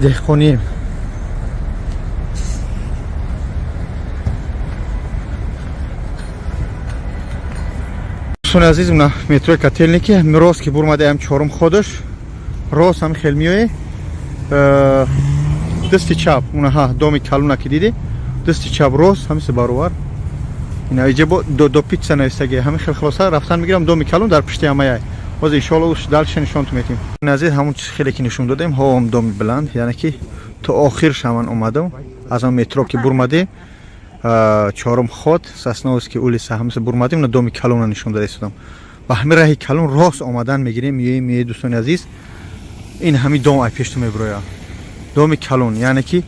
Деҳқонием. Дӯстони азиз, мана метрои Котельники рост ки бурмадаям, чорум ходаш рост ҳами хел меоe, дасти чап унаҳа доми калуна ки диди, дасти чап рост ҳамиса баровар. Ина иҷа бо до пицца навистаги, ҳами хел хулоса рафтан мегирам. Доми калун дар пишти ҳамаяй. Боз иншоалло уш дальше нишонту метим. Азиз, ҳамун чиз хеле ки нишон додем, ҳоам доми баланд, яъне ки то охир шаман омадам. Аз он метро ки бурмадем, чорум ход, Сосновский улица, ҳамиса бурмадем, на доми калуна нишон дода истодам. Ба ҳами раҳи калун рост омадан мегирем, меоем, меоем, дӯстони азиз, ин ҳами дом ай пешту мебироя, доми калон, яъне ки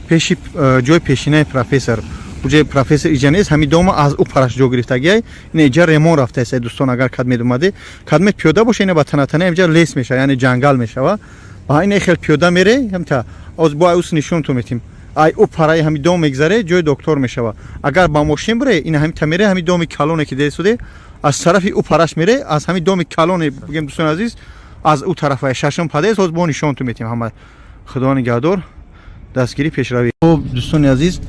пеши ҷои пешинаи профессор. Уҷои профессор иҷа нест, ҳами дома аз ӯ параш ҷо гирифтагиай. Ина иҷа ремон рафтааст. Дӯстон, агар кад медомаде, кадме пиёда боша, ина ба танатана иҷа лес мешава, яъне ҷангал мешава. Ба ина хел пиёда мере, ҳамта оз бо ай ус нишонту метим. Ай ӯ параи ҳами дом мегзаре, ҷои доктор мешава. Агар ба мошин бире, ина ҳами та мере, ҳами доми калоне ки десуде, аз тарафи ӯ параш мере, аз ҳами доми калоне бигем, дӯстони азиз, аз ӯ тарафа шашум подъезд. Ҳоз бо нишонту метим ҳама. Худо нигаҳдор, дастгирӣ, пешравӣ. Хуб, дӯстони азиз,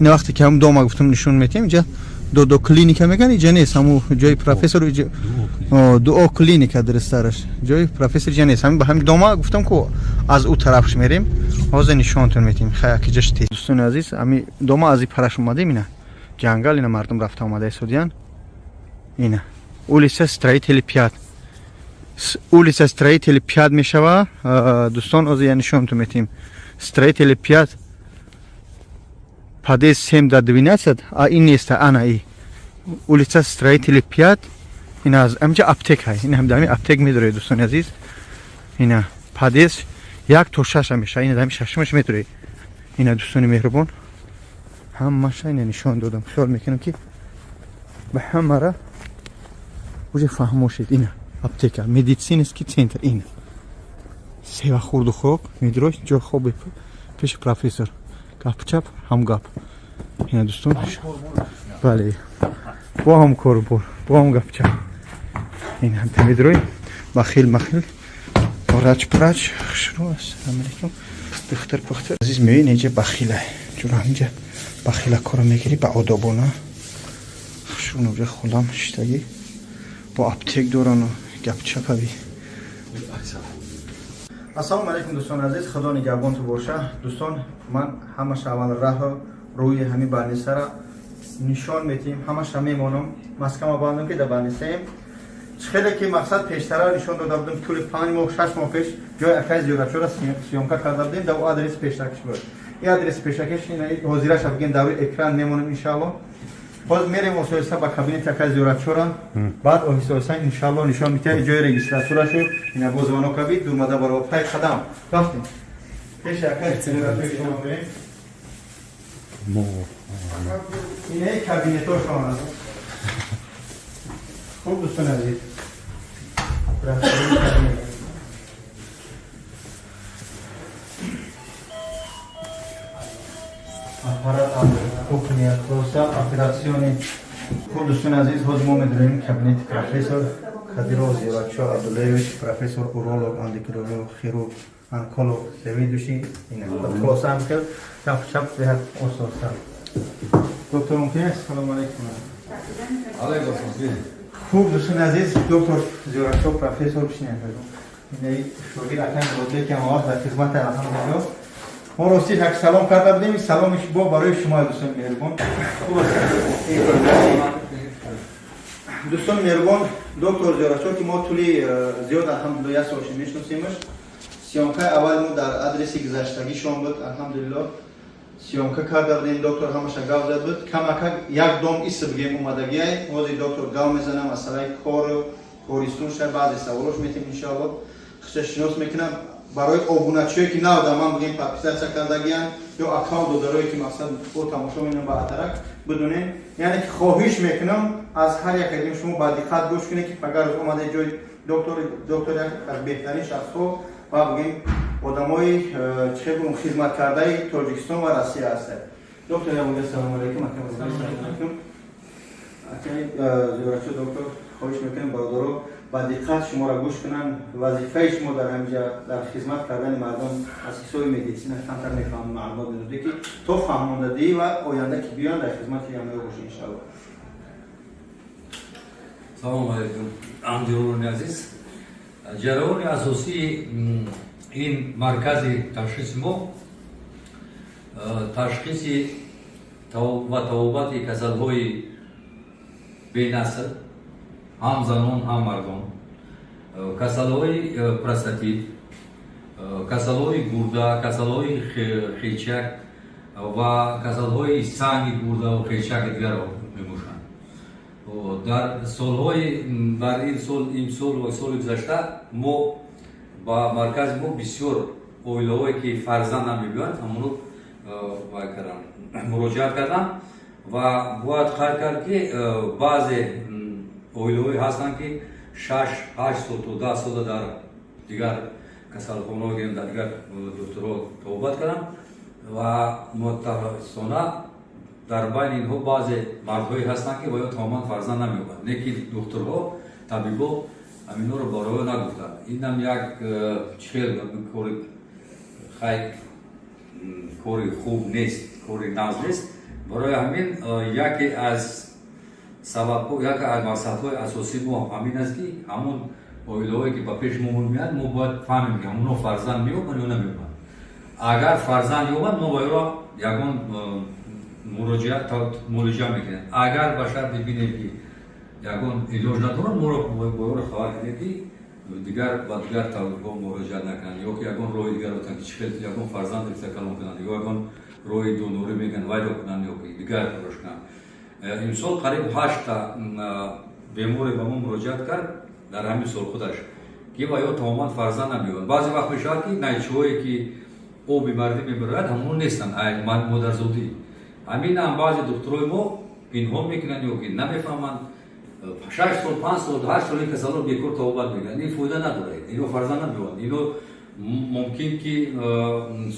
ин вақте ки ҳам дома гуфтам, нишон метиҳем. Инҷа додо клиника меган, иҷа нест ҳаму ҷои профессор. Дуо клиника дурустараш. Ҷои профессор иҷа нест, ҳамин ба ҳамин дома гуфтам ку аз ӯ тарафш мерем, ҳозир нишонтон метиҳем. Хай, акиҷаш тез. Дӯстони азиз, ҳами дома аз и параш омадем, ина ҷангал, ина мардум рафта омада истодиян. Ина улица Строители 5, улица Строители 5 мешава. Дӯстон, ҳозир я нишонтон метиҳем. Строители 5, подъезд 7 до 12, а ин неста. Ана и улица Строители 5, ина аз амҷа аптека, ина ҳам дами аптек медоред, дӯстони азиз. Ина подъезд 1 то 6 меша, ина дами шашумаш медоред. Ина, дӯстони меҳрубон, ҳамаша ина нишон додам. Хиёл мекунам, ки ба ҳамара уже фаҳмошед. Ина аптека, медицинский центр, ина сева хурду хӯрок медрои, ҷои хоби пеши профессор, гапчап ҳам гап. Ина, дӯстон, бале, бо ҳам корубор, бо ҳам гапчап. Ин ҳам медрои, бахил махил, врач прач шурӯ. Ассалому алайкум, духтар пухтар азиз, меои инҷа, бахила ҷуро, ҳаминҷа бахила кора мегирӣ ба одобона. Хушрӯ, уҷа хулам шиштагӣ, бо аптек дорану гапчапави. Ассалому алайкум, дӯстони азиз, худо нигаҳбонту боша. Дӯстон, ман ҳамаша аввал раҳо рӯи ҳамин больницара нишон метиҳем, ҳамаша мемонам, маскама бандам, ки дар больницаем. Хеле ки мақсад пештара нишон дода будем, тӯли 5 моҳ, 6 моҳ пеш ҷои акай зиёратчора съёмка карда будем, дар адрес пештакиш буд. Ин адреси пешакиш ҳозираша бигем, дар рӯи экран мемонем, иншаалло. Боз мерем оҳиста ба кабинети акай зиёратчора, баъд оҳиста оҳиста, иншаалло, нишон метиҳем ҷои регистратурашу. Ина боз звонок кабид, дурмада баро пай қадам рафтем пеши акай зиёратчора мерем. Инаи кабинетошон аст. Хуб, дӯстони азиз, кабинет. Аппарат, кухня, хулоса, операционный. Хуб, дӯстони азиз, ҳозир мо медорем кабинети профессор Кадиров Зиёратшо Абдуллаевич, профессор, уролог, эндокринолог, хирург, онколог, заведующий. Ина хулоса ҳам хел чап чап беҳад ососа. Доктор, мумкин аст? Салому алайкум. Алейкум. Хуб, дӯстони азиз, доктор Зиёратшо, профессор, бишинед. Инаи шогирд акай Муродбек ҳам вақт дар хизмати, алҳамдулилло. Мо рости як салом карда будем, саломи бо барои шумо, дӯстони меҳрубон. Хуб аст, дӯстони меҳрубон, доктор Зиёратшо, ки мо тӯли зиёд, алҳамдулилло, як сол шуд мешиносемаш. Съёмкаи аввали мо дар адреси гузаштагишон буд, алҳамдулилло, съёмка карда будем. Доктор ҳамаша гав зад буд, камакак як дом иса бигем омадагиай. Ҳозир доктор гав мезанам, масъалаи кору користун ша, баъзе саволош метем, иншоалло. Хиша шинос мекунам барои обуначиое, ки нав дар ман бигем подписаться кардагиян ё аккаунт додарое, ки мақсад бо тамошо менам, ба атарак бидонем. Яъне ки хоҳиш мекунам аз ҳар як адим шумо ба диққат гӯш кунед, ки пагар рӯз омада ҷои доктор. Доктор як аз беҳтарин шахсҳо ва бигем одамои чӣ гум хизматкардаи Тоҷикистон ва Россия ҳастанд. Доктор, ябода, салому алайкум. Акай Зиёратшо, доктор, хоҳиш мекунем, бародаро. Ба диққат шуморо гӯш кунанд. Вазифаи шумо дар ҳамиҷа дар хизмат кардани мардум аз ҳисоби медицина камтар мефаҳмам, маълумот медодӣ, ки то фаҳмондадиҳӣ ва оянда ки биёянд, дар хизмати ҳамаё бошед, иншалло. Салому алайкум, ҳамдиёрони азиз. Ҷараёни асосии ин маркази ташхиси мо ташхиси ва табобати касалҳои бенасл, ҳам занон, ҳам мардон, касалҳои простатит, касалҳои гурда, касалҳои хечак ва касалҳои санги гурдаву хечаки дигарро мебошанд. Дар солҳои дар ин сол, имсол ва соли гузашта мо ба маркази мо бисёр оилаҳое, ки фарзанд намебиёянд, ҳамоно вай карданд, муроҷиат карданд. Ва бояд қайд кард, ки баъзе оилаҳое ҳастанд, ки 6-8 сол то 10 сола дар дигар касалхонаҳо гирем, дар дигар духтурҳо табобат карданд ва мутаассифона дар байни инҳо баъзе мардҳое ҳастанд, ки бояд тамоман фарзанд намеёбанд, лекин духтурҳо, табибо ҳаминҳоро бароё нагуфтанд. Инам як чӣ хел кори хай, кори хуб нест, кори нағз нест. Барои ҳамин яке аз сабабҳо, яке аз мақсадҳои асосии мо ҳамин аст, ки ҳамон оилаҳое, ки ба пеши мо меоянд, мо бояд фаҳмем, ки ҳамонҳо фарзанд меёбанд ё намеёбанд. Агар фарзанд ёбанд, мо ба ёро ягон муроҷиат муолиҷа мекунем. Агар ба шарте бинем, ки ягон илоҷ надоранд, моро ба ёро хабар кунем, ки дигар ба дигар табибҳо муроҷиат накунанд ё ки ягон роҳи дигарро, ки чӣ хел ягон фарзанд калон кунанд ё ягон роҳи донорӣ мегӯянд, вайро кунанд ё ки дигар корош кунанд. Имсол қариб ҳашта беморе ба мо муроҷиат кард дар ҳамин сол худаш, ки ва ё тамоман фарзанд намеёбанд. Баъзе вақт мешавад, ки найчаҳое, ки оби мардӣ мебарояд, ҳамоно нестанд, модарзодӣ. Ҳамин ҳам баъзе духтурои мо пинҳон мекунанд ё ки намефаҳманд. 6 сол, 5 сол, 8 сол ин касалро бекор табобат мекунанд. Ин фоида надорад, ино фарзанд намеёбанд. Ино мумкин ки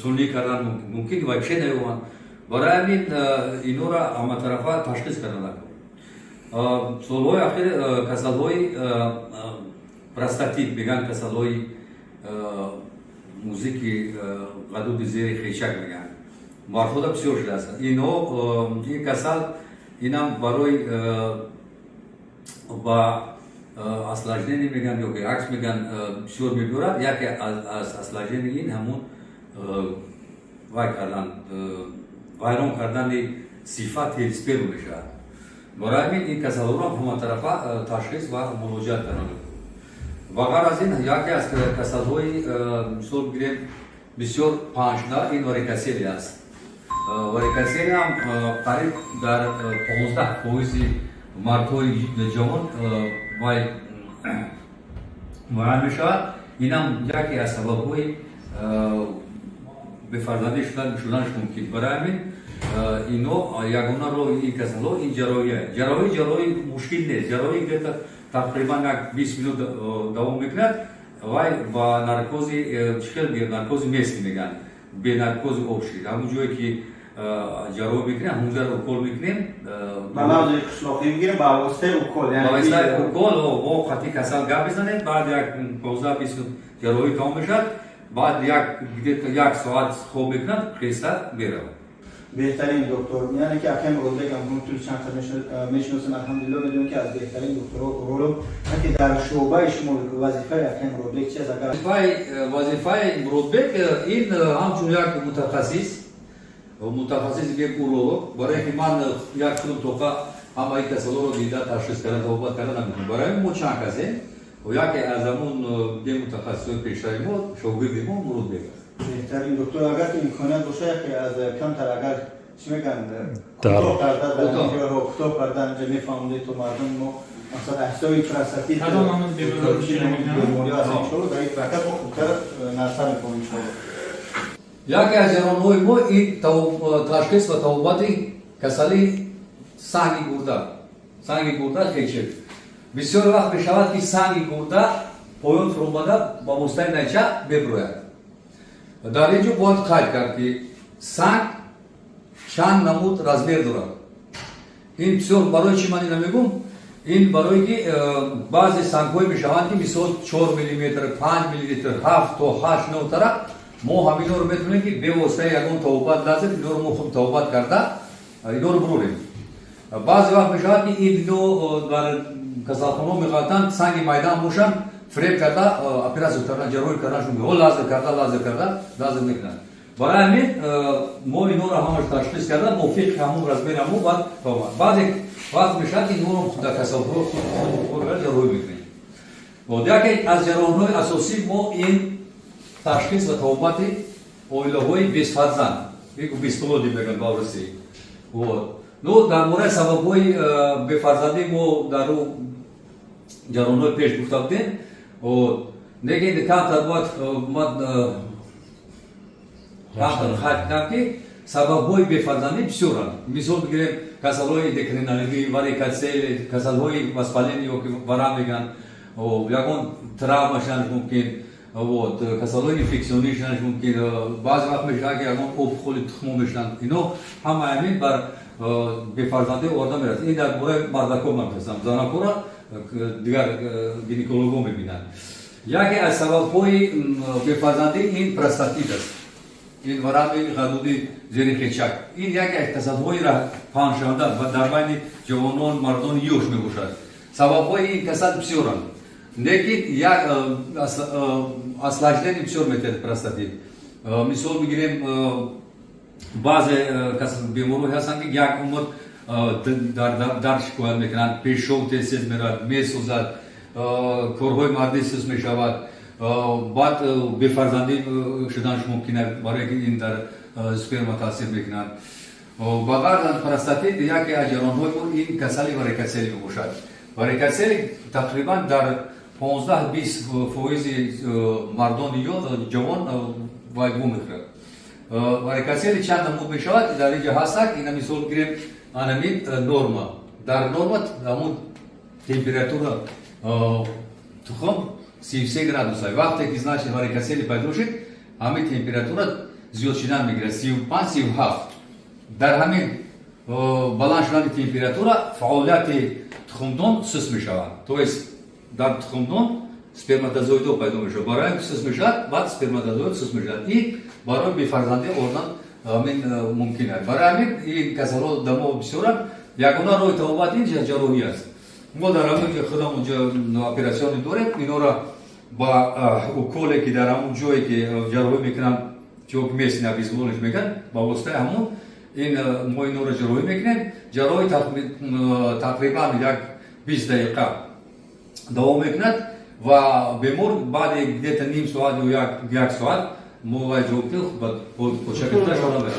сунъӣ кардан мумкин, ки вообще наёбанд. Барои ҳамин инора ҳаматарафа ташхис карда накун. Солҳои ахир касалҳои простатит мегӯянд, касалҳои музики ғадуди зери хечак мегӯянд, мардҳода бисёр шудааст. Инҳо, ин касал, инам барои ба осложнение мегӯянд ё ки акс мегӯянд, бисёр мебиёрад. Яке аз осложнение ин ҳамун вай кардан, вайрон кардани сифати сперма мешавад. Барои ҳамин ин касалҳоро ҳаматарафа ташхис ва муроҷиат кардан. Ва ғайр аз ин, яке аз касалҳои, мисол бигирем, бисёр паҳншуда ин варикоселия аст. Варикоселия ҳам қариб дар 15 фоизи мардҳои ҷавон вай муайян мешавад. Инам яке аз сабабҳои бефарзандӣ шуданаш мумкин. Барои ҳамин ино ягона роҳи ин касалҳо ин ҷарроҳия. Ҷарроҳӣ мушкил нест. Ҷарроҳӣ где-то тақрибан як 20 минут давом мекунад. Вай ба наркози, чӣ хел, наркози местный мегӯянд, бе наркози общий. Ҳамун ҷое, ки ҷарроҳӣ мекунем, ҳамунҷаро укол мекунем. Ба лавзи қишлоқӣ мегирем, ба воситаи укол. Ба воситаи укол мо қатъи касал гап мезанем. Баъд як 15-20 минут ҷарроҳӣ тамом мешавад. Баъд як где-то як соат хоб мекунад, хеста меравад. Беҳтарин, доктор. Яъне ки акай Муродбек ам тӯли чанд қадр мешиносем, алҳамдулилло, медонем, ки аз беҳтарин докторо уролог. Ки дар шӯъбаи шумо вазифаи акай Муродбек чи аст, агар? Вазифаи Муродбек ин ҳамчун як мутахассис, як уролог, барое ки ман як худум тоқа ҳамаи касалоро дида, ташхис карда, табобат карда наметавонам. Барои ҳамин мо чанд касем. Яке аз ҳамун мутахассисои пешрави мо, шогирди мо Муродбек аст. Беҳтарин, доктор. Агар ки имконият боша, яке аз камтар, агар чӣ мегӯянд, кӯтоҳ карда, дар инҷо кӯтоҳ карда, инҷо мефаҳмондед, то мардум мо масалан ҳисоби простатит беморӣ аст, иншоалло, дар ин ҳаракат мо хубтар нарса мефаҳмем, иншоалло. Яке аз ҷараёнҳои мо ин ташхис ва табобати касалии санги гурда, санги гурда, хечек. Бисёр вақт мешавад, ки санги гурда поён фуромада, ба воситаи найча мебирояд. Дар ин ҷо бояд қайд кард, ки санг чанд намуд размер дорад. Ин бисёр, барои чӣ ман ина мегӯм? Ин барое ки баъзе сангҳое мешаванд, ки мисол 4 миллиметр, 5 миллиметр, ҳафт то ҳашт, нӯ тараф. Мо ҳаминҳоро метавонем, ки бевоситаи ягон табобат, лазер, инҳоро мо хуб табобат карда, инҳоро бурорем. Баъзе вақт мешавад, ки ино дар касалхонаҳо меғалтанд, санги майдаам бошанд, фиреб карда, оператсия кардан, ҷарроҳӣ карданшон, лазер карда, лазер карда, лазер мекунанд. Барои ҳамин мо инҳоро ҳамаш ташхис карда, мувофиқи ҳамун размери ҳамун баъд табобат. Баъзе вақт мешавад, ки инҳоро дар касалхонаҳо худ ҷарроҳӣ мекунем. Вот яке аз ҷарроҳиҳои асосии мо ин ташхис ва табобати оилаҳои бесфарзанд, бесплодие мегӯянд ба русӣ. Вот, ну, дар бораи сабабҳои бефарзандӣ мо дар ӯ ҷарроҳиҳои пеш гуфта будем. Вот, лекин камтар бояд ман камтар қайд кунам, ки сабабҳои бефарзандӣ бисёранд. Мисол бигирем, касалҳои эндокринологӣ, варикоцеле, касалҳои воспаление ё ки варам мегӯянд, ягон травма шуданаш мумкин, вот, касалҳои инфексионӣ шуданаш мумкин. Баъзе вақт мешавад, ки ягон опухоли тухмо мешаванд. Ино ҳама ҳамин бар бефарзандӣ оварда мерасад. Ин дар бораи мардако ман мехостам, занакора дигар гинекологҳо мебинанд. Яке аз сабабҳои бефарзандӣ ин простатит аст, ин варами ғадуди зери хечак. Ин яке аз касалҳои паҳншаванда ва дар байни ҷавонон, мардони ёш мебошад. Сабабҳои ин касал бисёранд, лекин як осложнение бисёр метавонад простатит. Мисол бигирем, баъзе беморҳое ҳастанд, ки як умр дар шикоят мекунанд, пешоб тез тез меравад, месӯзад, корҳои мардӣ суст мешавад, баъд бефарзандӣ шуданаш мумкин аст, барое ки ин дар сперма таъсир мекунад. Ба ғайр аз простатит, яке аз ҷараёнҳои мо ин касали варикоцеле мебошад. Варикоцеле тақрибан дар 15-20 фоизи мардони ҷавон вай мехӯрад. Варикоцеле чанд намуд мешавад, дар инҷа ҳастак. Ина мисол гирем, анамин норма. Дар норма ҳамун температура тухм 33 градуса. Вақте ки, значит, варикоцеле пайдо шуд, ҳамин температура зиёд шудан мегирад, 35, 37. Дар ҳамин баланд шудани температура фаъолияти тухмдон суст мешавад, то есть дар тухмдон сперматозоидҳо пайдо мешавад. Барои суст мешавад, баъд сперматозоид суст мешавад, ин барои бефарзандӣ овардан ҳамин мумкин аст. Барои ҳамин ин касалҳо дар мо бисёранд. Ягона роҳи табобат ин ҷарроҳӣ аст. Мо дар ҳамин ҷо худамон операционный дорем. Инора ба уколе, ки дар ҳамун ҷое ки ҷарроҳӣ мекунанд, ҷо местный обезболивающий мекунанд, ба воситаи ҳамун ин мо инора ҷарроҳӣ мекунем. Ҷарроҳӣ тақрибан як 20 дақиқа давом мекунад ва бемор баъди где-то ним соат ё як соат мо вай ҷавоб почакаш меравад.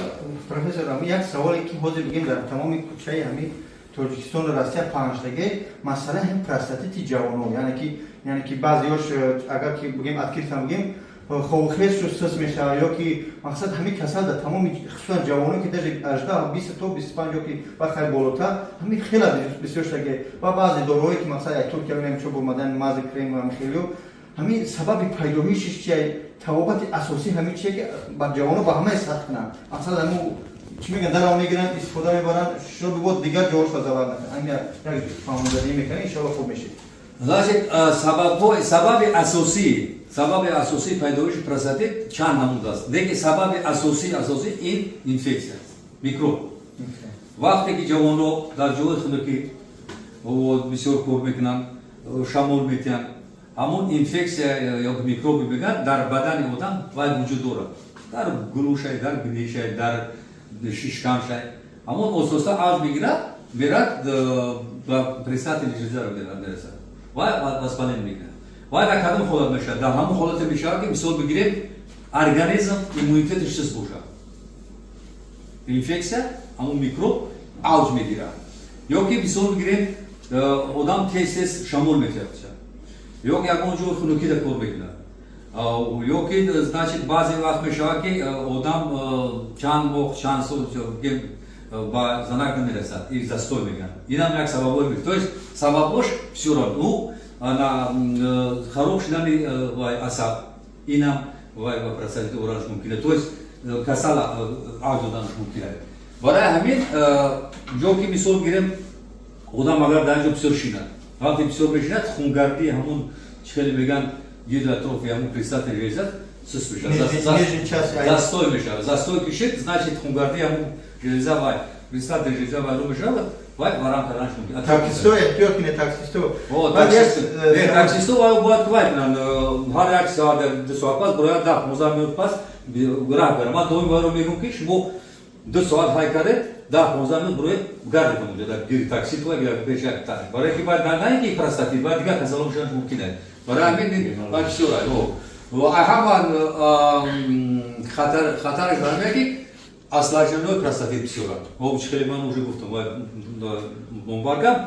Профессор, як саволе, ки ҳозир бигем, дар тамоми кӯчаи ҳамин Тоҷикистону Россия паҳншудагӣ масъалаи ҳамин простатити ҷавонон, яъне ки баъзеёш, агар ки бигем, открыто бигем, хобухезшу суст мешавад ё ки мақсад ҳамин касал дар тамоми, хусусан ҷавонон, ки даже 18, 20 то 25 ё ки бахай болотар, ҳамин хеле бисёр шудаги. Ва баъзе доруҳое, ки мақсад як Туркия бинем, чо бурмадан, мази, крем, ҳамин хелиё, ҳамин сабаби пайдоишиш чия? Табобати асосӣ ҳамин чия, ки ба ҷавонон ба ҳамаи сахт кунанд? Мақсад, ҳамун чӣ мегӯянд, дарав мегиранд, истифода мебаранд, шоби бо дигар ҷоҳошро зарар накунанд. Ҳамин як фаҳмондадӣ мекунанд, иншоалло хуб мешид. Значит, сабаби асосии пайдоиши простатит чанд намуд аст, лекин сабаби асосӣ ин инфексия аст, микроб. Вақте ки ҷавонҳо дар ҷои хунукӣ бисёр кор мекунанд, шамол метиҳанд, ҳамон инфексия ё микроби мегӯянд, дар бадани одам вай вуҷуд дорад, дар гулӯшай, дар бинишай, дар шишкамшай. Ҳамон оста авҷ мегирад, мерад ба предстательный железаро мерасад, вай воспаление мекунад. Вай дар кадом ҳолат мешавад? Дар ҳамон ҳолате мешавад, ки мисол бигирем, организм иммунитеташ суст бошад, инфексия, ҳамон микроб авҷ мегирад. Ё ки мисол бигирем, одам тез тез шамол метиҳад, ё ки ягон ҷои хунукида кор мекунад, ё ки, значит, баъзе вақт мешавад, ки одам чанд моҳ, чанд сол ба занак намерасад, и застой мегӯянд. Инам як сабабҳое. То есть сабабҳош бисёранд. Ну, хароб шудани вай асаб, инам вай ба простатит оварданаш мумкин аст, то есть касала авҷ доданаш мумкин аст. Барои ҳамин ҷо ки мисол гирем, одам агар дар ҷо бисёр шинад. Вақте бисёр мешинад, хунгардии ҳамун, чӣ хеле мегӯянд, гидроатрофия, ҳамун предстательная железа суст мешавад, застой мешавад. Застой кишид, значит, хунгардии ҳамун железа, вай предстательная железа вайрон мешавад, вай варам карданаш мумкин. Таксисто эҳтиёт кунед, таксисто. Таксисто вай бояд вай кунанд, ҳар як соат, 2 соат пас бояд, 10-15 минут пас раҳ барад. Ман доим вайро мегӯм, ки шумо 2 соат ҳай кардед, 10-15 минут бироед, гардед онҷо дар гири такси, то пеш як, барое ки бояд на ин ки простатит, бояд дигар касало бошанд, мумкин аст. Барои ҳамин баъд бисёр ҳама хатараш барои ки осложнение простатит бисёранд. Чӣ хеле ман уже гуфтам, бомбаргам,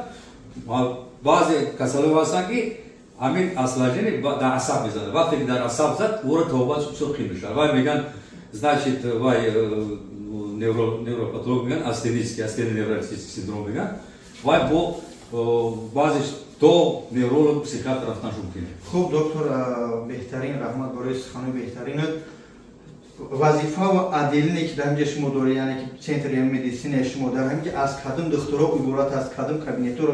баъзе касалои ҳастанд, ки ҳамин осложнение дар асаб мезанад. Вақте ки дар асаб зад, ӯро табобат бисёр қин мешавад. Вай мегӯянд, значит, вай невропатолог мегӯянд, астенический, астеноневралгический синдром мегӯянд. Вай бо баъзеш то невролог, психиатр рафтанаш мумкин. Хуб, доктор, беҳтарин, раҳмат барои суханои беҳтаринат. Вазифа ва отделение, ки дар ҳамҷа шумо доред, яъне ки центри медицинаи шумо дар ҳамҷа аз кадом духтуро иборат аст, кадом кабинетро,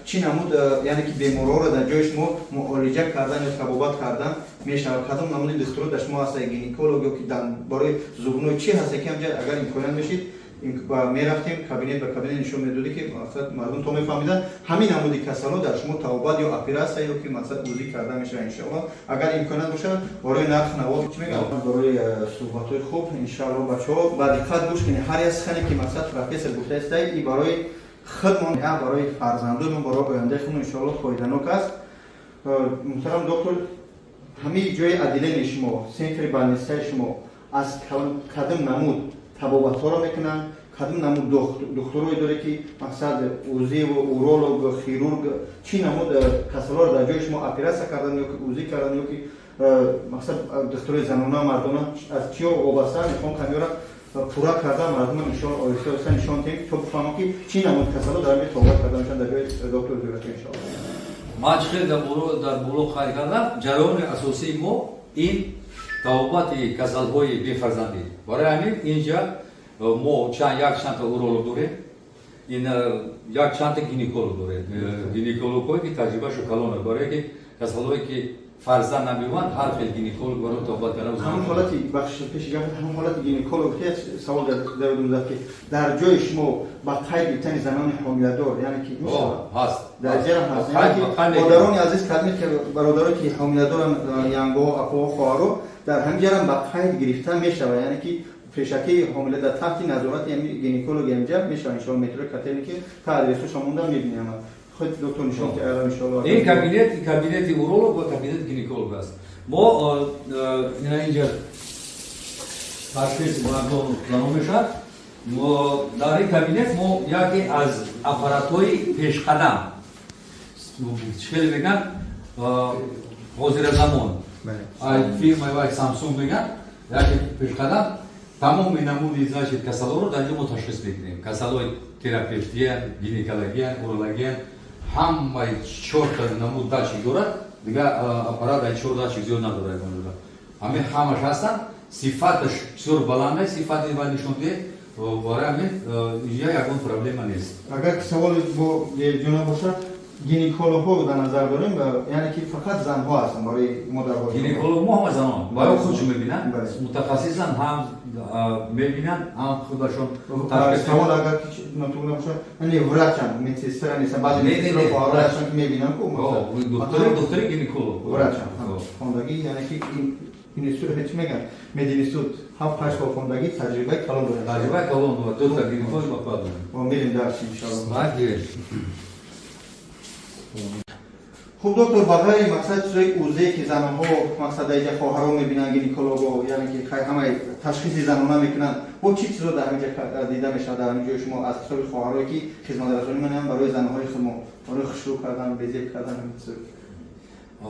чӣ намуд, яъне ки беморҳоро дар ҷои шумо муолиҷа кардан ё табобат кардан мешавад, кадом намуди духтуро дар шумо ҳаста, гинеколог ё ки барои зубной чӣ ҳаста, ки ҳамҷа агар имконият мешид, мерафтем, кабинет ба кабинет нишон медодӣ, ки мақсад мардум то мефаҳмиданд, ҳамин намуди касало дар шумо табобат ё оператсия ё ки мақсад УЗИ карда мешавад. Иншоалло, агар имконият бошад, барои нарх наво чӣ мегӯям, барои суҳбатҳои хуб. Иншоалло, бачаҳо, ба диққат гӯш кунед. Ҳар як сухане, ки мақсад профессор гуфтааста, и барои худмон, барои фарзандонмон, барои ояндаи худмон иншоалло фоиданок аст. Муҳтарам доктор, ҳамаи ҷои отделение шумо, центри больницаи шумо аз кадом намуд табобатҳоро мекунанд, кадом намуд духтурое доре, ки мақсад УЗИ-ву уролог, хирург, чӣ намуд касалоро дар ҷои шумо оператсия кардан ё ки УЗИ кардан, ё ки мақсад духтурои занона, мардона аз чиё вобаста? Мехоҳам камёра пурра карда мардума иншоалло оҳиста оҳиста нишон диҳем, то бифаҳмам, ки чӣ намуд касало дар ҳамин табобат карда мешаванд дар ҷои доктор Зуратӣ, иншоалло. Ман чӣ хел дар боло қайд кардам, ҷараёни асосии мо ин табобати касалҳои бефарзандӣ. Барои ҳамин инҷа мо як чандта уролог дорем, ин як чандта гинеколог дорем, гинекологҳое, ки таҷрибашу калон, барое ки касалҳое, ки фарзанд намеёбанд, ҳар хел гинеколог барои табобат кардан. Ҳамон ҳолати, бахш пеши гап, ҳамон ҳолати гинеколог, савол дар ки дар ҷои шумо ба қайд гирифтани занони ҳомиладор, яъне ки ҳаст. Дар ҷарам ҳаст. Модарони азиз, кадме ки бародарое, ки ҳомиладоранд, янгоҳо, апоҳо, хоҳаро, дар ҳамин ҷарам ба қайд гирифта мешавад, яъне ки пешакии ҳомила дар таҳти назорати гинекологи ҳамҷа мешавад, иншоалло. Метрои Котельники та адресоша монда мебинем. Худ доктор нишон ки иншоалло. Ин кабинет кабинети уролог ва кабинети гинеколог аст. Мо ина инҷа ташхис мардон мешавад. Дар ин кабинет мо яке аз аппаратҳои пешқадам, чӣ хеле мегӯянд, ҳозиразамон, фирмаи вай Самсунг мегӯянд, яке пешқадам, тамоми намуди, значит, касалоро дар инҷо мо ташхис мекунем. Касалои терапевтиян, гинекологиян, урологиян, ҳамаи чорта намуд датчик дорад. Дигар аппарат ай чор датчик зиёд надорад. Ҳамин ҳамаш ҳастанд, сифаташ бисёр баланд аст, сифати вай нишон диҳед. Барои ҳамин инҷа ягон проблема нест. Агар ки саволи бо ҷуна бошад, гинекологҳо дар назар дорем, яъне ки фақат занҳо ҳастанд барои модарҳо? Гинеколог мо ҳама занон, ва ё худшо мебинанд, мутахассисан ҳам мебинанд, ҳам худашон. Савол агар ки нотуғ набошад, яъне врачам, медсестра нестанд? Баъзе медсестра ҳастанд, ки мебинанд ку. Духтури гинеколог. Врачам хондагӣ, яъне ки институт, чӣ мегӯянд, мединститут 7-8 сол хондагӣ, таҷрибаи калон дорад. Таҷрибаи калон дорад, дута гинеколог ба кор дорем. Мерем дарс, иншалло. Хуб, доктор, ба ғайри мақсад чизои УЗИ, ки занонҳо, мақсад дар инҷа хоҳарон мебинанд, гинеколого, яъне ки ҳамаи ташхиси занона мекунанд, бо чӣ чизо дар ҳаминҷа дида мешавад, дар ҳамин ҷои шумо, аз ҳисоби хоҳарое, ки хизматрасонӣ менамоянд барои занҳои худмо, барои хушрӯ кардан, безеб кардан, ҳамин чизо?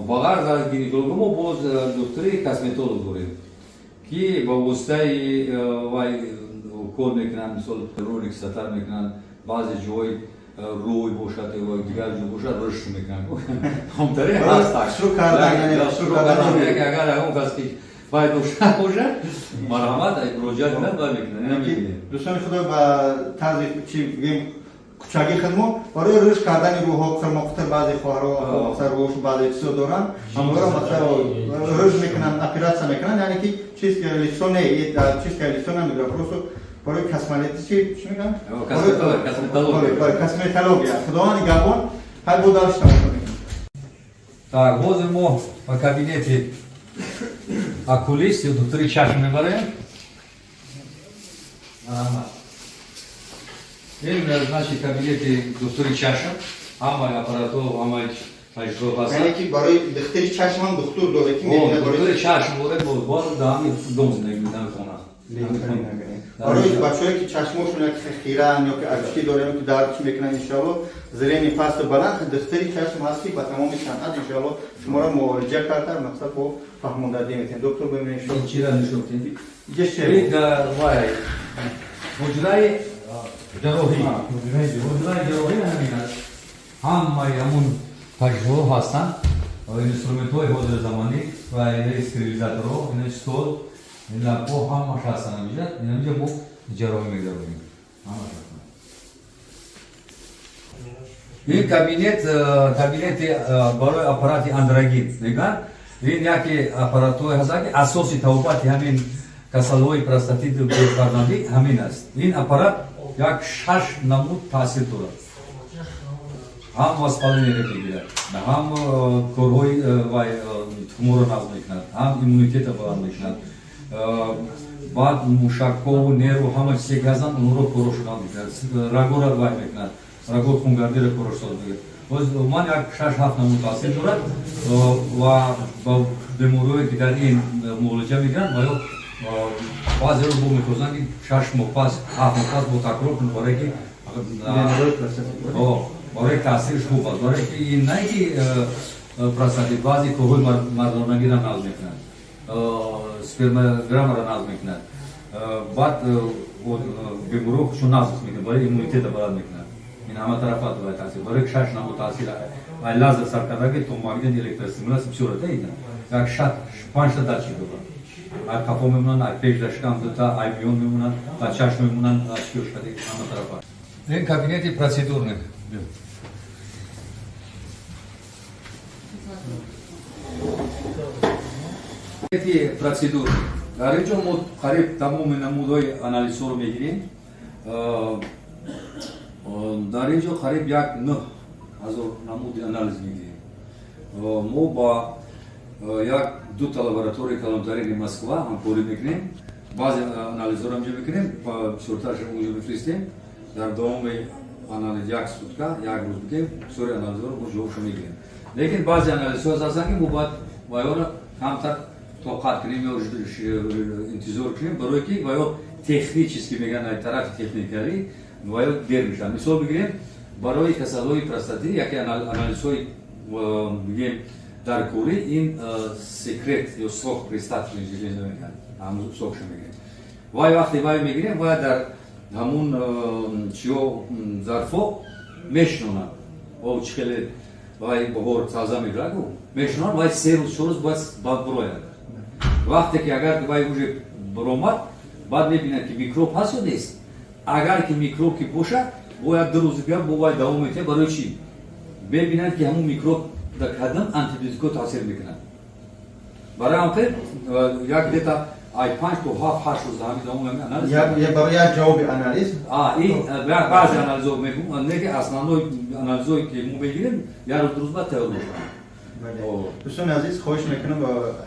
Ба ғайр аз гинеколого мо боз духтури косметолог дорем, ки ба воситаи вай кор мекунанд, мисол, ролик сатар мекунанд, баъзе ҷои рӯй бошад, дигар ҷо бошад, рушд мекунанд. Ҳамтаре ҳаст. Агар ягон кас ки вай дошта бошад, марҳамат, муроҷиат кунад, вай мекунад. Дӯстони худо, ба тарзи чи бигӯем. Кучаги хидмо барои рӯж кардани рӯҳо, қирмоқтир, баъзе хоҳаро мақсад рӯҳошу баъзе чизо доранд, ҳамонро мақсад рӯж мекунанд, операция мекунанд, яъне ки чистка лицо не, чистка лицо намегӯяд, просто барои косметики, чӣ мегӯянд? Косметология. Косметология. Худованд нигаҳбон. Ҳай, бо дарш тамошо мекунем. Так, ҳозир мо ба кабинети окулист ё доктори чашм мебарем. Марҳамат. Ин, значит, кабинети доктори чашм, ҳамаи аппаратҳо, ҳамаи таҷҳизот ҳастанд. Яъне ки барои духтари чашм ҳам духтур дорад, ки мебинад? Доктори чашм дорем, боз дар ҳамин дом зиндагӣ мекунад, хона. Барои бачаҳое, ки чашмошон як хиран ё ки очки дорем, ки дард чӣ мекунанд, иншоалло, зрение пасту баланд, духтари чашм ҳаст, ки ба тамоми санъат иншоалло шуморо муолиҷа карда, мақсад бо фаҳмондадӣ метавонед. Доктор, бибинед, иншоалло. Чира нишон кунед. Иҷа че? Вай, ҳуҷраи ҷарроҳӣ. Ҳуҷраи ҷарроҳӣ ҳамин аст. Ҳамаи ҳамун таҷҳизот ҳастанд, инструментҳои ҳозирзамонӣ ва стерилизаторҳо, ина стол, ин лампҳо, ҳамаш ҳастанд инҷа. Инҷа мо ҷарроҳӣ мегузаронем. Ҳамаш ҳастанд. Ин кабинет, кабинети барои аппарати Андрогин мегӯянд. Ин яке аппаратҳое ҳастанд, ки асоси табобати ҳамин касалҳои простатиту бефарзандӣ ҳамин аст. Ин аппарат як шаш намуд таъсир дорад: ҳам воспаление мегирад, ҳам корҳои вай тухморо нағз мекунад, ҳам иммунитета баланд мекунад, баъд мушакҳову нерву, ҳама чизе ки ҳастанд, онҳоро корошудан мекунад, рагора вай мекунад, рагои хунгардиро корошсоз мекунад. Ман як шаш ҳафт намуд таъсир дорад ва ба беморое, ки дар ин муолиҷа мекунанд, ва ё баъзеро бо мехозанд, ки 6 моҳ пас, 7 моҳ пас бо такрор кунанд, барое ки барои таъсирш хуб аст, барое ки ин на ки простатит, баъзе корҳои мардонагиро нағз мекунад, спермограммаро нағз мекунад, баъд беморо худшон нағз мекунад, барои иммунитета баланд мекунад. Ин ҳама тарафа таъсир, барои шаш намуд таъсир, ай лазер сар кардаги то магнит, электростимуляция, бисёр ина як шат панҷта датчик дорад: ай қафо мемонанд, ай пеш дар шикам дута, ай миён мемонанд, дар чашм мемонанд, очкиошкади, ҳама тарафа. Ин кабинети процедурный. Кабинети процедурный. Дар ин ҷо мо қариб тамоми намудҳои анализҳоро мегирем. Дар ин ҷо қариб як 9000 намуди анализ мегирем. Мо ба як дута лабораторияи калонтарини Москва ҳамкорӣ мекунем. Баъзе анализҳоро инҷо мекунем, бисёртарша онҷо мефиристем. Дар давоми анализ як сутка, як рӯз бигем, бисёри анализҳоро мо ҷавобшо мегирем. Лекин баъзе анализҳо ҳастанд, ки мо бояд ваёро камтар тоқат кунем ё интизор кунем, барое ки ваё технически мегӯянд, ай тарафи техникалӣ ваё дер мешавад. Мисол бигирем, барои касалҳои простатит яке анализҳои бигем дар корӣ ин секрет ё сок предстательной железы мегӯянд, ҳамун сокша мегирем. Вай вақте вай мегирем, вай дар ҳамун чиё, зарфо мешинонад. О, чӣ хеле вай баҳор сабза мегирад, мешинонад, вай 3 рӯз, 4 рӯз бояд баъд бурояд. Вақте ки агар вай уже баромад, баъд мебинад, ки микроб ҳаст ё нест. Агар ки микроб ки бошад, бояд 2 рӯзи дигар бо вай давом метиҳад. Барои чӣ? Мебинад, ки ҳамун микроб дар кадом антибиотикҳо таъсир мекунад. Барои ҳам як где-то ай 5 то 7-8 рӯз ҳамин давом анализ. Барои як ҷавоби анализ. Баъзе анализҳо мегӯм, не ки основной анализҳое, ки мо мегирем, як рӯз, 2 рӯз баъд тайёр мешаванд. Дӯстони азиз, хоҳиш мекунам,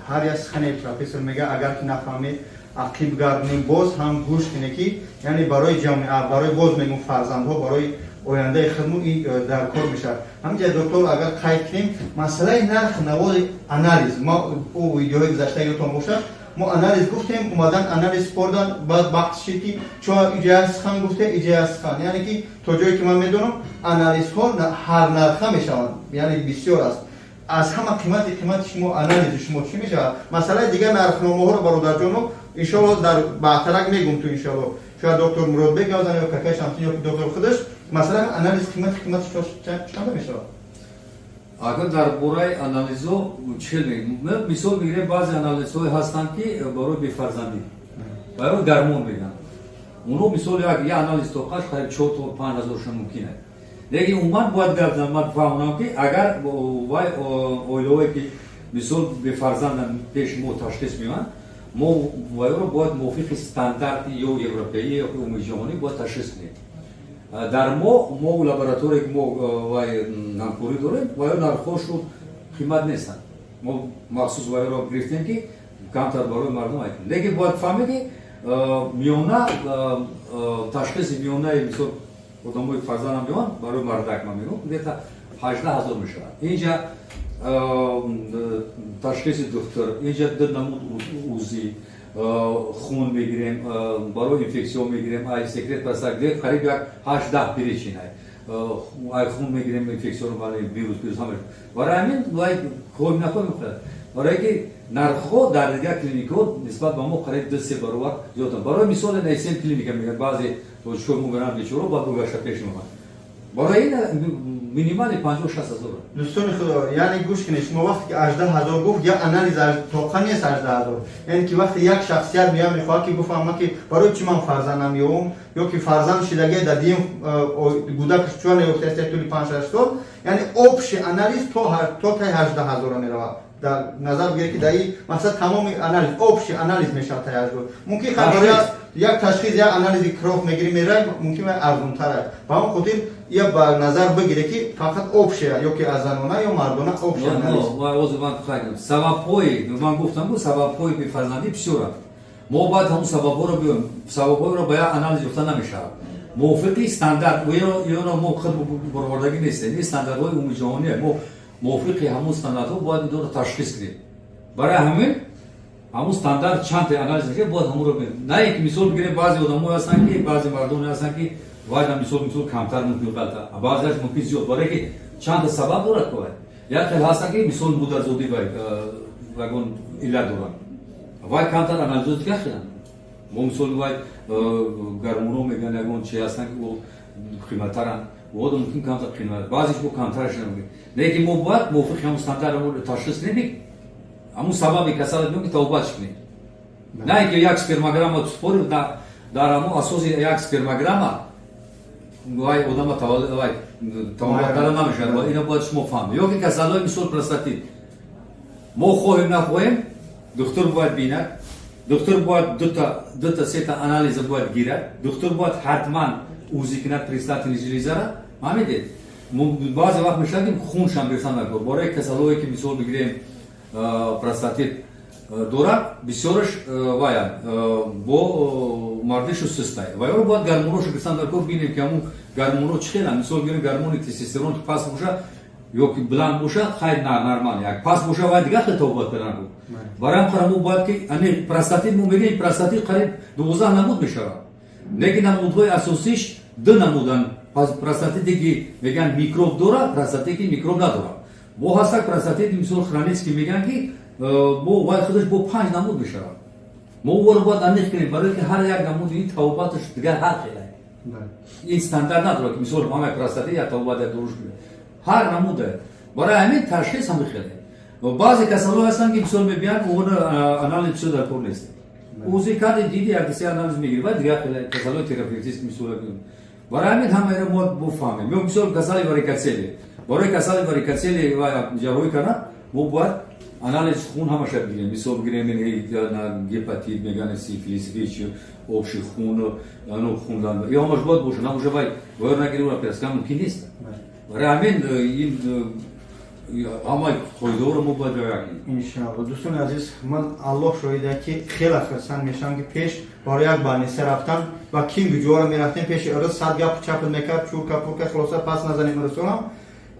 ҳар як сухане профессор мега, агар ки нафаҳмед, ақиб гарднем, боз ҳам гӯш кине, ки яъне барои ҷамъиа, барои, боз мегӯм, фарзандҳо, барои ояндаи худму ин дар кор мешавад. Ҳаминҷа, доктор, агар қайд кунем масъалаи нарх навои анализ, ма ӯ видеоҳои гузашта ёдтон бошад, мо анализ гуфтем, омадан анализ спордан, баъд баҳс шид, ки чо иҷа сухан гуфте, иҷа сухан. Яъне ки то ҷое ки ман медонам, анализҳо ҳар нарха мешаванд, яъне бисёр аст. Аз ҳама қимати шумо, анализи шумо чӣ мешавад? Масъалаи дигар нархномаҳоро, бародарҷоно, иншоалло, дар баъдтарак мегум ту, иншоалло, шояд доктор Муродбек гавзан ё какай Шамсин ё доктор худаш. Масалан, анализ қимати чанда мешавад? Агар дар бораи анализҳо чӣ мегӯем, мисол мегирем, баъзе анализҳое ҳастанд, ки барои бефарзандӣ, барои гормон мегӯянд. Оно, мисол, як анализ тоқаш қариб 4 то 5 ҳазорша мумкин аст. Лекин умуман бояд гап занам, ман фаҳмонам, ки агар вай оилаҳое, ки, мисол, бефарзандам, пеши мо ташхис меоянд, мо вайро бояд мувофиқи стандарти ё европеӣ, ё умумиҷаҳонӣ бояд ташхис кунем. Дар мо лабораторие, ки мо вай ҳамкорӣ дорем, вайо нархҳошон қимат нестанд. Мо махсус вайро гирифтем, ки камтар барои мардум айкунем. Лекин бояд фаҳмед, ки миёна ташхиси миёнаи, мисол, одамои фарзандам меоянд, барои мардак ман мегӯям, где-то 18 000 мешавад. Инҷа ташхиси духтур, инҷа ду намуд УЗИ, хун мегирем, барои инфексион мегирем, ай секрет пасак, қариб як 8-10 перечень, ай хун мегирем, инфексион, вирус ҳама. Барои ҳамин вай хоҳем нахоҳем мехоҳад, барое ки нархҳо дар дигар клиникҳо нисбат ба мо қариб 2-3 баробар зиёданд. Барои мисол, НСМ клиника мегӯяд, баъзе тоҷикҳо мегӯянд, бечоро баъд бугашта пеш меомад. Барои ин минимали 50-60 ҳазор. Дӯстони худо, яъне гӯш кунед шумо, вақте ки 18 000 гуфт, як анализ тоқа нест 18 000. Яъне ки вақте як шахсият меяд, мехоҳад, ки бифаҳма, ки барои чӣ ман фарзандам ёвум, ё ки фарзанд шидагия дар дием гудакаш чуа наёфтааст як тӯли 5-6 сол, яъне общий анализ то таи 18 000-а меравад. Дар назар бигиред, ки дар ин мақсад тамоми анализ, общий анализ мешавад таи 18. Мумкин барои як ташхис, як анализи кровь мегирӣ, мерай, мумкин арзонтар аст. Ба он хотир я ба назар бигире, ки фақат общая, ё ки аз занона ё мардона, общий анализ. Сабабҳои ман гуфтам, ку сабабҳои бефарзандӣ бисёранд. Мо бояд ҳамун сабабҳоро биёем, сабабҳоро ба як анализ ёфта намешавад. Мувофиқи стандарт ёро мо худ баровардагӣ нестем, ин стандартҳои умумиҷаҳоние. Мо мувофиқи ҳамун стандартҳо бояд инро ташхис кунем. Барои ҳамин ҳамун стандарт чанд анализ мешавад, бояд ҳамунро бинем. На ин ки, мисол бигирем, баъзе одамое ҳастанд, ки баъзе мардоне ҳастанд, ки вайда, мисол, камтар мумкин қалта, баъзеаш мумкин зиёд, барое ки чанда сабаб дорад. Ку як хел ҳастанд, ки, мисол, модарзодӣ вай ягон иллат доранд, вай камтар анализоти дигар хеланд. Мо, мисол, вай гормоно мегӯянд, ягон чи ҳастанд, ки қиматтаранд, вода мумкин камтар қимат, баъзеш бо камтараш намегӯяд. Лекин мо бояд мувофиқи ҳамун стандарт ташхис кунем, ҳамун сабаби касалат меём, ки тавбат кунем, на ин ки як спермограмма спори, дар ҳамун асоси як спермограмма вай одама вай тавбат карда намешавад. Ина бояд шумо фаҳмед. Ё ки касалҳои, мисол, простатит, мо хоҳем нахоҳем, духтур бояд бинад, духтур бояд дута сета анализа бояд гирад, духтур бояд ҳатман УЗИ кунад предстательный железа ра. Фаҳмидед, баъзе вақт мешавад, ки хуншам гирифтан накор. Бораи касалҳое, ки, мисол бигирем, простатит дорад, бисёраш вая бо мардишу систай, вайро бояд гормоношо гирифтан даркор, бинем, ки ҳамун гормоно чӣ хеланд. Мисол бигирем, гормони тестостерон паст боша ё ки баланд боша, хайр, нормал, як паст боша, вай дигар хел табобат кардан буд. Барои ҳам мо бояд ки ани простатит, мо мегӯем, простатит қариб 12 намуд мешавад, лекин намудҳои асосиш ду намуданд: простатите, ки мегӯянд микроб дорад, простатите, ки микроб надорад. Бо ҳастак простатит, мисол, хронический мегӯянд, ки бо вай худаш бо панҷ намуд мешавад. Мо ӯро бояд аниқ кунем, барое ки ҳар як намуди ин табобаташ дигар ҳар хелай. Ин стандарт надорад, ки, мисол, ҳамаи простатит як табобат, як доруш кунем. Ҳар намуда, барои ҳамин ташхис ҳами хеле. Баъзе касалҳо ҳастанд, ки, мисол, мебиёнд, ӯро анализ бисёр дар кор нест, УЗИ карди, диди, як се анализ мегири, ва дигар хеле касалҳои терапевтический, мисол. Барои ҳамин ҳамаеро мо буфаҳмем. Ё, мисол, касали варикоцеле, барои касали варикоцеле ва ҷарроҳӣ кардан мо бояд анализ хун ҳамаша бигирем. Мисол бигирем, гепатит мегӯянд, сифилис, ВИЧ, общий хун, хундан ё ҳамаш бояд боша. Набоша, вай бояд нагири, операция мумкин нест. Барои ҳамин ин ҳамаи қоидаҳоро мо бояд риоя кунем. Иншоалло. Дӯстони азиз, ман, Аллоҳ шоҳида, ки хеле хурсанд мешавам, ки пеш барои як больница рафтан ва ким гуҷоро мерафтем, пеши ырыз сад гап чапт мекард, чурка пурка, хулоса, пас назанем ырысонам.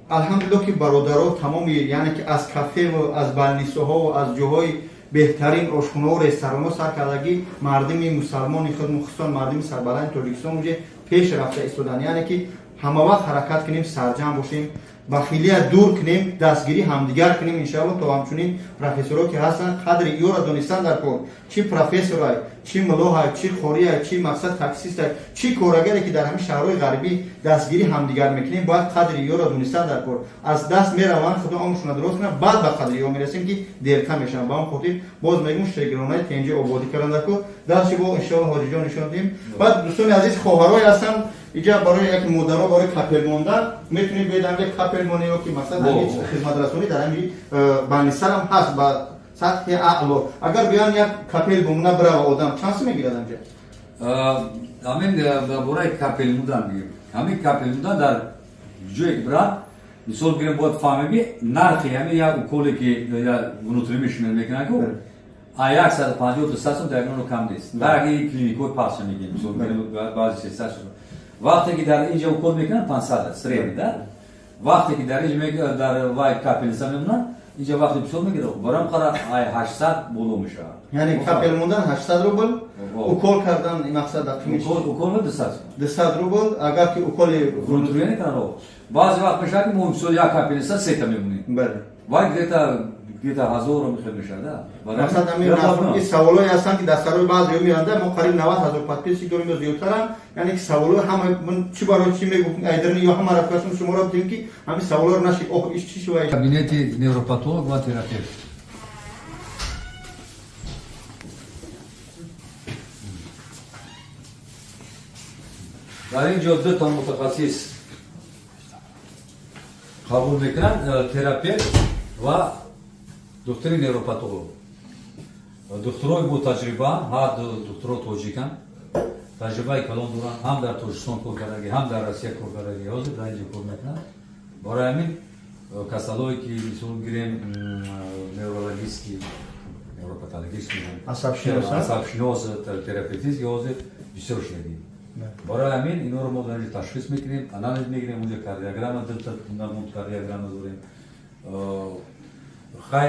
Алҳамдулилло, ки бародаро тамоми, яъне ки аз кафеву аз больница ҳову аз ҷоҳои беҳтарин ошхонаҳо, ресторанҳо сар кардагӣ, мардими мусалмони худ, хусусан мардими сарбаланди Тоҷикистон уҷе пеш рафта истоданд. Яъне ки ҳама вақт ҳаракат кунем, сарҷамъ бошем, бахилия дур кунем, дастгирӣ ҳамдигар кунем, иншаалло. То ҳамчунин профессорҳо, ки ҳастанд, қадри ёро донистан дар кор, чӣ профессорай, чӣ Чӣ мулоҳа, чӣ қория, чӣ мақсад таксиста, чӣ корагаре, ки дар ҳамин шаҳрҳои ғарбӣ дастгирӣ ҳамдигар мекунем, бояд қадри ёро донистан дар кор. Аз даст мераванд, худо омшона дуруст кунад, баъд ба қадри ё мерасем, ки дертар мешаванд. Ба он хотир боз мегӯм, шегиронаи тенҷи ободӣ кардан дар кор. Дастши бо иншоалло ҳоҷиҷон нишон диҳем. Баъд, дӯстони азиз, хоҳарое ҳастанд иҷа, барои яке модаро, барои капель мондан метунед биёед ҳамҷа капель моне, ё ки масалан ҳамин хизматрасонӣ дар ҳамин банисарам ҳаст ба сатҳи аъло. Агар биён, як капель бимона, бирава, одам чанд сум мегирад анҷа? Ҳамин дар бораи капель мудан мегӯем. Ҳамин капель мудан дар ҷое ки бирад, мисол гирем, бояд фаҳмем, ки нархи ҳамин як уколе, ки внутримышечно мекунанд, ку а 150 200 сум дар ягон кам нест. Дар аги клиникҳои пасша мегирем, мисол баъзи 300 сум. Вақте ки дар инҷа укол мекунанд, 500 средний да. Вақте ки дар инҷа дар вай капельница мемонанд, инҷа вақте бисёр мегирад, барам қара ай 800 боло мешавад. Яъне капель мондан 800 рубл, укол кардан мақсад дақиқи укол 200. 200 рубл, агар ки уколи внутренний канал. Баъзе вақт мешавад, ки мо мисол як капельница сета мемонем. Вай где-то ҳазорро мехел мешавад, да. Мақсад ҳамин ин саволое ҳастанд, ки дар сарои баъзеҳо меоянд. Мо қариб 90 000 подписчик дорем ё зиёдтарам. Яъне ки саволои ҳама чӣ барои чӣ мегуфт айдарни ё ҳама рафкашон шуморо битем, ки ҳамин саволоро наши оҳ иш чӣ шува. Кабинети невропатолог ва терапевт. Дар ин ҷо дута мутахассис қабул мекунанд: терапевт ва духтури невропатолог. Духтурои бо таҷриба, ҳар ду духтуро тоҷиканд, таҷрибаи калон доранд, ҳам дар Тоҷикистон кор кардаги, ҳам дар Россия кор кардаги, ҳозир дар инҷо кор мекунанд. Барои ҳамин касалое, ки мисол гирем, неврологический, невропатологический, асабшинос, терапевтический ҳозир бисёр шудагӣ. Барои ҳамин инҳоро мо дар инҷо ташхис мекунем, анализ мегирем. Унҷо кардиограмма, дута намуд кардиограмма дорем. Хай,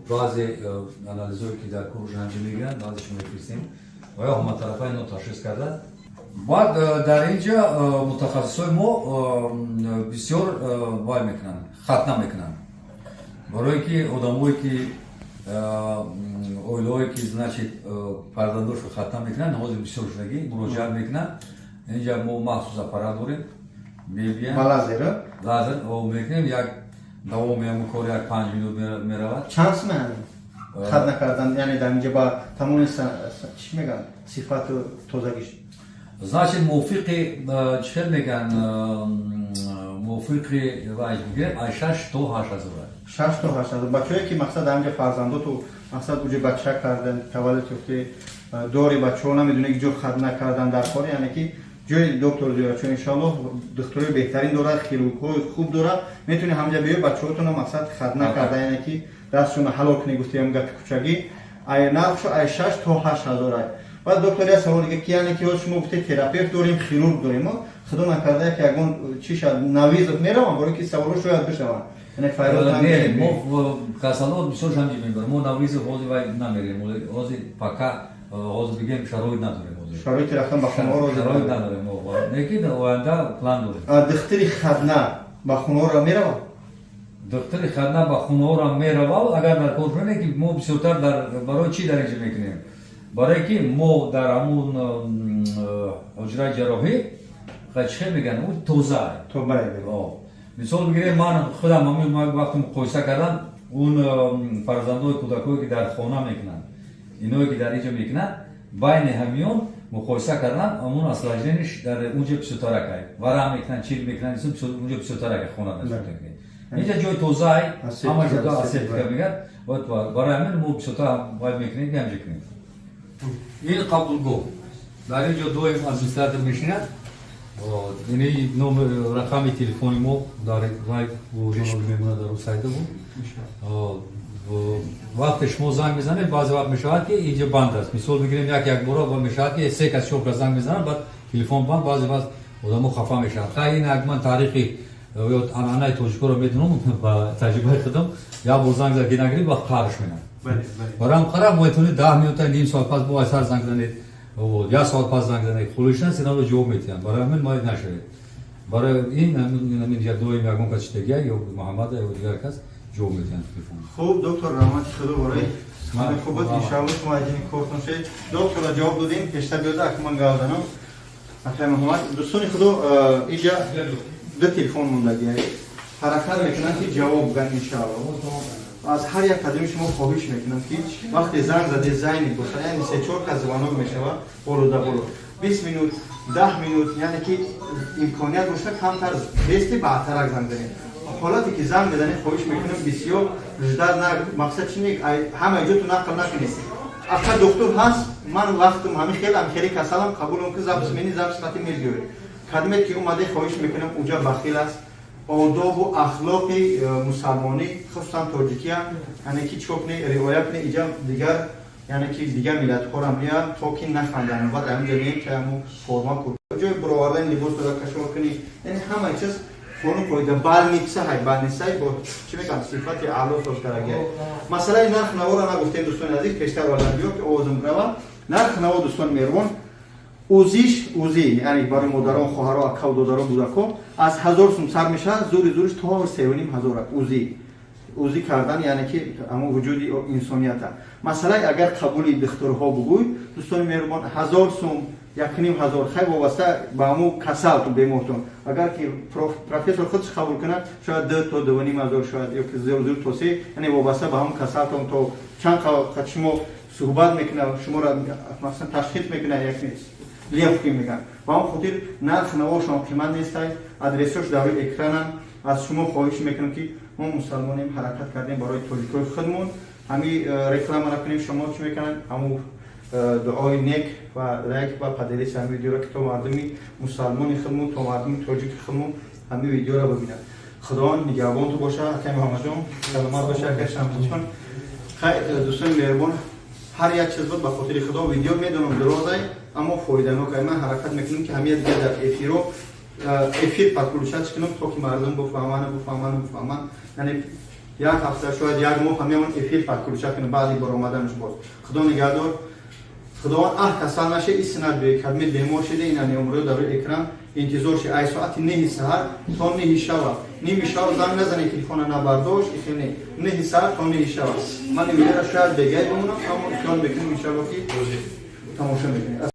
баъзе анализое, ки дар кор анҷом мегиранд, баъзешо мефиристем ва ё ҳаматарафа ино ташхис карда. Баъд дар инҷа мутахассисои мо бисёр вай мекунанд, хатна мекунанд, барое ки одамое ки оилаое ки, значит, фарзандошо хатна мекунанд, ҳозир бисёр шудагӣ, муроҷиат мекунанд. Инҷа мо махсус аппарат дорем, мебиянд. Лазер. Лазер мекунем, як давоми ҳамун кор як 5 минут меравад. Чанд сум хатна кардан, яъне дар инҷа ба тамоми чӣ мегӯянд, сифату тозагиш? Значит, мувофиқи чӣ хел мегӯянд, мувофиқи вай бигирем, аз 6 то 8 ҳазор. 6 то 8 ҳазор. Бачаҳое, ки мақсад дар инҷа фарзандоту мақсад уҷа бача кардан, таваллуд ёфте, дори бачаҳо, намедоне, ки ҷо хатна кардан дар кор, яъне ки ҷои доктор Зиёрачо иншоаллоҳ духтурои беҳтарин дорад, хирургҳои хуб дорад. Метавонед ҳамҷа биёед, бачаҳотонро мақсад хатна карда, яъне ки дастшонро ҳалол кунед, гуфтем гапи кучагӣ. Ай нархшо ай 6 то 8 ҳазор ай. Баъд, доктор, як савол дига, ки яъне ки ҳоз шумо гуфтед, терапевт дорем, хирург дорем, худо накарда, як ягон чӣ шад, на вызов меравам, барои ки саволо шояд бишаванд. Не, мо касалот бисёр шамҷи мебарем, мо на вызов ҳозир вай намерем, ҳозир пока ҳозир бигем, шароит надорем. Шароити рафтан ба хонаҳоро? Шароит надорем, лекин оянда план дорем. Духтури хатна ба хонаҳоро меравад? Духтури хатна ба хонаҳоро меравад, агар дар кор шуне, ки мо бисёртар дар барои чӣ дар инҷо мекунем? Барое ки мо дар ҳамун ҳуҷраи ҷарроҳӣ, чӣ хел мегӯянд, ӯ тоза. Мисол бигирем, ман худам ҳамин вақте муқоиса кардам, он фарзандои кӯдакое, ки дар хона мекунанд, иное, ки дар инҷо мекунанд, байни ҳамиён муқоиса кардан, ҳамун осложнение ш дар унҷо бисёртаракай, варам мекунанд, чир мекунанд, унҷо бисёртаракай. Хона инҷа ҷои тозаай, ҳама ҷо асептика мегӯяд. Барои ҳамин мо бисёртар вай мекунем, ки ҳамҷо кунем. Ин қабулгоҳ, дар ин ҷо доим администратор мешинад. Ини номер, рақами телефони мо дар вай мемонад, дар сайта буд. Вақте шумо занг мезанед, баъзе вақт мешавад, ки инҷа банд аст. Мисол бигирем, як як бора мешавад, ки се кас, чор кас занг мезанад, баъд телефон банд. Баъзе вақт одамо хафа мешаванд. Хай, ин як ман таърихи ё анъанаи тоҷикоро медонам, ба таҷрибаи худам, як бор занг зад, ки нагирид, вақт қарш менад. Барам қара метавонед 10 минута, ним соат пас бо сар занг занед, як соат пас занг занед, хулишан синаро ҷавоб метиҳанд. Барои ҳамин ма нашавед. Барои ин доим ягон кас читагия, ё Муҳаммада, ё дигар кас ҷавоб метиҳанд телефон. Хуб, доктор, раҳмати худо барои Сухани хуб буд. Иншоалло, шумо аҷини кортон шед. Доктора ҷавоб додем, пештар биёда, ака, ман гап занам. Акай Муҳаммад, дӯстони худо, иҷа ду телефон мондагӣ, ҳаракат мекунанд, ки ҷавоб ган, иншоалло. Аз ҳар як қадами шумо хоҳиш мекунам, ки вақте занг заде, занят бошад, яъне се чор кас звонок мешавад, боло да боло 20 минут, 10 минут, яъне ки имконият боша, камтар бести баъдтарак занг занед. Ҳолате ки занг мезанед, хоҳиш мекунам, бисёр ждать на. Мақсад чи не, ҳама ҷоту нақл накунед. Ака, доктор ҳаст, ман вақтам ҳамин хел, ҳам хеле касалам, қабулам ки запись мени, запись қати мебиёред. Кадмет ки омаде, хоҳиш мекунам, уҷа бахил аст. Одобу ахлоқи мусалмонӣ, хусусан тоҷикия, яъне ки чикор кунед, риоя кунед. Иҷа дигар, яъне ки дигар миллатҳоро меяд, то ки наханданд. Баъд ҳаминҷа меем, ки ҳамун форма, ҷои буровардани либос дора, кашор кунӣ, яъне ҳамаи чиз қонун қоида. Больница ҳай, больницаи бо чӣ мегӯям, сифати аъло соз кардаги. Масъалаи нарх наворо нагуфтем, дӯстони азиз. Пештар валан биё, ки овозам рава. Нарх наво, дӯстони меҳрубон, УЗИш, УЗИ, яъне барои модарон, хоҳаро, акаву додаро, бузакҳо аз 1000 сум сар мешавад, зури зуриш то 3500. УЗИ кардан, яъне ки ҳамон вуҷуди инсонията. Масъалаи агар қабули духтурҳо бугӯй, дӯстони меҳрубон, 1000 сум, 1500, хай, вобаста ба ҳамун касалтун, бемортун. Агар ки профессор худш қабул кунад, шояд 2 то 2500, шояд ё ки зур то се, яъне вобаста ба ҳамун касалтон, то чанд қад шумо суҳбат мекунад, шуморо масалан ташхис мекунад, як лёгкий мегӯянд. Ба ҳамон хотир нарх навошон қимат нестай. Адресош дар рӯи экрананд. Аз шумо хоҳиш мекунам, ки мо мусалмонем, ҳаракат кардем барои тоҷикои худмон, ҳами реклама накунем. Шумо чӣ мекунанд, ҳамун дуои нек ва лайк ва поделиться ҳами видеоро, ки то мардуми мусалмони худмон, то мардуми тоҷики худмон ҳами видеоро бибинанд. Худованд нигаҳбонту боша, акай Муҳаммадҷон, саломат боша, акай Шамсиҷон. Хай, дӯстони меҳрубон, ҳар як чиз буд, ба хотири Худо. Видео, медонам, дурозай, аммо фоиданок. Ман ҳаракат мекунам, ки ҳамия дига дар эфиро эфир подключать кунам, то ки мардум буфаҳманд, буфаҳманд, буфаҳманд. Яъне як ҳафта, шояд як моҳ ҳамиамон эфир подключать кунам баъди баромаданаш. Боз Худо нигаҳдор. Худованд аҳ касал наша, истинад бе кадме бемор шида, ина неумрӯ дар рӯи экран интизор ши. Ай соати 9 саҳар то 9 шава. Ними шав занг назане, телефона набардошт, ихе не. 9 саҳар то 9 шава. Ман видеоро шояд бегай бимонам, аммо хиёл мекунам, иншалло, ки тамошо мекунед.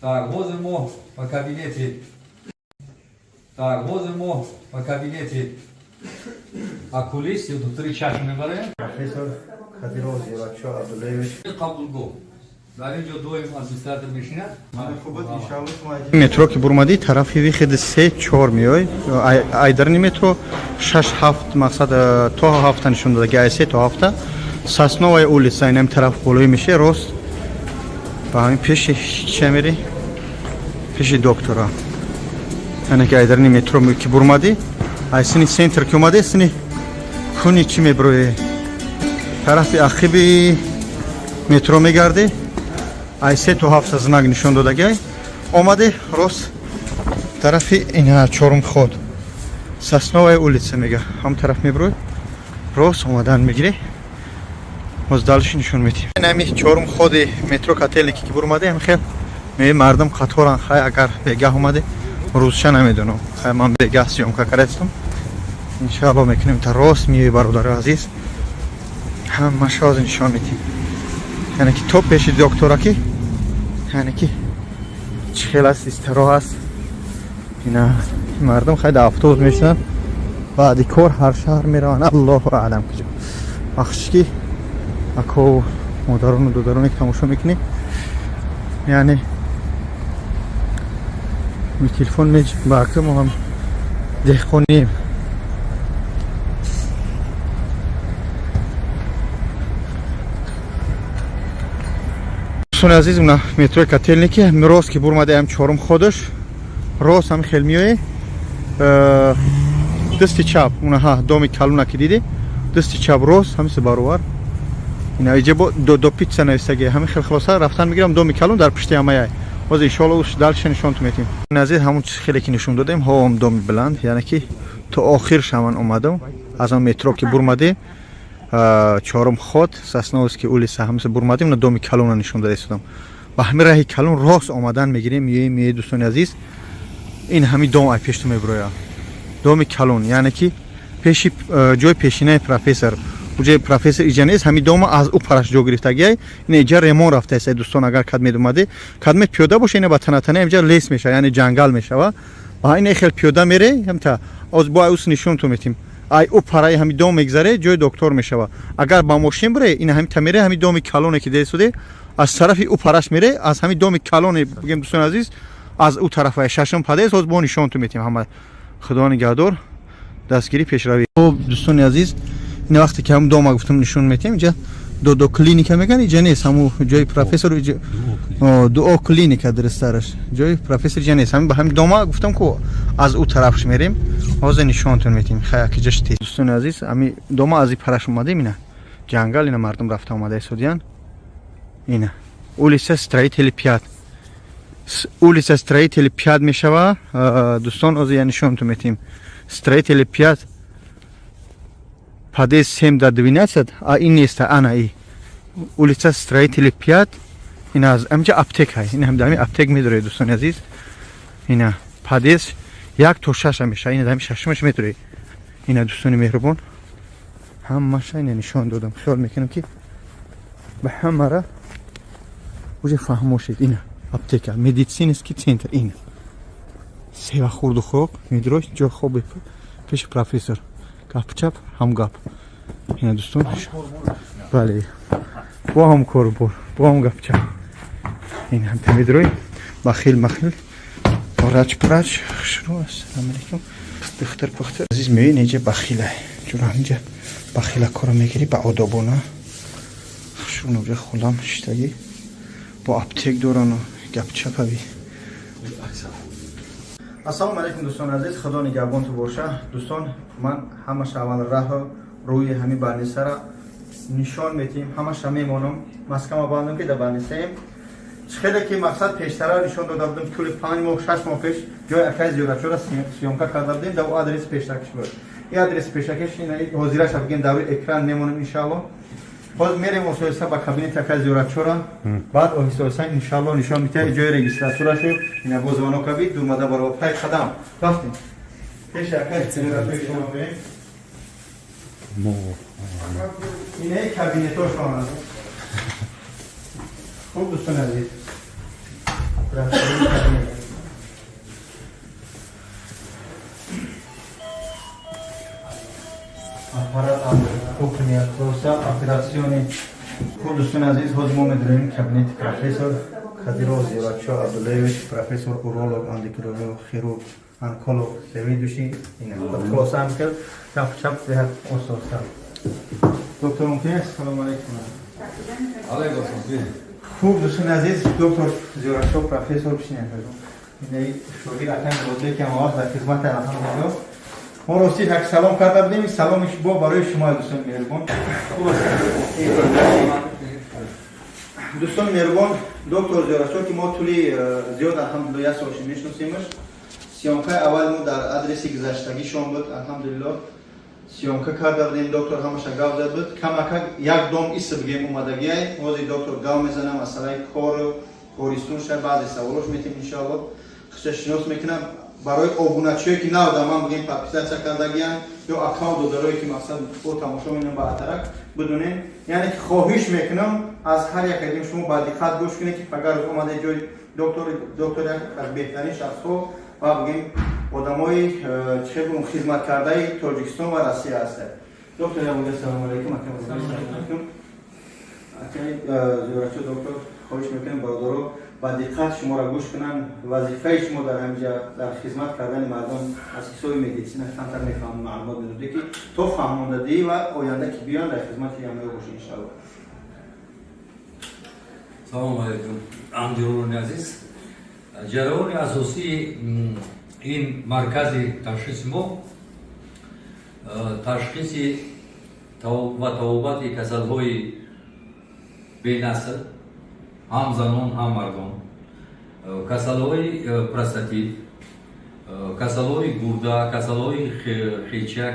Так, ҳозир мо ба кабинети, так, ҳозир мо ба кабинети окулист ё доктори чашм мебарем. Профессор Кадиров Зиёратшо Абдуллаевич. Қабулгоҳ, дар ин ҷо доим администратор мешинад. Метро ки бурмадӣ, тарафи выходи се, чор меой. Айдарни метро шаш, ҳафт, мақсад то ҳафта нишон дода, ай се то ҳафта. Сосновая улица, инам тараф болои меше, рост ба ҳамин пеши чия мери, пеши доктора. Яъне ки айдарни метро ки бурмадӣ, ай сини центр ки омадӣ, сини куни чӣ меброи, тарафи ақиби метро мегардӣ, ай се то ҳафта знак нишон додагиай, омаде, рост тарафи ина чорум ход, Сосновая улица мега, ҳам тараф меброй, рост омадан мегирӣ. Боз дальше нишон медиҳем. Ами чорум ходи метро Котельники ки бурмаде, хел ме мардум қаторан. Хай, агар бегаҳ омаде, рӯзша намедонам. Хай, ман бегаҳ съёмка кардастам. Иншаалло мекунем та рост миёи, бародари азиз, ҳамаша ҳозир нишон медиҳем, яъне ки то пеши доктора ки, яъне ки чӣ хел аст, истироҳ аст. Ина мардум хай дар автобус мешинанд, баъди кор ҳар шаҳр мераванд, аллоҳу аълам куҷо. Бахшиш ки акову модарону додароне ки тамошо мекунӣ, яъне телефон меҷ ба ака, мо ҳам деҳқонием. Дӯстони азиз, уна метрои Котельники рост ки бурмадаям, чорум ходаш, рост ҳами хел меои, дасти чап унаҳа доми калуна ки дидӣ, дасти чап рост ҳамиса баровар. Ина иҷа бо Додо Питса навистаги, ҳами хел хулоса рафтан мегирам. Доми калон дар пушти ҳамаяй. Боз иншоалло дальше нишонтон метем. Азиз, ҳамун хеле ки нишон додем, ҳоам доми баланд, яъне ки то охир шаман омадам. Аз он метро ки бурмадем, чорум ход, Сосновский улица, ҳамаса бурмадем, на доми калона нишон дода истодам. Ба ҳамин раҳи калон рост омадан мегирем, меоем, меои, дӯстони азиз, ин ҳамин дом ай пешту мебироя, доми калон, яъне ки пеши ҷои пешинаи профессор. Уҷои профессор иҷа нест, ҳамин дома аз ӯ параш ҷо гирифтагиай. Ин иҷа ремон рафтааст, дӯстон. Агар кадмед омаде, кадмед пиёда боша, ина ба танатана инҷа лес мешава, яъне ҷангал мешава. Ба ин хел пиёда мере, ҳамта оз бо ус нишонтон метим. Ай ӯ параи ҳами дом мегзаре, ҷои доктор мешава. Агар ба мошин бире, ин ҳами та мере, ҳами доми калоне ки десуде, аз тарафи ӯ параш мере, аз ҳами доми калоне бигем, дӯстони азиз, аз ӯ тарафа шашум подъезд. Ҳоз бо нишонтон метим ҳама. Худо нигаҳдор, дастгирӣ, пешравӣ. Хуб, дӯстони азиз, ин вақте ки ҳам дома гуфтам, нишон метиҳем. Инҷа Додо клиника меган, иҷа нест, ҳаму ҷои профессор, Дуо клиника, дурусттараш, ҷои профессор иҷа нест. Ҳамин ба ҳамин дома гуфтам ку, аз ӯ тарафш мерем, ҳозир нишонтон метиҳем. Хай, акиҷаш тез. Дӯстони азиз, ҳами дома аз и параш омадем, ина ҷангал, ина мардум рафта омада истодиян. Ина улица Строители 5, улица Строители 5 мешава, дӯстон. Ҳозир я нишонтон метиҳем. Строители 5, подъезд 7 до 12, а ин неста, ана и улица Строители 5. Ина аз амҷа аптека, ина ҳам дами аптек медоред, дӯстони азиз. Ина подъезд як то шаш меша, ина дами шашумаш медоред. Ина, дӯстони меҳрубон, ҳамаша ина нишон додам. Хиёл мекунам ки ба ҳамара уже фаҳмо шед. Ина аптека, медицинский центр, ина сева хурду хӯрок медрош, ҷои хоби пеши профессор, гапчап ҳам гап. Ина, дӯстон, бале, бо ҳам корбор, бо ҳам гапчап. Ин ҳам медрои бахил махил, рач прач шурӯ. Ассалому алайкум, духтар пухтар азиз, меои неҷа бахила чун ҳаминҷа бахила коро мегирӣ ба одобона. Хушрӯ хулам шиштагӣ, бо аптек дорану гапчапави. Ассалому алайкум, дӯстони азиз, худо нигаҳбонту боша. Дӯстон, ман ҳамаша аввал раҳу рӯи ҳамин больницара нишон метиҳем, ҳамаша мемонам, маскама бандам ки дар больницаем. Хеле ки мақсад пештара нишон дода будем, тӯли 5 моҳ, 6 моҳ пеш ҷои акай зиёратчора съёмка карда будем, дар адрес пештакиш буд. Ин адрес пешакиш ҳозираша бигем, дар рӯи экран мемонем, иншаалло. Ҳозир мерем оҳиста ба кабинети акай зиёратчора, баъд оҳиста оҳиста иншаалло нишон метиҳад ҷои регистратурашу. Ина боз звонок каби дурмада баро пай қадам рафтем пеши акай зиёратчора мерем. Инаи кабинетошон аст. Хуб, дӯстони азиз. Рафтем кабинет. Аппарат кухня, хулоса, операционный. Хуб, дӯстони азиз, ҳозир мо медорем кабинети профессор Кадиров Зиёратшо Абдуллаевич, профессор, уролог, эндокринолог, хирург, онколог, заведующий. Ина хулоса ҳам кард, чап чап беҳад оста оста. Доктор, мумкин аст? Салому алайкум. Алайкум ассалом. Хуб, дӯстони азиз, доктор Зиёратшо, профессор, бишинед. Инаи шогирд акан Розе, ки ҳама вақт дар хизмати, алҳамдулилло. Мо рости як салом карда будем, саломи бо барои шумо, дӯстони меҳрубон. Хуб аст, дӯстони меҳрубон, доктор Зиёратшо, ки мо тӯли зиёд, алҳамдулилло, як сол мешиносемаш. Съёмка и аввали мо дар адреси гузаштагишон буд, алҳамдулилло, съёмка карда будем, доктор ҳамаша гав зад буд. Камакак як дом иса бигем омадагиай. Ҳозир доктор гав мезанам масъалаи кору користунша, баъзе саволош метем, иншоалло. Худша шинос мекунам барои обуначиое, ки нав дар ман бигем подписаться кардагиян ё аккаунт додарое, ки мақсад бо тамошо менам ба атарак бидунем. Яъне ки хоҳиш мекунам аз ҳар як адим шумо ба диққат гӯш кунед, ки пагар рӯз омаде ҷои доктор. Доктор як аз беҳтарин шахсҳо ва бигем одамои чӣ бигӯм, хизматкардаи Тоҷикистон ва Россия ҳастанд. Доктор, як бор салому алайкум. Алайкум, акай Зиёратшо доктор. Хоҳиш мекунем, бародаро, ба диққат шуморо гӯш кунанд. Вазифаи шумо дар ҳаминҷа дар хизмат кардани мардум аз ҳисоби медицина камтар мефаҳмам, маълумот медодӣ, ки то фаҳмондадӣ ва оянда ки биёянд, дар хизмати ҳамаё бошед, иншоалло. Салому алайкум, ҳамдиёрони азиз. Ҷараёни асосии ин маркази ташхиси мо ташхиси ва табобати касалҳои бенасл, ҳам занон, ҳам мардон, касалҳои простатит, касалҳои гурда, касалҳои хечак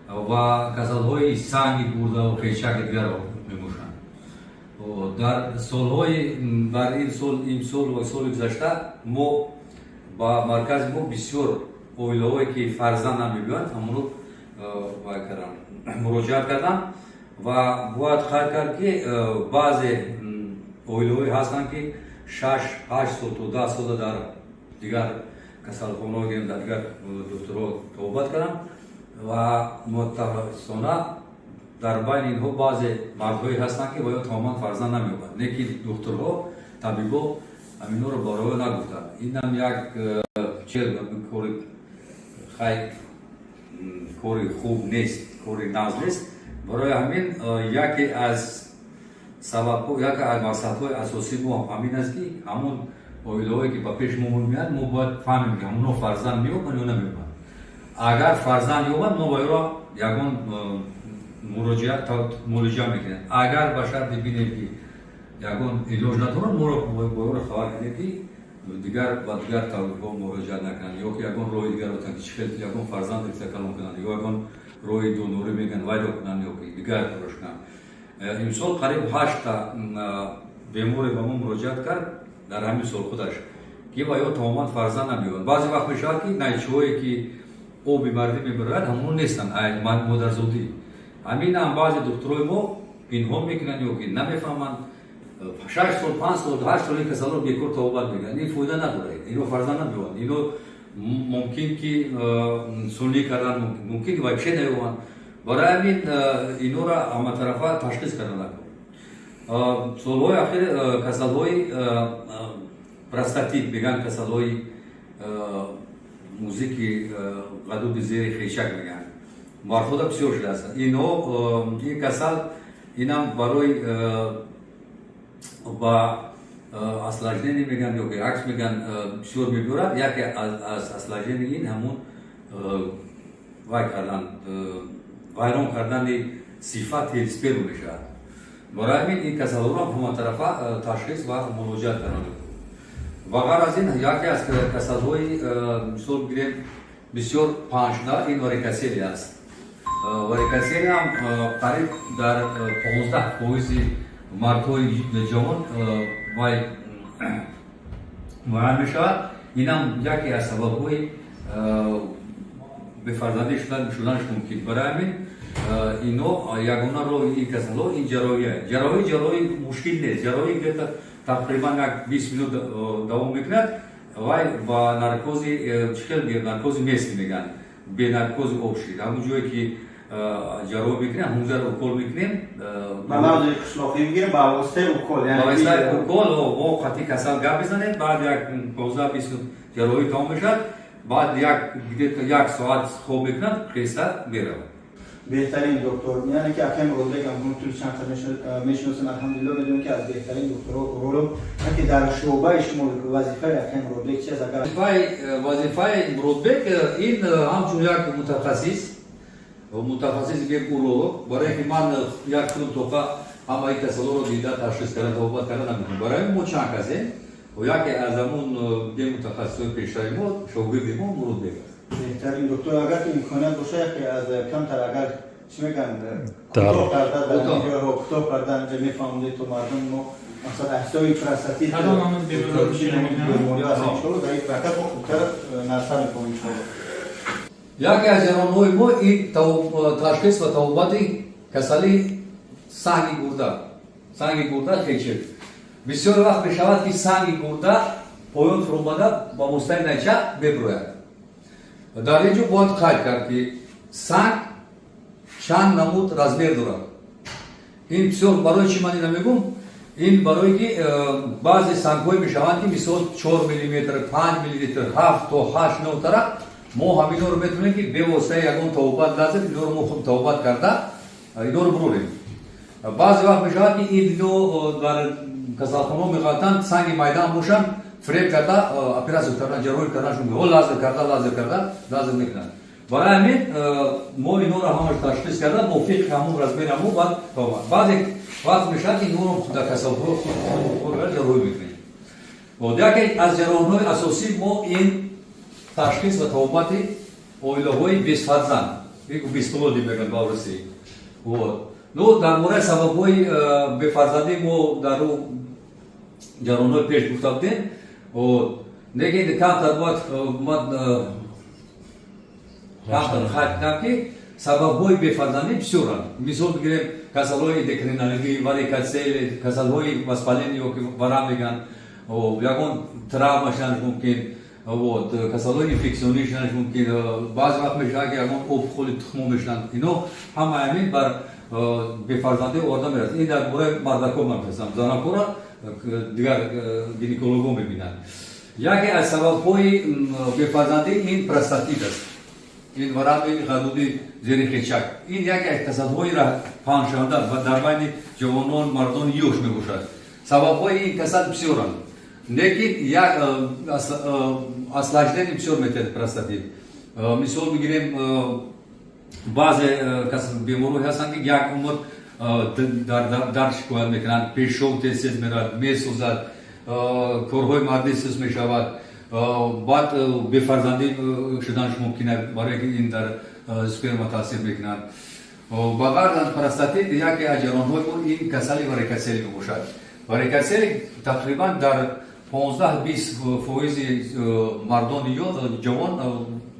ва касалҳои санги гурдаву хечаки дигарро мебошанд. Дар солҳои дар ин сол, имсол ва соли гузашта мо ба маркази мо бисёр оилаҳое, ки фарзанд намебиёянд, ҳамонро вай карданд, муроҷиат карданд. Ва бояд қайд кард, ки баъзе оилаҳое ҳастанд, ки 6-8 сол то 10 сола дар дигар касалхонаҳо гирем, дар дигар духтурҳо табобат карданд. Ва мутаассифона дар байни инҳо баъзе мардҳое ҳастанд, ки бояд тамоман фарзанд намеёбанд, лекин духтурҳо, табибо ҳаминҳоро барои нагуфтанд. Инам як чел кори хай, кори хуб нест, кори нағз нест. Барои ҳамин яке аз сабабҳо, яке аз мақсадҳои асосии мо ҳамин аст, ки ҳамон оилаҳое, ки ба пеши мо меоянд, мо бояд фаҳмем, ки ҳамонҳо фарзанд меёбанд ё намеёбанд. Агар фарзанд ёбанд, мо ба ёро ягон муроҷиат муолиҷа мекунем. Агар ба шарти бинем, ки ягон илоҷ надоранд, моро ба ёро хабар кунем, ки дигар ба дигар табибҳо муроҷиат накунанд ё ки ягон роҳи дигарро, ки чӣ хел ягон фарзанд калон кунанд ё ягон роҳи донорӣ мегӯянд, вайро кунанд ё ки дигар корош кунанд. Имсол қариб ҳашта беморе ба мо муроҷиат кард дар ҳамин сол худаш, ки ва ё тамоман фарзанд намеёбанд. Баъзе вақт мешавад, ки найчаҳое, ки оби мардӣ мебарояд, ҳамоно нестанд, модарзодӣ. Ҳамин ҳам баъзе духтурои мо пинҳон мекунанд ё ки намефаҳманд. 6 сол, 5 сол, 8 сол ин касалро бекор табобат мекунанд. Ин фоида надорад, ино фарзанд намеёбанд. Ино мумкин ки сунъӣ кардан, мумкин ки вообще наёбанд. Барои ҳамин инора ҳаматарафа ташхис кардан накун. Солҳои ахир касалҳои простатит мегӯянд, касалҳои музики ғадуди зери хешак мегӯянд, мардҳода бисёр шудааст. Инҳо, ин касал, инам барои ба осложнение мегӯянд ё ки акс мегӯянд, бисёр мебиёрад. Яке аз осложнение ин ҳамун вай кардан, вайрон кардани сифати сперма мешавад. Барои ҳамин ин касалҳоро ҳаматарафа ташхис ва муроҷиат кардан. Ва ғайр аз ин, яке аз касалҳои, мисол бигирем, бисёр паҳншуда ин варикоселия аст. Варикоселия ҳам қариб дар 15 фоизи мардҳои ҷавон вай муайян мешавад. Инам яке аз сабабҳои бефарзандӣ шуданаш мумкин. Барои ҳамин Ино ягона роҳи ин касалҳо ин ҷарроҳия. Ҷарроҳӣ мушкил нест. Ҷарроҳӣ где-то тақрибан як 20 минут давом мекунад. Вай ба наркози, чӣ хел мегӯянд, наркози местный мегӯянд, бе наркози общий. Ҳамун ҷое ки ҷарроҳӣ мекунем, ҳамунҷаро укол мекунем. Ба мавзӯи қишлоқӣ мегирем, ба воситаи укол. Ба воситаи укол мо қати касал гап мезанем. Баъд як 15-20 минут ҷарроҳӣ тамом мешавад. Баъд як где-то як соат хоб мекунад, хеста меравад. Беҳтарин, доктор. Яъне ки акай Муродбек ам тӯли чанд қадр мешиносем, алҳамдулилло, медонем, ки аз беҳтарин докторо уролог. Ки дар шӯъбаи шумо вазифаи акай Муродбек чи аст, агар? Вазифаи Муродбек ин ҳамчун як мутахассис геп уролог, барое ки ман як худам тоқа ҳамаи касалоро дида, ташхис карда, табобат карда наметавонам. Барои мо чанд касе, яке аз ҳамун ге мутахассисои пешраи мо, шогирди мо Муродбек аст. Беҳтарин, доктор. Агар ки имконият боша, яке аз камтар, агар чӣ мегӯянд, кӯтоҳ карда, дар инҷо кӯтоҳ карда инҷа мефаҳмонед, то мардум мо масалан ҳисоби простатит, беморӣ аст, иншоалло, дар ин ҳаракат мо хубтар нарса мефаҳмем, иншоалло. Яке аз ҷараёнҳои мо ин ташхис ва табобати касалии санги гурда, санги гурда, хечек. Бисёр вақт мешавад, ки санги гурда поён фуромада, ба воситаи найча мебирояд. Дар ин ҷо бояд қайд кард, ки санг чанд намуд размер дорад. Ин бисёр, барои чӣ ман ина мегӯм? Ин барое ки баъзе сангҳое мешаванд, ки мисол 4 миллиметр, 5 миллиметр, ҳафт то ҳашт, нӯ тараф. Мо ҳаминҳоро метавонем, ки бевоситаи ягон табобат, лазер, инҳоро мо хуб табобат карда, инҳоро бурорем. Баъзе вақт мешавад, ки ино дар касалхонаҳо меғалтанд, санги майдан бошанд, фиреб карда, оператсия кардан, ҷарроҳӣ карданшон, лазер карда лазер мекунанд. Барои ҳамин мо инҳоро ҳамаш ташхис карда, мувофиқи ҳамун размери ҳамун баъд табобат. Баъзе вақт мешавад, ки инҳоро дар касалхонаҳо ҷарроҳӣ мекунем. Яке аз ҷарроҳиҳои асосии мо ин ташхис ва табобати оилаҳои бесфарзанд, бесплодие мегӯянд ба русӣ. Вот, ну, дар бораи сабабҳои бефарзандӣ мо дар ҷараёнҳои пеш гуфта будем. Лекин камтар бояд ман камтар қайд кунам, ки сабабҳои бефарзандӣ бисёранд. Мисол бигирем, касалҳои эндокринологӣ, варикоцеле, касалҳои воспаление ё ки варам мегӯянд, ягон травма шуданаш мумкин, вот, касалҳои инфексионӣ шуданаш мумкин. Баъзе вақт мешавад, ки ягон опухоли тухмо мешаванд. Ино ҳама ҳамин бар бефарзандӣ оварда мерасад. Ин дар бораи мардако ман мехостам, занакора дигар гинекологҳо мебинанд. Яке аз сабабҳои бефарзандӣ ин простатит аст, ин варами ғадуди зери хечак. Ин яке аз касалҳои паҳншаванда ва дар байни ҷавонон, мардони ёш мебошад. Сабабҳои ин касал бисёранд, лекин як осложнение бисёр метиҳад простатит. Мисол бигирем, баъзе беморҳое ҳастанд, ки як умр дард шикоят мекунанд, пешоб тез тез меравад, месӯзад, корҳои мардӣ суст мешавад. Баъд бефарзандӣ шуданаш мумкин аст, барое ки ин дар сперма таъсир мекунад. Ба ғайр аз простатит, яке аз ҷараёнҳои мо ин касали варикоцеле мебошад. Варикоцеле тақрибан дар 15-20 фоизи мардони ё ҷавон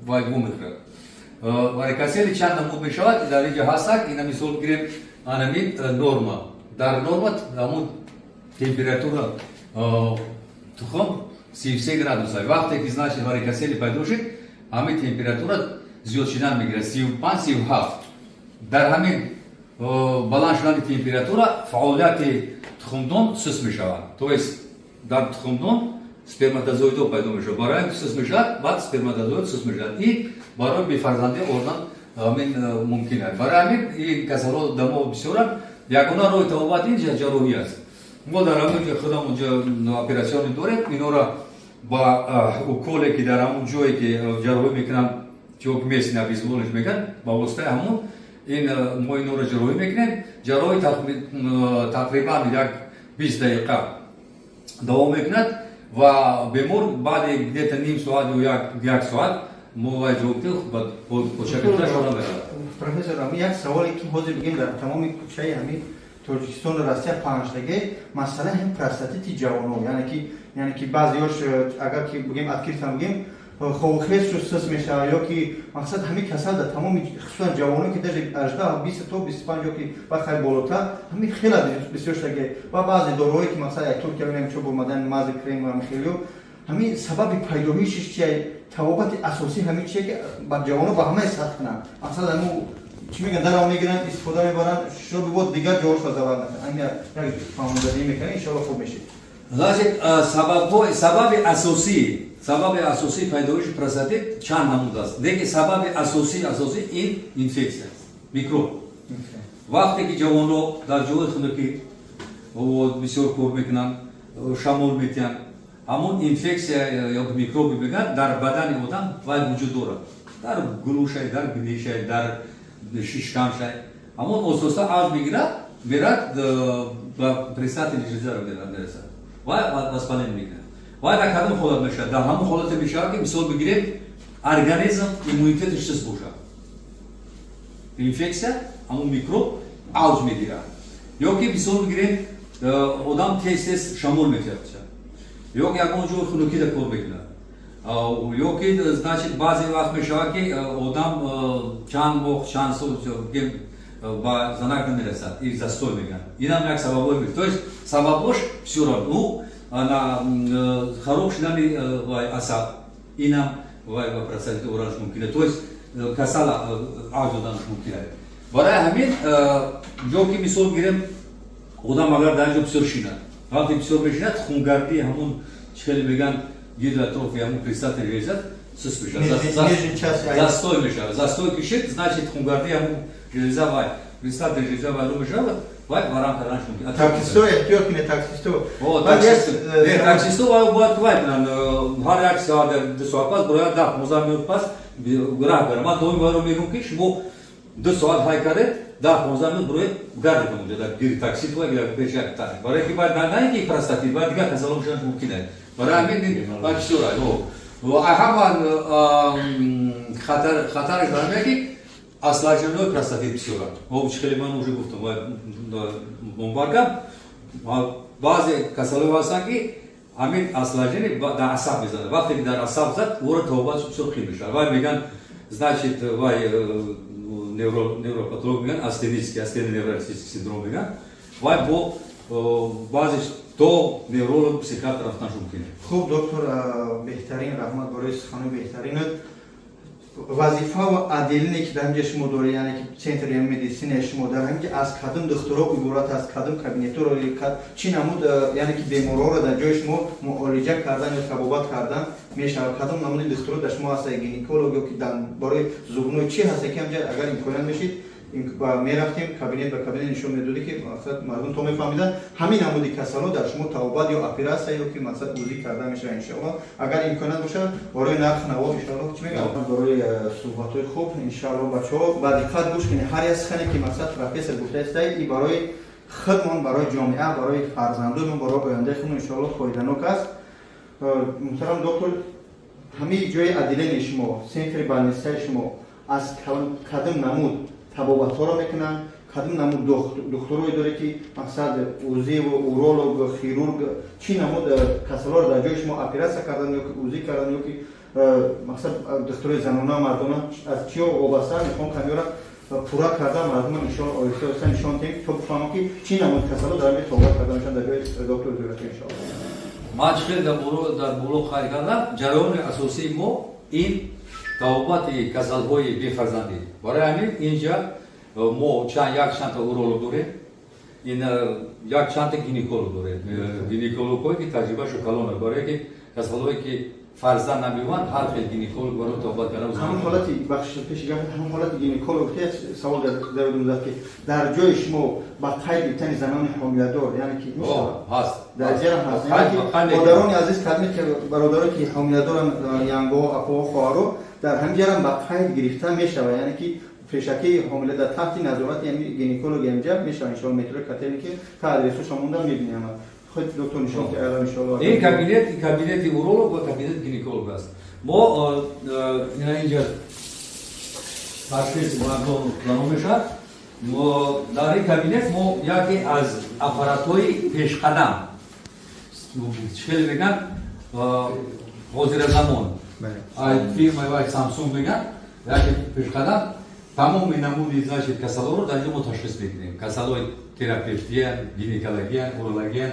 вай гум мехӯрад. Варикоцеле чанд намуд мешавад, дар инҷо ҳастак. Ина мисол бигирем, анамин норма. Дар норма ҳамун температура тухм 33 градуса. Вақте ки, значит, варикоцеле пайдо шуд, ҳамин температура зиёд шудан мегирад, 35, 37. Дар ҳамин баланд шудани температура фаъолияти тухмдон суст мешавад, то есть дар тухмдон сперматозоидҳо пайдо мешавад. Барои ҳамин суст мешавад, баъд сперматозоид суст мешавад, ин барои бефарзандӣ овардан ҳамин мумкин аст. Барои ҳамин ин касалҳо дар мо бисёранд. Ягона роҳи табобат ин ҷарроҳӣ аст. Мо дар ҳамин ҷо худамон ҷо операционный дорем. Инора ба уколе, ки дар ҳамон ҷое ки ҷарроҳӣ мекунанд, ҷо местный обезболивающий мекунанд, ба воситаи ҳамон ин мо инора ҷарроҳӣ мекунем. Ҷарроҳӣ тақрибан як 20 дақиқа давом мекунад ва бемор баъди где-то ним соат ё як соат мо вай ҷавоб почакашона меравад. Профессор, як саволе, ки ҳозир бигем, дар тамоми кӯчаи ҳамин Тоҷикистону Россия паҳншудагӣ масъала ҳам простатити ҷавонон, яъне ки баъзеёш, агар ки бигем, открыто бигем. Хобухез суст мешавад ё ки мақсад ҳамин касал дар тамоми, хусусан ҷавоно, ки даже 18, 20 то 25 ё ки бахай болотар, ҳамин хела бисёр шудаги ва баъзе доруҳое, ки мақсад як Туркия бинем, чо омадан, мази, крем ва хелиё. Ҳамин сабаби пайдоишиш чия? Табобати асосӣ ҳамин чие, ки ба ҷавоно ба ҳамаи сатҳ кунанд? Мақсад, ҳаму чӣ мегӯянд, дарав мегиранд, истифода мебаранд, шоби бод дигар ҷоҳошро зарар накунанд. Ҳамин як фаҳмондадиҳӣ мекунанд, иншоалло, хуб мешид. Значит, сабаби асосии пайдоиши простатит чанд намуд аст, лекин сабаби асосӣ ин инфексия аст, микроб. Вақте ки ҷавонро дар ҷои хунукӣ бисёр кор мекунанд, шамол метиҳанд, ҳамон инфексия ё микроби мегӯянд, дар бадани одам вай вуҷуд дорад, дар гулӯшай, дар бинишай, дар шишкамшай. Ҳамон оста-оста авҷ мегирад, мерад, ба предстательный железа ро мерасад, вай воспаление мекунад. Вай дар кадом ҳолат мешавад? Дар ҳамон ҳолате мешавад, ки, мисол бигирем, организм иммунитеташ суст бошад, инфексия, ҳамон микроб авҷ мегирад. Ё ки, мисол бигирем, одам тез тез шамол метиҳад, ё ки ягон ҷои хунукида кор мекунад, ё ки, значит, баъзе вақт мешавад, ки одам чанд моҳ, чанд сол ба занак намерасад, и застой мегӯянд. Инам як сабабҳое. То есть сабабҳош бисёранд. Ну, на хароб шудани вай асаб, инам вай ба простатит оранаш мумкин, то есть касала авҷ доданаш мумкин. Барои ҳамин, ҷо ки, мисол гирем, одам агар дар ин ҷо бисёр шинад, вақте бисёр мешинад, хунгардии ҳамун, чӣ хеле мегӯянд, гидроатрофия, ҳамун предстательный железа суст мешавад, застой мешавад. Застой ки шид, значит, хунгардии ҳамун железа, вай предстательный железа вайрон мешавад, вай варам карданаш мумкин. Таксисто эҳтиёт кунед, таксисто. Таксисто вай бояд вай кунанд, ҳар як соат, 2 соат пас бояд, 10-15 минут пас раҳ барам. Ман доим вайро мегӯм, ки шумо 2 соат ҳай кардед, 10-15 минут бироед, гардед онҷо дар гири такси, пеш як такси, барое ки бояд на ин ки простатит, бояд дигар касало мешавад, мумкин аст. Барои ҳамин бояд бисёр ҳама хатараш дар ҳамин, ки осложнение ҳои простатит бисёранд. Чӣ хеле ман уже гуфтам, бомбаргам, баъзе касалҳое ҳастанд, ки ҳамин осложнение дар асаб мезанад. Вақте ки дар асаб зад, ӯро табобаташ бисёр қиин мешавад. Вай мегӯянд, значит, вай невропатолог мегӯянд, астенический, астеноневралгический синдром мегӯянд. Вай бо баъзеш то невролог, психиатр рафтанаш мумкин. Хуб, доктор, беҳтарин, раҳмат барои суханои беҳтаринат. Вазифа ва отделение, ки дар ҳамҷа шумо доред, яъне ки центри медицина шумо дар ҳамҷа аз кадом духтуро иборат аст, кадом кабинетро, чӣ намуд, яъне ки беморҳоро дар ҷои шумо муолиҷа кардан ё табобат кардан мешавад? Кадом намуди духтуро дар шумо ҳаста, гинеколог ё ки барои зубной чӣ ҳаста, ки ҳамҷа агар имконият мешид, мерафтем, кабинет ба кабинет нишон медодӣ, ки мақсад мардум то мефаҳмиданд, ҳамин намуди касало дар шумо табобат ё оператсия ё ки мақсад УЗИ карда мешавад, иншоалло, агар имконият бошад, барои нарх наво, иншоалло. Чӣ мегӯям, барои суҳбатҳои хуб. Иншоалло, бачаҳо, ба диққат гӯш кунед. Ҳар як сухане, ки мақсад профессор гуфтааста, и барои худмон, барои ҷомеа, барои фарзандонмон, барои ояндаи худмон, иншоалло, фоиданок аст. Муҳтарам доктор, ҳамаи ҷои отделение шумо, центри больница и шумо аз кадом намуд табобатҳоро мекунанд? Кадом намуд духтурое доред, ки мақсад УЗИ ву уролог, хирург, чӣ намуд касалоро дар ҷои шумо оператсия кардан ё ки УЗИ кардан, ё ки мақсад духтурои занона, мардона, аз чиё вобаста? Мехоҳам камёра пурра карда мардума иншоалло оҳиста оҳиста нишон диҳем, то бифаҳмам, ки чӣ намуд касало дар ҳамин табобат карда мешаванд дар ҷои доктор Зуратӣ, иншоалло. Ман чӣ хеле дар боло қайд кардам, ҷараёни асосии мо ин табобати касалҳои бефарзандӣ. Барои ҳамин инҷа мо чанд як чандта уролог дорем, ин як чандта гинеколог дорем, гинекологҳое, ки таҷрибашу калон, барое ки касалҳое, ки фарзанд намеёбанд, ҳар хел гинеколог барои табобат кардан. Ҳамон ҳолати, бахши пеши гап, ҳамон ҳолати гинеколог, савол дар ки дар ҷои шумо ба қайд гирифтани занони ҳомиладор, яъне ки ҳаст? Дар ҷарам ҳаст. Модарони азиз, кадме бародаро, ки ҳомиладоран, янгаҳо, апоҳо, хоҳаро, дар ҳамин ҷарам ба қайд гирифта мешавад, яъне ки пешакии ҳомила дар таҳти назорати гинекологи ҳамҷа мешавад, иншоалло. Метрои Котельники та адресошо монда мебинем. Худ доктор нишон ки иншоалло. Ин кабинет кабинети уролог ва кабинети гинеколог аст. Мо ина инҷа ташхис плано мешавад. Дар ин кабинет мо яке аз аппаратҳои пешқадам, чӣ хеле мегӯянд, ҳозиразамон. Ай фирмаи вай Samsung меган, яке пешқадам. Тамоми намуди, значит, касалҳоро дар инҷо мо ташхис мекунем. Касалҳои терапевтиян, гинекологиян, урологиян,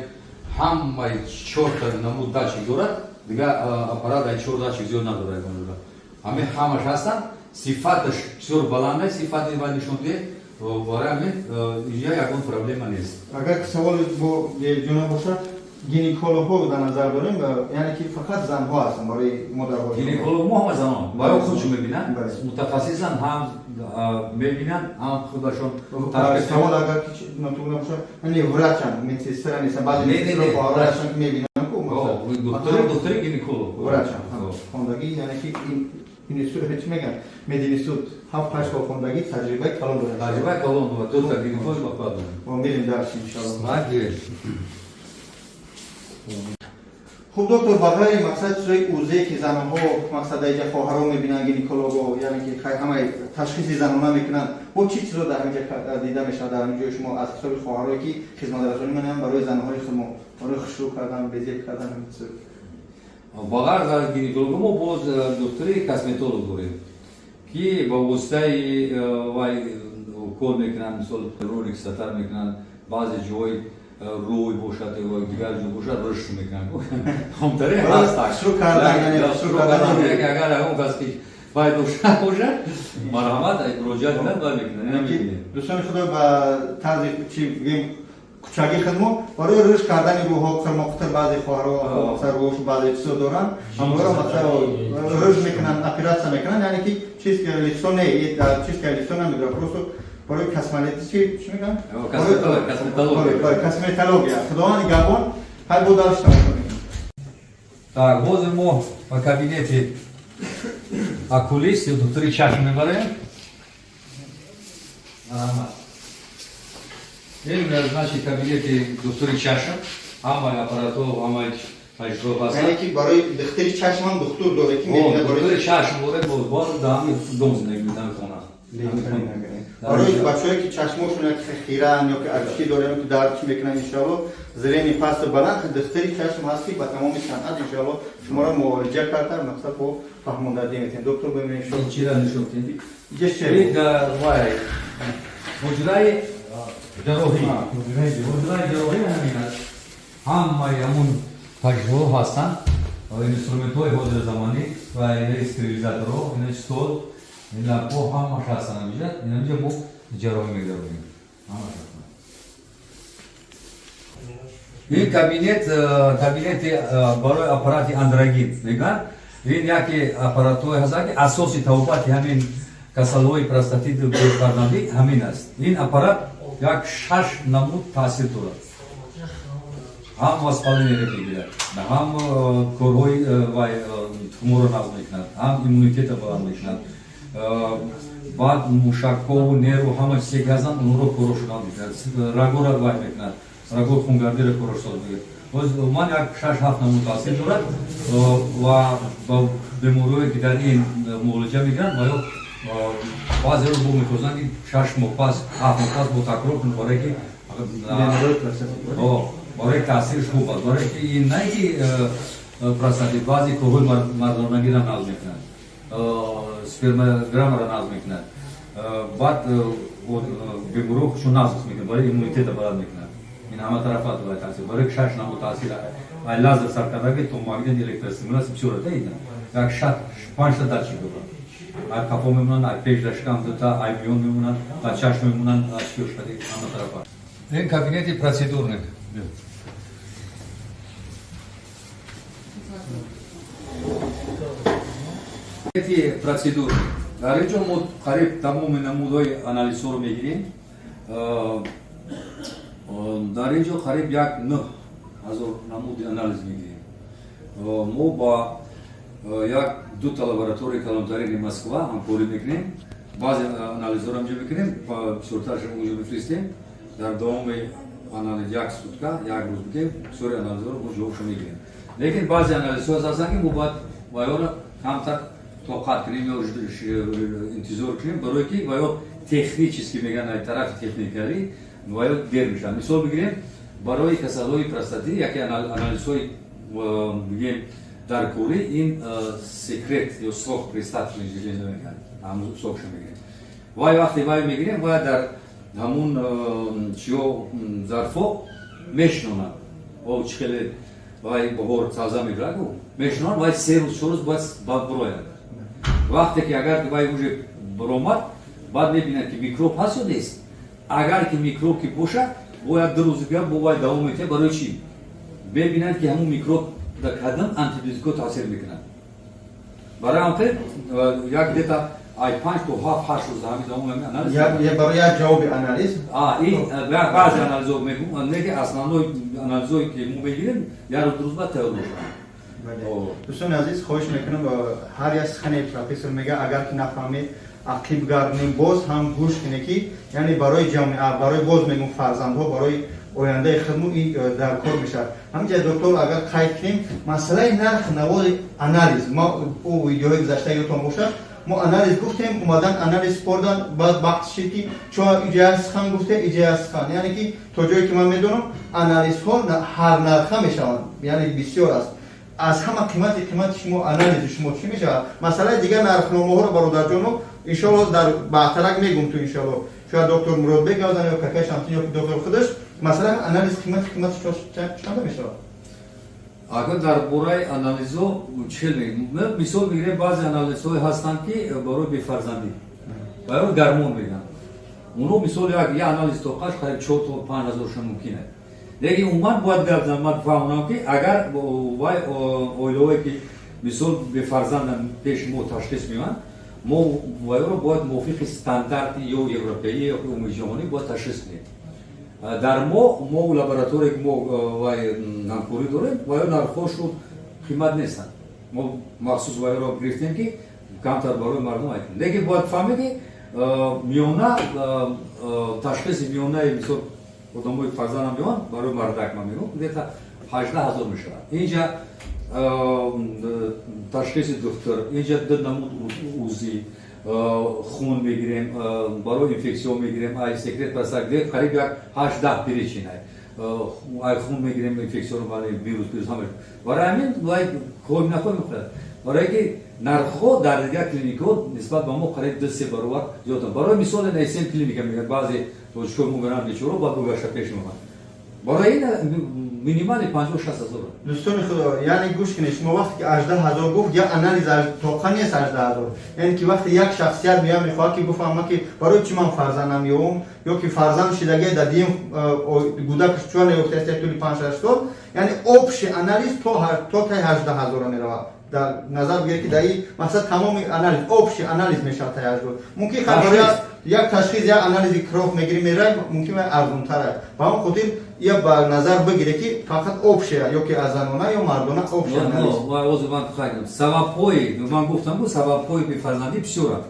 ҳамаи чорта намуд датчик дорад. Дигар аппарат ай чор датчик зиёд надорад ягон. Ҳамин ҳамаш ҳастанд, сифаташ бисёр баланд аст, сифати вай нишон диҳед. Барои ҳамин инҷа ягон проблема нест. Агар саволи бо ҷоноб бошад, гинекологҳо дар назар дорем, яъне ки фақат занҳо ҳастанд барои модарҳо? Гинеколог мо ҳама занон, ва ё худшон мебинанд, мутахассисан ҳам мебинанд, ҳам худашон. Савол агар ки нотуғ набошад, яъне врачан, медсестра нестанд? Баъзе медсестра ки мебинанд ку. Духтари гинеколог. Врачан хондагӣ, яъне ки институт, чӣ мегӯянд, мединститут 7-8 сол хондагӣ, таҷрибаи калон дорад. Таҷрибаи калон дорад, дута гинеколог ба худ дорем. Мерем дарс, иншаллоҳ. Хуб, доктор, ба ғайри мақсад чизои УЗИ ки занонҳо, мақсад, дар инҷа хоҳарон мебинанд, гинеколого, яъне ки ҳамаи ташхиси занона мекунанд, бо чӣ чизо дар ҳаминҷа дида мешавад, дар ҳамин ҷои шумо, аз ҳисоби хоҳарое ки хизматрасонӣ менамоянд барои занонҳои хумо, барои хушрӯ кардан, безеб кардан, ҳамин чизо? Ба ғайр аз гинеколого мо боз духтури косметолог дорем, ки ба воситаи вай кор мекунанд, мисол, рӯи кислота мекунанд, баъзе ҷои рӯй бошад, дигар ҷо бошад, рушд мекунанд. Агар ягон кас ки вай дошта бошад, марҳамат, муроҷиат кунад, вай мекунад. Дӯстони худо, ба тарзи чи бигем, кучагӣ хидмо барои рушд кардани рӯҳо, қирмоқтир, баъзе хоҳарҳо мақсад рӯҳошу баъзе чизо доранд, ҳамонро мақсад рушд мекунанд, оператсия мекунанд, яъне ки чистка лицо не, чистка лицо намедорад, просто барои косметики, чӣ мегӯянд? Косметология. Косметология. Худованд нигаҳбон. Ҳай, бо дальше тамошо мекунем. Так, ҳозир мо ба кабинети окулист ё духтури чашм мебарем. Марҳамат. Ин, значит, кабинети духтури чашм, ҳамаи аппаратҳо, ҳамаи таҷҳизот ҳастанд. Яъне ки барои духтури чашм ҳам духтур доред ки мебинад? Духтури чашм дорем, боз дар ҳамин дом зиндагӣ мекунам, хона. Барои бачаҳое ки чашмошон як хиран ё ки очки дорем, ки дард чӣ мекунанд, иншоалло, зрение пасту баланд, духтури чашм ҳаст, ки ба тамоми санъат иншоалло шуморо муолиҷа карда, мақсад бо фаҳмондадӣ метавонед. Доктор, бибинем. Чира нишон кунед. Иҷа че? Вай ҳуҷраи ҷарроҳӣ. Ҳуҷраи ҷарроҳӣ ҳамин аст, ҳамаи ҳамун таҷҳизот ҳастанд, инструментҳои ҳозиразамонӣ ва стерилизаторҳо, ина стол, лампо, ҳамаш ҳастанд ҳаминҷа. Инаминҷа мо ҷарроҳӣ мегузаронем, ҳамаш ҳастанд. Ин кабинет, кабинети барои аппарати Андрогин мегӯянд. Ин яке аппаратҳое ҳастанд, ки асоси табобати ҳамин касалҳои простатиту бефарзандӣ ҳамин аст. Ин аппарат як шаш намуд таъсир дорад: ҳам воспаление мегирад, ҳам корҳои вай тухморо нағз мекунад, ҳам иммунитета баланд мекунад, баъд мушакҳову нерву, ҳама чизе ки ҳастанд, онҳоро корошунад мекунад, рагоро вай мекунад, рагои хунгардиро корошсоз мекунад. Ман як шаш ҳафт намуд таъсир дорад ва ба бемориҳое ки дар ин муолиҷа мегиранд, ва ё баъзеро бо мехозанд, ки 6 моҳ пас, 7 моҳ пас бо такрор кунад, барое ки таъсирш хуб аст, барое ки ин на ки простатит, баъзе корҳои мардонагиро нағз мекунад, спермограммаро нағз мекунад, баъд бемориҳо худшон нағз мекунад, барои иммунитета баланд мекунад. Ин ҳама тарафа таъсир, барои шаш намуд таъсир, ай лазер сар кардаги то магнит, электростимуляция, бисёр ина як панҷта датчик дорад: ай қафо мемонанд, ай пеш дар шикам дута, ай миён мемонанд, дар чашм мемонанд, очкиошкади, ҳама тарафа. Ин кабинети процедурный. Кабинети процедурный. Дар ин ҷо мо қариб тамоми намудҳои анализҳоро мегирем. Дар ин ҷо қариб як 9000 намуди анализ мегирем. Мо ба як дута лабораторияи калонтарини Москва ҳамкорӣ мекунем. Баъзе анализҳоро инҷо мекунем, бисёртарша онҷо мефиристем. Дар давоми анализ як сутка, як рӯз бикем, бисёри анализҳоро мо ҷавобшо мегирем. Лекин баъзе анализҳо ҳастанд, ки мо бояд вайёро камтар тоқат кунем ё интизор кунем, барое ки вайё технически мегӯянд, ай тарафи техникалӣ вайё дер мешавад. Мисол бигирем, барои касалҳои простатит яке анализҳои бигем. Дар кори ин секрет ё сок предстательной железа мегӯянд, ҳамун сокша мегирем. Вай вақте вай мегирем, вай дар ҳамун чиё, зарфо мешинонад. О, чӣ хеле вай баҳор сабза мегирад, мешинонад. Вай 3 рӯз, 4 рӯз бояд бурояд. Вақте ки агар вай уже баромад, баъд мебинад, ки микроб ҳаст ё нест. Агар ки микроб ки бошад, бояд 2 рӯзи дигар бо вай давом метиҳад. Барои чӣ? Мебинанд, ки ҳамун микроб дар кадом антибиотикҳо таъсир мекунад. Барои ҳам як где-то ай 5 то 7-8 рӯз ҳамин давом анализ. Барои як ҷавоби анализ. Ин баъзе анализҳо мегӯм, не ки основной анализҳое, ки мо мегирем, як рӯз, 2 рӯз баъд тайёр мешаванд. Дӯстони азиз, хоҳиш мекунам, ҳар як сухане профессор мега, агар ки нафаҳмед, ақиб гарднем, боз ҳам гӯш кине, ки яъне барои ҷамъиа, барои, боз мегӯм, фарзандҳо, барои ояндаи худму ин дар кор мешавад. Ҳаминҷа, доктор, агар қайд кунем масъалаи нарх навои анализ, ма ӯ видеоҳои гузашта ёдтон бошад, мо анализ гуфтем, омадан анализ спордан, баъд баҳс шид, ки чо иҷа як сухан гуфте, иҷа як сухан. Яъне ки то ҷое ки ман медонам, анализҳо ҳар нарха мешаванд, яъне бисёр аст. Аз ҳама қимати шумо, анализи шумо чӣ мешавад? Масъалаи дигар нархномаҳоро, бародарҷоно, иншоалло, дар баъдтарак мегум ту, иншоалло, шояд доктор Муродбек гавзан ё какай Шамсин ё доктор худаш. Масалан, анализ қимати чанда мешавад? Агар дар бораи анализҳо чӣ мегӯем, мисол мегирем, баъзе анализҳое ҳастанд, ки барои бефарзандӣ, барои гармон мегӯянд. Оно мисол як анализ тоқаш қариб 4 то 5 ҳазорша мумкин аст. Лекин умуман бояд гап зад, ман фаҳмонам, ки агар вай оилаҳое, ки мисол бефарзанданд, пеши мо ташхис меоянд, мо вайро бояд мувофиқи стандарти ё европеӣ, ё умумиҷаҳонӣ бояд ташхис кунем. Дар мо лабораторие, ки мо вай ҳамкорӣ дорем, вайо нархҳошу қимат нестанд. Мо махсус вайро гирифтем, ки камтар барои мардум айкунем. Лекин бояд фаҳмед, ки миёна ташхиси миёнаи, мисол, одамои фарзандам меоянд, барои мардак ман мегӯям, где-то 18 000 мешавад. Инҷа ташхиси духтур, инҷа ду намуд УЗИ, хун мегирем, барои инфексион мегирем, ай секрет пасак, қариб як 8-10 перечень, ай хун мегирем, инфексион, вирус, ҳама. Барои ҳамин вай хоҳем нахоҳем мехӯрад, барое ки нархҳо дар дигар клиникҳо нисбат ба мо қариб 2-3 баробар зиёданд. Барои мисол, СМ клиника мегӯяд, баъзе тоҷикҳои мо меранд, бечоро, баъд гӯгаша пеш меомад. Барои ин минимали 50-60 ҳазор. Дӯстони худо, яъне гӯш кунед шумо, вақте ки 18 000 гуфт, як анализ тоқа нест 18 000. Яъне ки вақте як шахсият меяд, мехоҳад, ки бифаҳма, ки барои чӣ ман фарзандам ёвум, ё ки фарзанд шидагия дар дием гудакаш чуа неёфтааст як тӯли 5-6 сол, яъне общий анализ то таи 18 000-а меравад. Дар назар бигиред, ки дар ин мақсад тамоми анализ, общий анализ мешавад таи 18. Мумкин барои як ташхис, як анализи кровь мегирӣ, мерай, мумкин арзонтар аст. Ба ҳамон хотир я ба назар бигире, ки фақат общая, ё ки аз занона ё мардона, общий анализ. Ман сабабҳои ман гуфтам, ку сабабҳои бефарзандӣ бисёранд.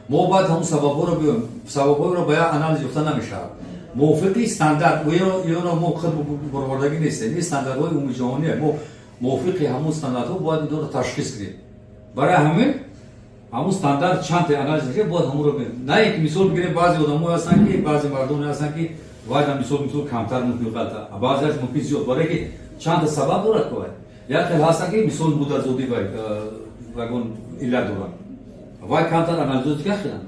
Мо бояд ҳамун сабабҳоро биёем, сабабҳоро ба як анализ ёфта намешавад. Мувофиқи стандарт ёро мо худ баровардагӣ нестем, ин стандартҳои умумиҷаҳоние. Мо мувофиқи ҳамун стандартҳо бояд инҳоро ташхис кунем. Барои ҳамин ҳамун стандарт чанд анализ мешавад, бояд ҳамунро бинем. На ин ки мисол бигирем, баъзе одамое ҳастанд, ки баъзе мардоне ҳастанд, ки вайда мисол камтар мумкин қалта, баъзеаш мумкин зиёд, барое ки чандта сабаб дорад. Ку вай як хел ҳастанд, ки мисол муддатзодӣ, вай ягон иллат доранд, вай камтар анализо дигар хеланд.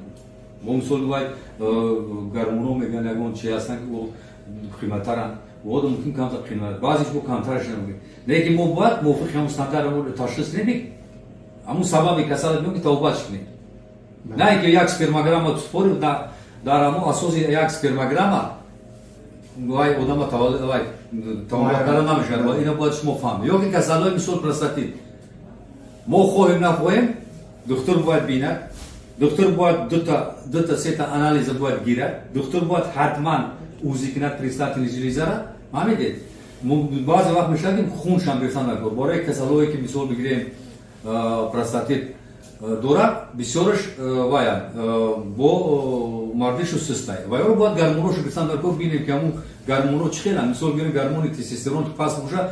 Мо мисол вай гармоно мегӯянд, ягон чи ҳастанд, ки қиматтаранд, вода мумкин камтар қимат, баъзеш бо камтараш намегӯяд. Лекин мо бояд мувофиқи ҳамун стандарт ташхис кунем, ҳамун сабаби касалат меём, ки тавбат кунем, на ин ки як спермограмма спори, дар ҳамун асоси як спермограмма вай одама вай тавбат карда намешавад. Ина бояд шумо фаҳмед. Ё ки касалҳои, мисол, простатит, мо хоҳем нахоҳем, духтур бояд бинад, духтур бояд дута сета анализа бояд гирад, духтур бояд ҳатман УЗИ кунад предстательный железа ра. Фаҳмидед, баъзе вақт мешавад, ки хуншам гирифтан накор. Бораи касалҳое, ки мисол бигирем, простатит дорад, бисёраш вая бо мардишу систай, вайро бояд гармоношо гирифтан дар кор, бинем, ки ҳамун гармоно чӣ хеланд. Мисол бигирем, гармони тестостерон паст боша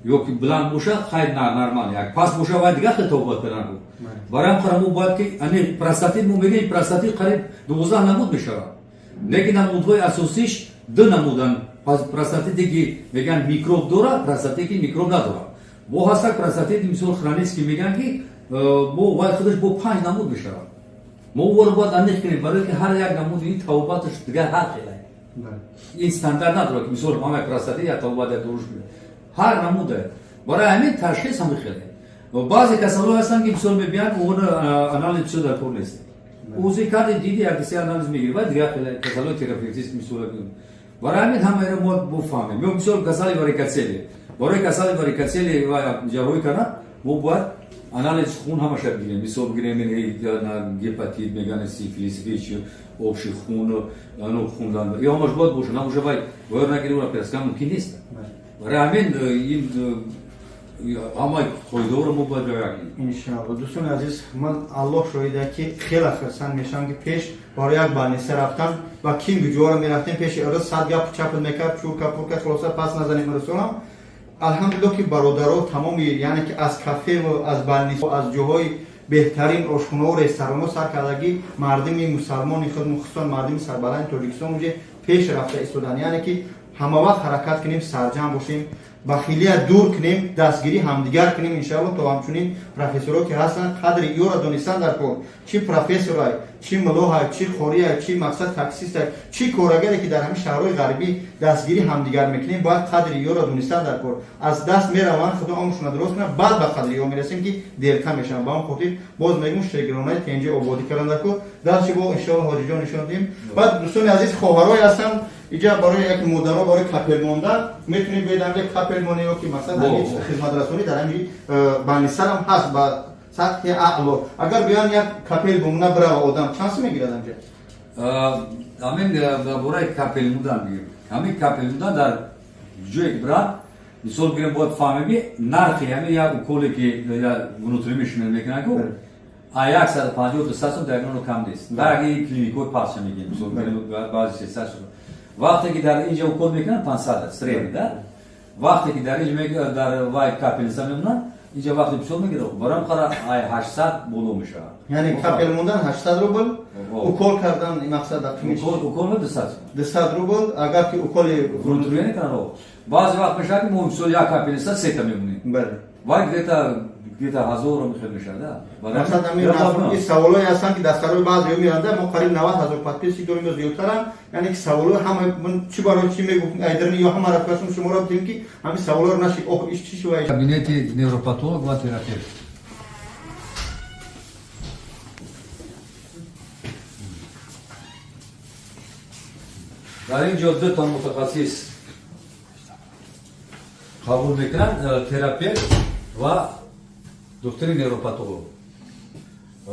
ё ки баланд боша, хайр, нормал, як паст боша, вай дигар хел табобат кардан буд. Барои ҳам қара мо бояд ки ани простатит, мо мегӯем, простатит қариб 12 намуд мешавад, лекин намудҳои асосиш ду намуданд: простатите, ки мегӯянд микроб дорад, простатите, ки микроб надорад. Бо ҳастак простатит, мисол, хронический мегӯянд, ки бо вай худаш бо панҷ намуд мешавад. Мо ӯро бояд аниқ кунем, барое ки ҳар як намуди ин табобаташ дигар ҳар хелай. Ин стандарт надорад, ки мисол ҳамаи простатит як табобат, як доруш. Ҳар намуда, барои ҳамин ташхис ҳамин хеле. Баъзе касалҳо ҳастанд, ки мисол мебиёнд, он анализ бисёр дар кор нест. УЗИ карди, диди, як се анализ мегири ва дигар хеле касалҳои терапевтический, мисол. Барои ҳамин ҳамаеро мо буфаҳмем. Ё мисол касали варикоцеле. Барои касали варикоцеле ва ҷарроҳӣ кардан мо бояд анализ хун ҳамаша бигирем. Мисол бигирем, гепатит меган, сифилис, ВИЧ, общий хун, ну хундан ё ҳамаш бояд боша. Набоша, вай бояд нагирем, операция мумкин нест. Барои ҳамин ин ҳамаи қоидаҳоро мо бояд риоя кунем. Иншоалло. Дӯстони азиз, ман Аллоҳ шоҳида, ки хеле хурсанд мешавам, ки пеш барои як больница рафтан ва ким гуҷоро мерафтем, пеши ирис сад гап чапл мекард, чурка пурка, хулоса, пас назанем ирисонам. Алҳамдулилло, ки бародаро тамоми, яъне ки аз кафеву аз больница, аз ҷоҳои беҳтарин ошхонаҳо, ресторанҳо сар кардагӣ, мардуми мусалмони худ, хусусан мардуми сарбаланди Тоҷикистон уҷе пеш рафта истоданд. Яъне ки ҳама вақт ҳаракат кунем, сарҷамъ бошем, бахилия дур кунем, дастгирӣ ҳамдигар кунем, иншоалло. То ҳамчунин профессорҳо ки ҳастанд, қадри ёро донистан дар кор, чӣ профессорай, чӣ мулоҳай, чӣ қориай, чӣ мақсад таксистай, чӣ корагаре ки дар ҳамин шаҳрҳои ғарбӣ дастгирӣ ҳамдигар мекунем, бояд қадри ёро донистан дар кор. Аз даст мераванд, худо омшона дуруст кунад, баъд ба қадри ё мерасем, ки дертар мешаванд. Ба он хотир боз мегӯм, шегиронаи тенҷи ободӣ кардан дар кор. Дастши бо иншоалло ҳоҷиҷон нишон диҳем. Баъд, дӯстони азиз, хоҳарое ҳастанд иҷа, барои як модаро, барои капель мондан метунед биёед ҳамҷа капель моне, ё ки масалан ҳамин хизматрасонӣ дар ҳамин больница рам ҳаст ба сатҳи аъло. Агар биён як капель бомона бирава, одам чанд сум мегирад ҳамҷа? Ҳамин дар бораи капель мудан бигирем. Ҳамин капель мудан дар ҷое ки бирад, мисол бигирем, бояд фаҳмем, ки нархи ҳамин як уколе ки внутримышечно мекунанд ку, а 150 200 сум дар ягон кам нест. Дар клиникҳои пасша мегирем, мисол баъзи 300 сум. Вақте ки дар инҷа укол мекунанд, 500 средний да. Вақте ки дар инҷа дар вай капельница мемонанд, инҷа вақте бисёр мегирад, барои қара ай 800 боло мешавад. Яъне капель мондан 800 рубл, укол кардан мақсад дар укол 200. 200 рубл, агар ки уколи внутренний кунанд. Баъзе вақт мешавад, ки мо мисол як капельница сета мемонем. Вай где-то ҳазорро мехел мешавад да. Мақсад ҳамин ин саволое ҳастанд, ки дастарои баъзеҳо меоянд. Мо қариб 90 000 подписчик дорем ё зиёдтарам. Яъне ки саволҳои ҳама чӣ барои чӣ мегуфт айдарни ё ҳама рафташон шуморо бутем, ки ҳамин саволҳоро наши оҳ иш чӣ шува. Кабинети невропатолог ва терапевт. Дар ин ҷо ду та мутахассис қабул мекунанд, терапевт ва духтури невропатолог.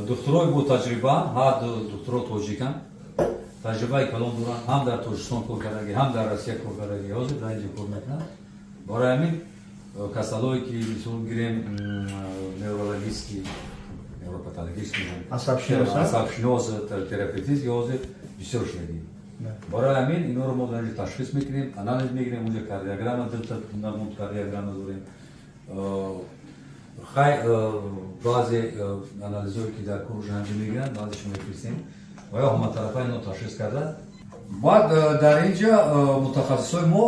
Духтурои бо таҷриба, ҳар ду духтуро тоҷиканд, таҷрибаи калон доранд, ҳам дар Тоҷикистон кор кардаги, ҳам дар Россия кор кардаги, ҳозир дар инҷо кор мекунанд. Барои ҳамин касалое ки мисол гирем неврологический, невропатологический, асабшинос, терапевтический ҳозир бисёр шудагӣ. Барои ҳамин инҳоро мо дар инҷо ташхис мекунем, анализ мегирем. Унҷо кардиограмма, дута намуд кардиограмма дорем. Хай, баъзе анализҳое ки дар кор ҳамҷо мегиранд, баъзешо мефиристем ва ё ҳаматарафа ино ташхис карда. Баъд дар инҷа мутахассисҳои мо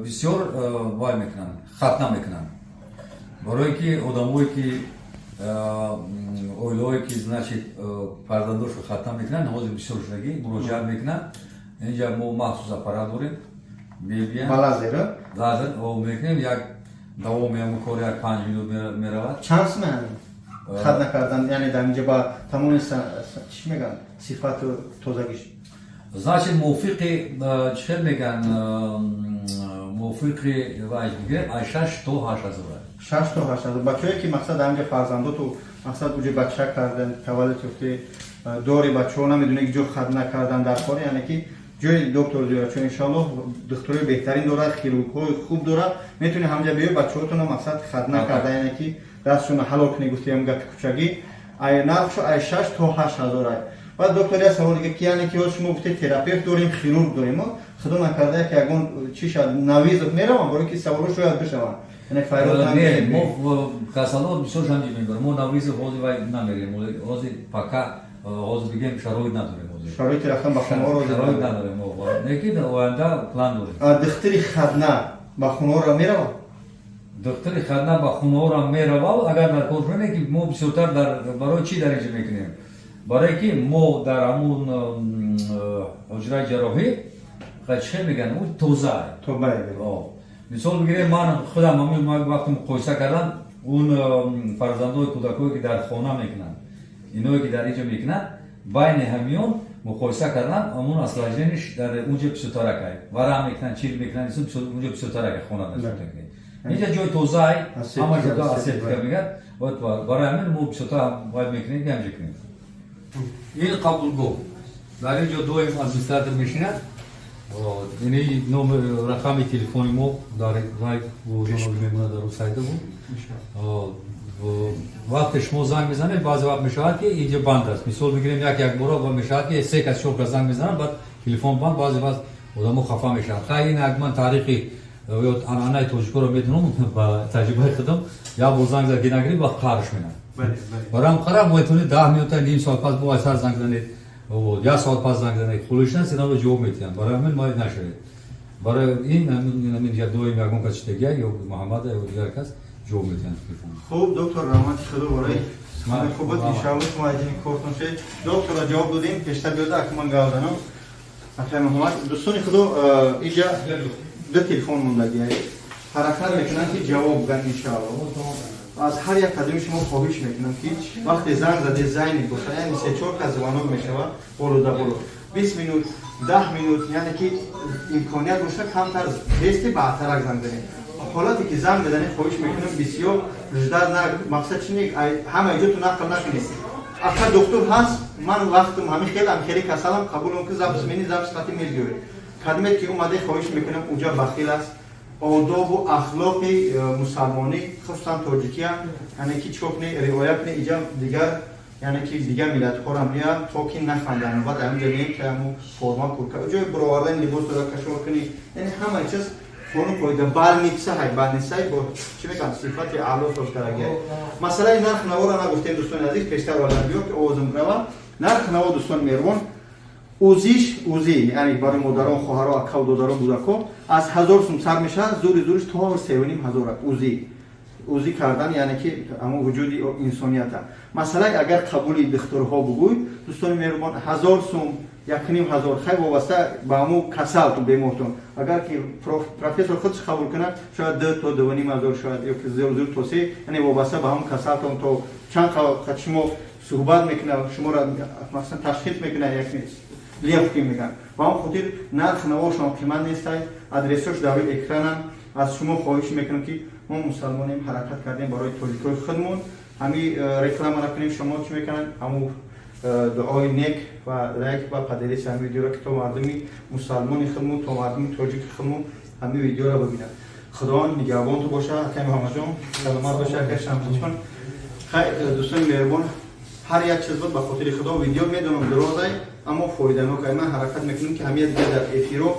бисёр вай мекунанд, хатна мекунанд, барое ки одамое ки оилаҳое ки, значит, фарзандошро хатна мекунанд, ҳозир бисёр шудагӣ, муроҷиат мекунанд. Инҷа мо махсус аппарат дорем, мебиям лазер. Лазер мекунем, як давоми ҳамун кор як 5 минут меравад. Чанд сум хатна кардан, яъне дар инҷа ба тамоми чӣ мегӯянд, сифату тозагиш? Значит, мувофиқи чӣ хел мегӯянд, мувофиқи вай бигирем, ай 6 то 8 ҳазор. 6 то 8 ҳазор. Бачаҳое ки мақсад дар инҷа фарзандоту мақсад уҷа бача кардан, таваллуд ёфти, дори бачаҳо, намедоне ки ҷо хатна кардан дар кор, яъне ки ҷои доктор зиёрат, чун иншоаллоҳ духтурои беҳтарин дорад, хирургҳои хуб дорад. Метавонед ҳамҷа биёед, бачаҳотонро мақсад хатна карда, яъне ки дастшонро ҳалол кунед, гуфтиам гапи кучагӣ. Ай нархшо ай 6 то 8 ҳазор ай. Баъд, доктор, як савол дига, ки яъне ки ҳоз шумо гуфтед, терапевт дорем, хирург дорем, худо накарда як ягон чӣ шад, на вызов меравам, барои ки саволҳо шояд бишаванд, яъне файрод. Не, мо касалҳо бисёр шамҷи мебарем, мо на вызов ҳозир вай намерем, ҳозир пока ҳозир бигем шароит надорем. Ҳозир шароити рафтан ба хонаҳоро шароит надорем, лекин оянда план дорем. Духтури хатна ба хонаҳоро меравад? Духтури хатна ба хонаҳоро меравад, агар дар кор шуне, ки мо бисёртар дар барои чӣ дар инҷо мекунем? Барое ки мо дар ҳамун ҳуҷраи ҷарроҳӣ, чӣ мегӯянд, ӯ тоза. Мисол бигирем, ман худам ҳамин вақте муқоиса кардам, он фарзандои кӯдакое, ки дар хона мекунанд, иное, ки дар инҷо мекунанд, байни ҳамиён муқоиса кардан, ҳамун осложнение ш дар унҷо бисёртаракай, варам мекунанд, чир мекунанд, унҷо бисёртаракай. Хона инҷа ҷои тозаай, ҳама ҷо асептика мегӯяд. Барои ҳамин мо бисёртар бояд мекунем, ки ҳамҷо кунем. Ин қабулгоҳ, дар ин ҷо доим администратор мешинад. Ини номер, рақами телефони мо дар вай мемонад, дар сайта буд. Вақте шумо занг мезанед, баъзе вақт мешавад, ки инҷо банд аст. Мисол бигирем, як як бора мешавад, ки се кас, чор кас занг мезананд, баъд телефон банд. Баъзе вақт одамо хафа мешаванд. Хай, ин як ман таърихи ё анъанаи тоҷикоро медонам, ба таҷрибаи худам, як бор занг зад, ки нагирӣ, вақт қарш менад. Барам қара метавонед 10 минута, ним соат пас бо сар занг занед, як соат пас занг занед, хулишна синало ҷавоб метиҳанд. Барои ҳамин бояд нашавед. Барои ин ҳамин доим ягон кас читагия, ё Муҳаммада, ё дигар кас ҷавоб метиҳанд телефон. Хуб, доктор, раҳмати Худо барои сухани хубат. Иншоалло, шумо айдини кортон шед. Доктора ҷавоб додем, пештар биёда, ака, ман гап занам. Акай Муҳаммад, дӯстони Худо, инҷа ду телефон мондагӣ, ҳаракат мекунанд, ки ҷавоб ган, иншоалло. Аз ҳар як қадами шумо хоҳиш мекунам, ки вақте занг заде, занят боша, яъне се чор кас звонок мешавад, боло да боло 20 минут, 10 минут, яъне ки имконият боша, камтар бести баъдтарак занг занед. Ҳолате ки занг мезанед, хоҳиш мекунам, бисёр ждать на. Мақсад чи не, ҳама иҷоту нақл накунед: «Ака, доктор ҳаст? Ман вақтам ҳамин хел, ам хеле касалам, қабулам ки запись мени, запись қати мебиёред». Кадмет ки омаде, хоҳиш мекунам, уҷа бахил аст. Одобу ахлоқи мусалмонӣ, хусусан тоҷикия, яъне ки чикор кунед, риоя кунед. Иҷа дигар, яъне ки дигар миллатҳоро меяд, то ки наханданд. Баъд ҳаминҷа меем, ки ҳамун форма, курка, ҷои баровардани либосро кашор кунӣ, яъне ҳамаи чиз қонун, қоида. Больница ҳай, больница й бо чӣ мекунад, сифати аъло созкардагия. Масъалаи нарх наворо нагуфтем, дӯстони азиз, пештар валан биё, ки овозам рава. Нарх наво, дӯстони меҳрубон, УЗИ ш, УЗИ, яъне барои модарон, хоҳаро, акаву додаро, кӯдако аз 1000 сум сар мешавад, зури зуриш то 3500. УЗИ кардан, яъне ки ҳамон вуҷуди инсонията. Масъалаи агар қабули духтурҳо бугӯй, дӯстони меҳрубон, 1000 сум, 1500, хай, вобаста ба ҳамун касалтун, бемортун. Агар ки профессор худш қабул кунад, шояд 2 то 2500, шояд ё ки зур то се, яъне вобаста ба ҳамун касалтон, то чанд қад шумо суҳбат мекунад, шуморо масалан ташхис мекунад, як лёгкий мегӯянд. Ба он хотир нарх навошон қимат нестай. Адресош дар рӯи экрананд. Аз шумо хоҳиш мекунам, ки мо мусалмонем, ҳаракат кардем барои тоҷикои худмон, ҳами реклама накунем. Шумо чӣ мекунанд, ҳамун дуои нек ва лайк ва поделиться ҳами видеоро, ки то мардуми мусалмони худмон, то мардуми тоҷики худмон ҳами видеоро бибинанд. Худованд нигаҳбонту боша, акай Муҳаммадҷон, саломат боша, акай Шамсиҷон. Хай, дӯстони меҳрубон, ҳар як чиз буд, ба хотири Худо. Видео, медонам, дурозай, аммо фоиданок. Ман ҳаракат мекунам, ки ҳамия дига дар эфиро,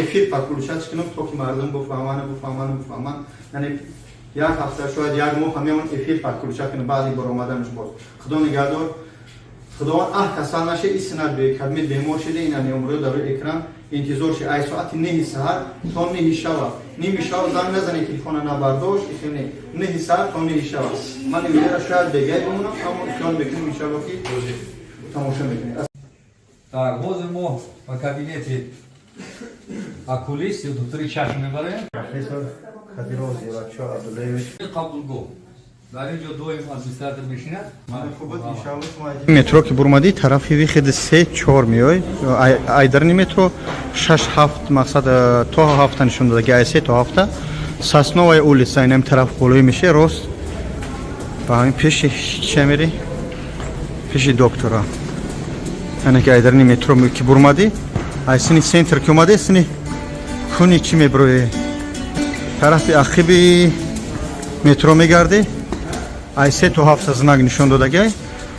эфир подключать кунам, то ки мардум буфаҳманд, буфаҳманд, буфаҳманд. Яъне як ҳафта, шояд як моҳ ҳамиамон эфир подключать кунам, баъди баромаданаш боз. Худо нигаҳдор. Худованд аҳ касал наше, истинад бе кадми бемор шиде. Ина неумрӯ дар рӯи экран. Интизор ши, ай соати 9 саҳар то 9 шава. Ними шав занг назане, телефона набардошт, ихе. 9 саҳар то 9 шава. Ман видеора шояд бегай бимонам, аммо ихёл мекунем, иншалло, ки тамошо мекунед. Так, ҳозир мо ба кабинети окулист ё доктори чашм мебарем. Профессор Кадиров Зирачо Абдуллаевич. Қабулгоҳ, дар ин ҷо доим администратор мешинад. Метро ки бурмадӣ, тарафи выход и се, чор меёй, айдарни метро шаш, ҳафт, мақсад то ҳафта нишон додаги, ай се то ҳафта, Сосновая улица, инам тараф болои меше, рост ба ҳамин пеши чия мерӣ, пеши доктора. Яъне ки айдарни метро ки бурмадӣ, ай сини центр ки омадӣ, сини куни чӣ меброӣ, тарафи ақиби метро мегардӣ, ай се то ҳафта знак нишон додагай,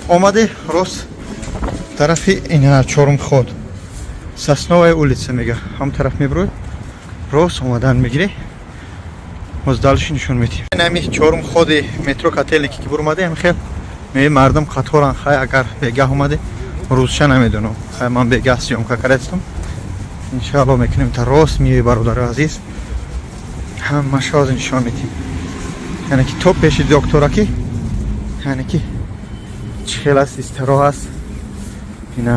омаде, рост тарафи ина чорум ход, Сосновая улица мега, ҳам тараф меброи, рост омадан мегирӣ. Боз дальше нишон медиҳем. Нами чорум ходи метро Котельники ки бурмаде, ҳам хел ме мардум қаторан. Хай, агар бегаҳ омаде, рӯзша намедонам. Хай, ман бегаҳ съёмка кардастам. Иншаалло, мекунем, та рост миёи, бародари азиз. Ҳамаша ҳозир нишон медиҳем, яъне ки то пеши доктора ки, яъне ки чӣ хел аст, истироҳ аст. Ина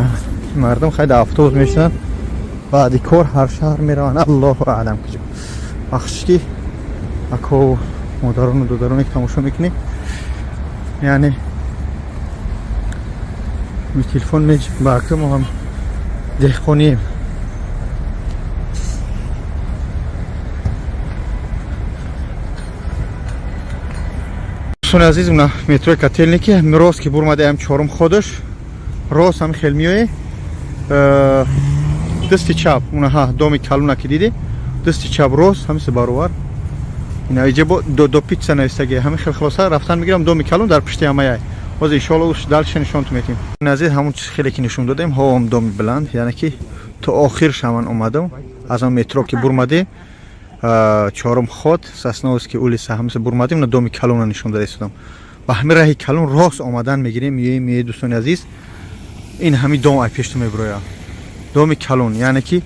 мардум хай дар автобус мешинанд, баъди кор ҳар шаҳр мераванд, аллоҳу аълам куҷо. Бахшиш ки акову модарону додароне ки тамошо мекунем, яъне телефон мебарка, мо ҳам деҳқонием. Дӯстони азиз, уна метрои Котельники рост ки бурмадаям, чорум ходаш рост ҳами хел меоe, дасти чап унаҳа доми калуна ки диди, дасти чап рост ҳамиса баровар. Ина иҷа бо додо питса навистаги, ҳами хел хулоса рафтан мегирам. Доми калун дар пушти ҳамаяй. Ҳозир иншоалло дальше нишонтон метем. Азиз, ҳамон чиз хеле ки нишон додем, ҳоам доми баланд, яъне ки то охир шаман омадам. Аз он метро ки бурмадем, чорум ход, Сосновский улица, ҳамиса бурмадем, на доми калуна нишон дода истодам. Ба ҳамин раҳи калун рост омадан мегирем, меоем, меоем, дӯстони азиз, ин ҳами дом ай пешту мебироя, доми калон, яъне ки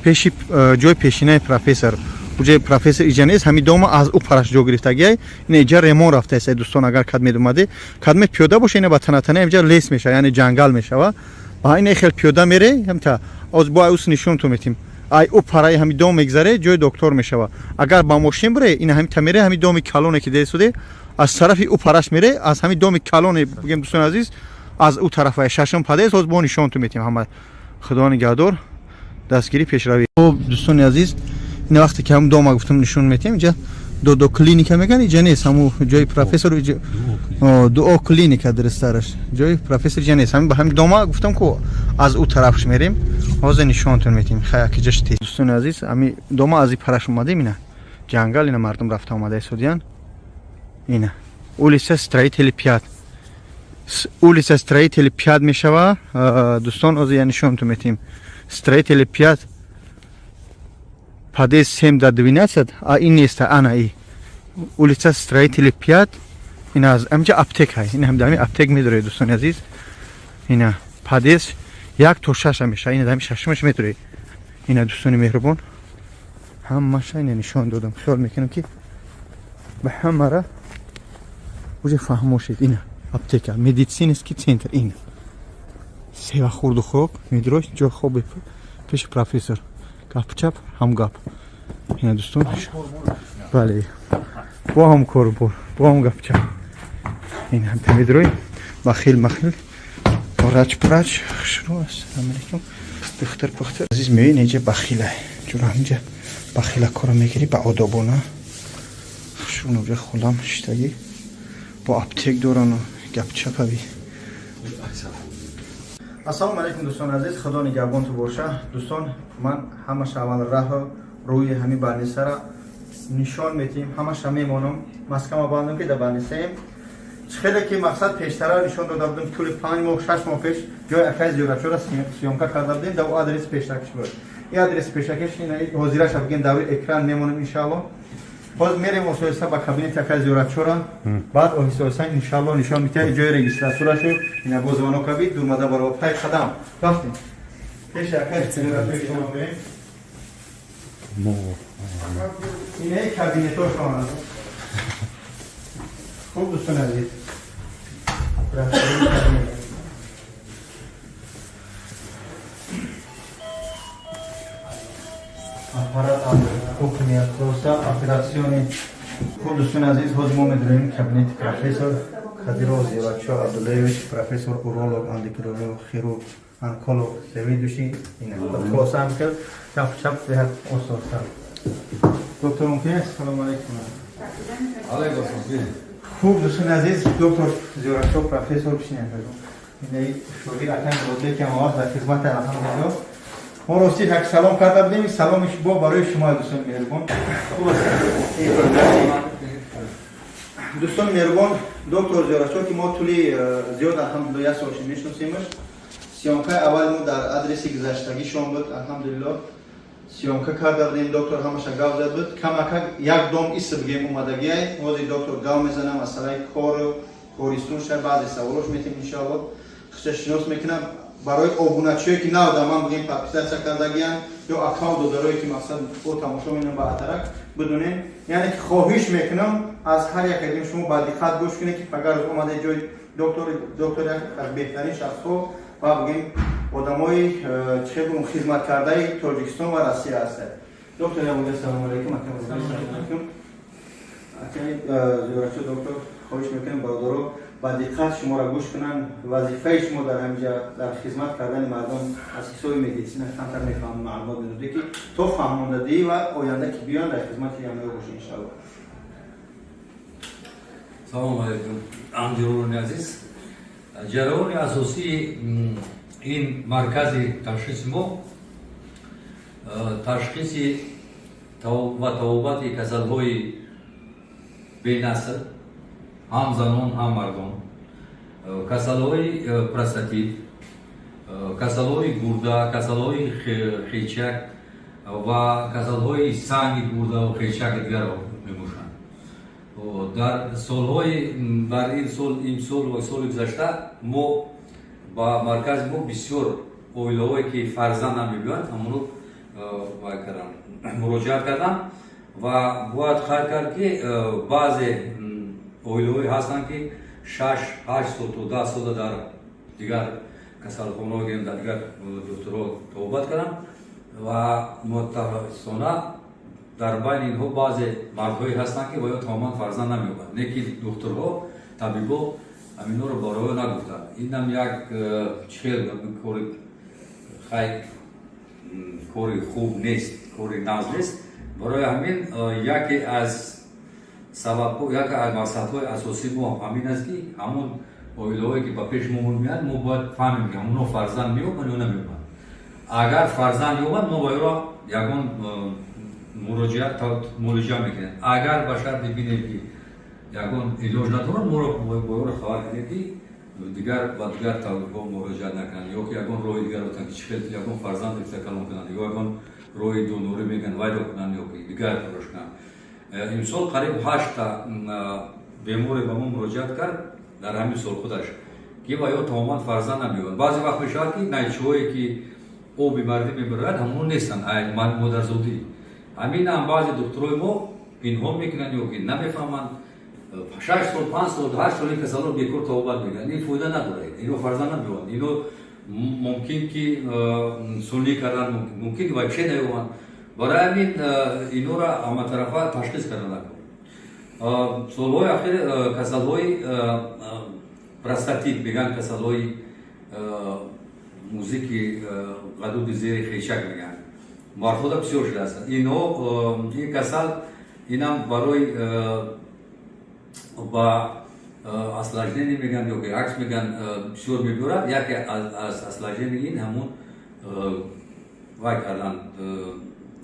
пеши ҷои пешинаи профессор. Уҷои профессор иҷа нест, ҳами дома аз ӯ параш ҷо гирифтагиай. Ина иҷа ремон рафтааст. Дӯстон, агар кад медомаде, кадме пиёда боша, ина ба танатана иҷа лес мешава, яъне ҷангал мешава. Ба ина хел пиёда мере, ҳамта оз бо ай ус нишонтон метим. Ай ӯ параи ҳами дом мегзаре, ҷои доктор мешава. Агар ба мошин бире, ина ҳами та мере, ҳами доми калоне ки десуде, аз тарафи ӯ параш мере, аз ҳами доми калоне бигем, дӯстони азиз, аз ӯ тарафа шашум подъезд. Ҳоз бо нишонтон метим ҳама. Худо нигаҳдор, дастгирӣ, пешравӣ. Хуб, дӯстони азиз, ин вақте ки ҳамн дома гуфтам нишон метиҳем, инҷа додо клиника меган, иҷа нест, ҳаму ҷои профессор дуо клиника дурустараш, ҷои профессор иҷа нест. Ҳамин ба ҳамин дома гуфтам ку аз ӯ тарафш мерем, ҳозир нишонтон метиҳем. Хай, акиҷаш тез. Дӯстони азиз, ҳами дома аз и параш омадем, ина ҷангал, ина мардум рафта омада истодиян. Ина улица Строителей 5, улица Строителей 5 мешава. Дӯстон, ҳозир я нишонтон метиҳем. Строителей 5, подъезд 7 до 12, а ин неста, ана и улица Строителей 5. Ина аз амҷа аптека, ина ҳам дами аптек медоред, дӯстони азиз. Ина подъезд 1 то 6 меша, ина дами шашумаш медоред. Ина, дӯстони меҳрубон, ҳамаша ина нишон додам. Хиёл мекунам ки ба ҳамара уже фаҳмошед. Ина аптека, медицинский центр, ина сева хурду хӯрок медрош, ҷои хоби пеши профессор, гапчап ҳам гап. Ина дӯстон, бале, бо ҳам корбор, бо ҳам гапчап. Ин ҳам медрои бахил махил, врач прач шурӯ. Ассалому алайкум, духтар пухтар азиз, меои инҷа бахила ҷура, ҳаминҷа бахила кора мегирӣ ба одобона. Хушрӯ хулам шиштагӣ, бо аптек дорану гапчапави. Ассалому алайкум, дӯстони азиз, худо нигаҳбонту боша. Дӯстон, ман ҳамаша аввал раҳу рӯи ҳамин больницара нишон метиҳем, ҳамаша мемонам, маскама бандам ки дар больницаем. Хеле ки мақсад пештара нишон дода будем, тӯли 5 моҳ, 6 моҳ пеш ҷои акай зиёратчора съёмка карда будем, дар адрес пешакиш буд. Ин адрес пешакиш ҳозираша бигем, дар экран мемонем, иншаалло. Ҳозир мерем оҳиста ба кабинети акай зиёратчора, баъд оҳиста оҳиста иншаалло нишон метиҳад ҷои регистратурашу. Ина боз звонок кабид, дурмада баро пай қадам рафтем пеши акай зиёратчора мерем. Инаи кабинетошон аст. Хуб, дӯстони азиз, кабинет. Аппарат, кухня, хулоса операционный. Хуб, дӯстони азиз, ҳозир мо медорем кабинети профессор Кадиров Зиёратшо Абдуллаевич, профессор, уролог, эндокринолог, хирург, онколог, заведующий. Ина хулоса ҳам хел чап чап беҳад ососта. Доктор, мумкин аст? Салому алайкум. Алайкум ассалом. Хуб, дӯстони азиз, доктор Зиёратшо, профессор, бишинед. Инаи шогирд акай Муродбек ҳам вақт дар хизмати, алҳамдулилло. Мо рости як салом карда будем, саломи бо барои шумо, дӯстони меҳрубон. Хуб аст, дӯстони меҳрубон, доктор Зиёратшо ки мо тӯли зиёд, алҳамдулилло, як сол шуд мешиносемаш. Съёмкаи аввали мо дар адреси гузаштагишон буд, алҳамдулилло, съёмка карда будем, доктор ҳамаша гап зад буд. Камакак як дом иса бигем омадагиай. Ҳозир доктор гап мезанам масъалаи кору користун ша, баъзе саволош метем, иншоалло. Хиша шинос мекунам барои обуначиое ки нав да ман бигем подписаться кардагиян. Ё акав додарое, ки мақсад бо тамошо менам, ба атарак бидонен. Яъне ки хоҳиш мекунам аз ҳар як адим шумо ба диққат гӯш кунед, ки пагар омада ҷои доктор. Доктор як аз беҳтарин шахсҳо ва бигем одамои чӣ бигӯм, хизматкардаи Тоҷикистон ва Россия ҳастанд. Доктор Ябуга, салому алайкум. Акам, салому алайкум. Аками зиёратчо доктор, хоҳиш мекунем, бародаро ба диққат шуморо гӯш кунанд. Вазифаи шумо дар ҳаминҷа дар хизмат кардани мардум аз ҳисоби медицина камтар мефаҳмам, маълумот медодӣ, ки то фаҳмондадиҳӣ ва оянда ки биёянд, дар хизмати ҳамаё бошед, иншалло. Салому алайкум, ҳамдиёрони азиз. Ҷараёни асосии ин маркази ташхиси мо ташхиси ва табобати касалҳои бенасл, ҳам занон, ҳам мардон, касалҳои простатит, касалҳои гурда, касалҳои хечак ва касалҳои санги гурдаву хечак дигарро мебошанд. Дар солҳои дар ин сол, имсол ва соли гузашта мо ба маркази мо бисёр оилаҳое, ки фарзанд намебиёянд, ҳамоно вай карданд, муроҷиат карданд. Ва бояд қайд кард, ки баъзе оилаҳое ҳастанд, ки 6-8 сол то 10 сола дар дигар касалхонаҳо гирем, дар дигар духтурҳо табобат карданд. Ва мутаассифона дар байни инҳо баъзе мардҳое ҳастанд, ки бояд тамоман фарзанд намеёбанд, лекин духтурҳо, табибо ҳаминҳоро бароё нагуфтанд. Инам як чӣ хел кори хай, кори хуб нест, кори нағз нест. Барои ҳамин яке аз сабабҳо, яке аз мақсадҳои асосии мо ҳамин аст, ки ҳамон оилаҳое, ки ба пеши мо меоянд, мо бояд фаҳмем, ки ҳамонҳо фарзанд меёбанд ё намеёбанд. Агар фарзанд ёбанд, мо ба ӯро ягон муроҷиат муолиҷа мекунем. Агар ба шарте бинем, ки ягон илоҷ надорад, моро ба ӯро хабар кунем, ки дигар ба дигар табибҳо муроҷиат накунанд ё ки ягон роҳи дигарро, ки чӣ хел ягон фарзанд калон кунанд ё ягон роҳи донорӣ мегӯянд, вайро кунанд ё ки дигар корош кунанд. Имсол қариб ҳашта беморе ба мо муроҷиат кард дар ҳамин сол худаш, ки ва ё тамоман фарзанд намеёбанд. Баъзе вақт мешавад, ки найчаҳое, ки оби мардӣ мебарояд, ҳамоно нестанд, модарзодӣ. Ҳамин ҳам баъзе духтурои мо пинҳон мекунанд ё ки намефаҳманд. 6 сол, 5 сол, 8 сол ин касалро бекор табобат мекунанд. Ин фоида надорад, ино фарзанд намеёбанд. Ино мумкин ки сунъӣ кардан, мумкин ки вообще наёбанд. Барои ҳамин инора ҳаматарафа ташхис карда накун. Солҳои ахир касалҳои простатит мегӯянд, касалҳои музики ғадуди зери хешак мегӯянд, мардҳода бисёр шудааст. Инҳо ин касал инам барои ба осложнение мегӯянд ё ки акс мегӯянд, бисёр мебиёрад. Яке аз осложнение ин ҳамун вай кардан,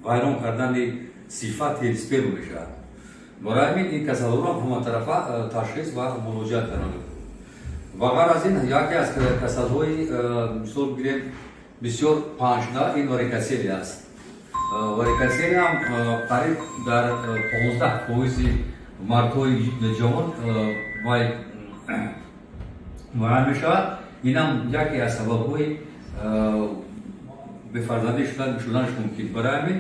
вайрон кардани сифати сперма мешавад. Барои ҳамин ин касалҳоро ҳаматарафа ташхис ва муроҷиат кардан. Ва ғайр аз ин, яке аз касалҳои, мисол бигирем, бисёр паҳншуда ин варикоцеле аст. Варикоцеле ҳам қариб дар 15 фоизи мардҳои ҷавон вай муайян мешавад. Инам яке аз сабабҳои бефарзандӣ шуданаш мумкин. Барои ҳамин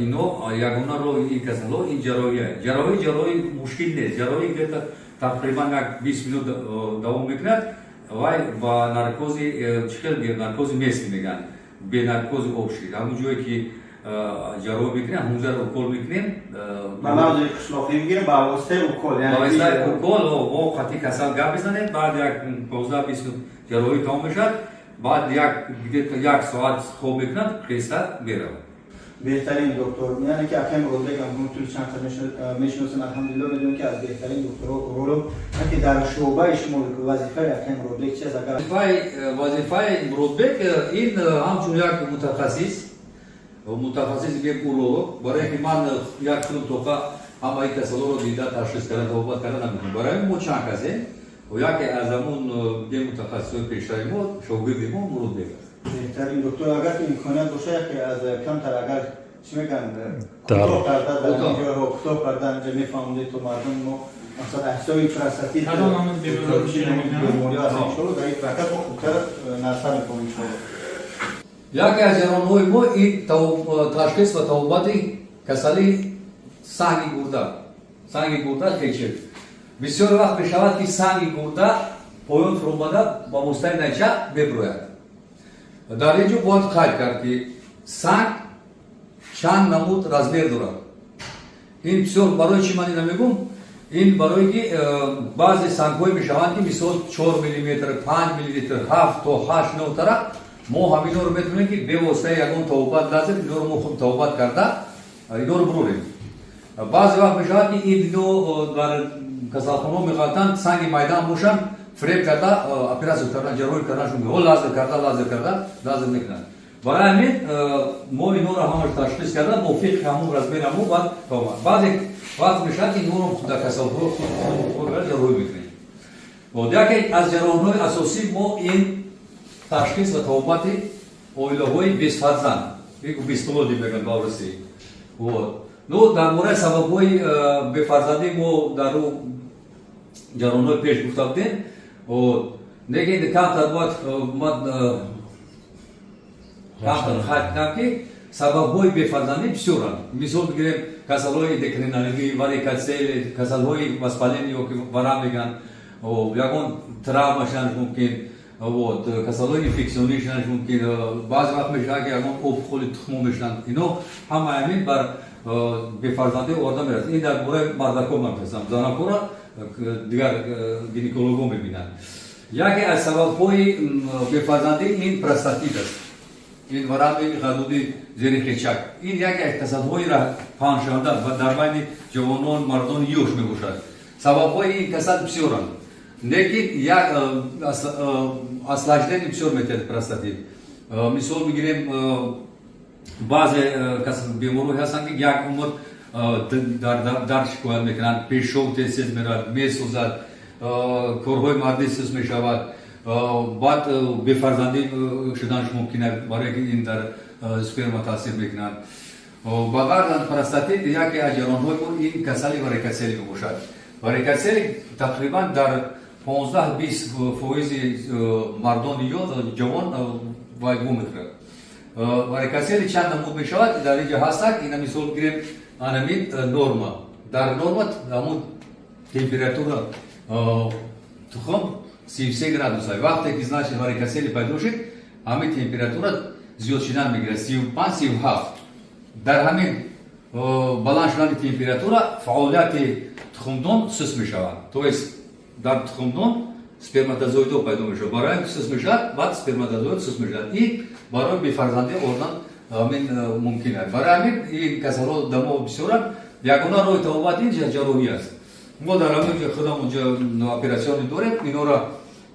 ино ягона роҳи ин касалҳо ин ҷарроҳия. Ҷарроҳӣ мушкил нест. Ҷарроҳӣ где-то тақрибан як 20 минут давом мекунад. Вай ба наркози, чӣ хел, наркози местный мегӯянд, бе наркози общий. Ҳамун ҷое, ки ҷарроҳӣ мекунем, ҳамунҷаро укол мекунем. Ба мавзӯи қишлоқӣ мегирем, ба воситаи укол. Ба воситаи укол мо қатъи касал гап мезанем. Баъд як 15-20 минут ҷарроҳӣ тамом мешавад. Баъд як где-то як соат хоб мекунад, хеста меравад. Беҳтарин, доктор. Яъне ки акай Муродбек ам тӯли чанд сол мешиносем, алҳамдулилло, медонем, ки аз беҳтарин докторо уролог. Ки дар шӯъбаи шумо вазифаи акай Муродбек чи аст, агар? Вазифаи Муродбек ин ҳамчун як мутахассис геп уролог, барое ки ман як худум тоқа ҳамаи касалоро дида, ташхис карда, табобат карда наметавонам. Барои мо чанд касе, яке аз ҳамун ге мутахассисои пештари мо, шогирди мо Муродбек аст. Беҳтарин, доктор. Агар ки имконият боша, яке аз камтар, агар чӣ мегӯянд, кӯтоҳ карда, дар инҷо кӯтоҳ карда инҷа мефаҳмондед, то мардум мо масалан ҳисоби простатит, беморӣ аст, иншолло, дар ин пракат мо хубтар нарса мефаҳмем, иншолло. Яке аз ҷараёнҳои мо ин ташхис ва табобати касалии санги гурда, санги гурда, хечир. Бисёр вақт мешавад, ки санги гурда поён фуромада, ба воситаи найча мебирояд. Дар ин ҷо бояд қайд кард, ки санг чанд намуд размер дорад. Ин бисёр, барои чӣ ман ина мегӯм? Ин барое ки баъзе сангҳое мешаванд, ки мисол 4 миллиметр, 5 миллиметр, 7 то 8, 9 тараф. Мо ҳаминҳоро метавонем, ки бевоситаи ягон табобат, лазер, инҳоро мо хуб табобат карда, инҳоро бурорем. Баъзе вақт мешавад, ки ино дар касалхонаҳо меғалтанд, санги майдан бошанд, фиреб карда, оператсия кардан, ҷарроҳӣ карданшон, лазер карда, лазер карда, лазер мекунанд. Барои ҳамин мо инҳоро ҳамаш ташхис карда, мувофиқи ҳамун размер ҳамун баъд табобат. Баъзе вақт мешавад, ки инҳоро дар касалхонаҳо худ ҷарроҳӣ мекунем. Вот яке аз ҷарроҳиҳои асосии мо ин ташхис ва табобати оилаҳои бесфарзанд, бесплодие мегӯянд ба русӣ. Вот, ну, дар бораи сабабҳои бефарзандӣ мо дар ҷараёнҳои пеш гуфта будем. Вот, лекин камтар бояд ман камтар қайд кунам, ки сабабҳои бефарзандӣ бисёранд. Мисол бигирем, касалҳои эндокринологӣ, варикоцеле, касалҳои воспаление ё ки варам мегӯянд, ягон травма шуданаш мумкин, вот, касалҳои инфексионӣ шуданаш мумкин. Баъзе вақт мешавад, ки ягон опухоли тухмо мешаванд. Ино ҳама ҳамин бар бефарзандӣ оварда мерасад. Ин дар бораи мардако ман мехостам, занакора дигар гинекологҳо мебинанд. Яке аз сабабҳои бефарзандӣ ин простатит аст, ин варами ғадуди зери хечак. Ин яке аз касалҳои паҳншаванда ва дар байни ҷавонон, мардони ёш мебошад. Сабабҳои ин касал бисёранд, лекин як осложнение бисёр метиҳад простатит. Мисол бигирем, баъзе беморҳое ҳастанд, ки як умр дард шикоят мекунанд, пешоб тез тез меравад, месӯзад, корҳои мардӣ суст мешавад, баъд бефарзандӣ шуданаш мумкин аст, барое ки ин дар сперма таъсир мекунад. Ба ғайр аз простатит, яке аз ҷараёнҳои мо ин касали варикоцеле мебошад. Варикоцеле тақрибан дар 15-20 фоизи мардони ё ҷавон вай гум мехӯрад. Варикоцеле чанд намуд мешавад, дар инҷо ҳастак. Ина мисол гирем, анамин норма. Дар норма ҳамун температура тухм 33 градуса. Вақте ки, значит, варикоцеле пайдо шуд, ҳамин температура зиёд шудан мегирад, 35, 37. Дар ҳамин баланд шудани температура фаъолияти тухмдон суст мешавад, то есть дар тухмдон сперматозоидҳо пайдо мешавад. Барои ҳам суст мешавад, баъд сперматозоид суст мешавад, ин барои бефарзандӣ овардан ҳамин мумкин аст. Барои ҳамин ин касалҳо дар мо бисёранд. Ягона роҳи табобат ин ҷарроҳӣ аст. Мо дар ҳамин ҷо худамон ҷо операционный дорем. Инора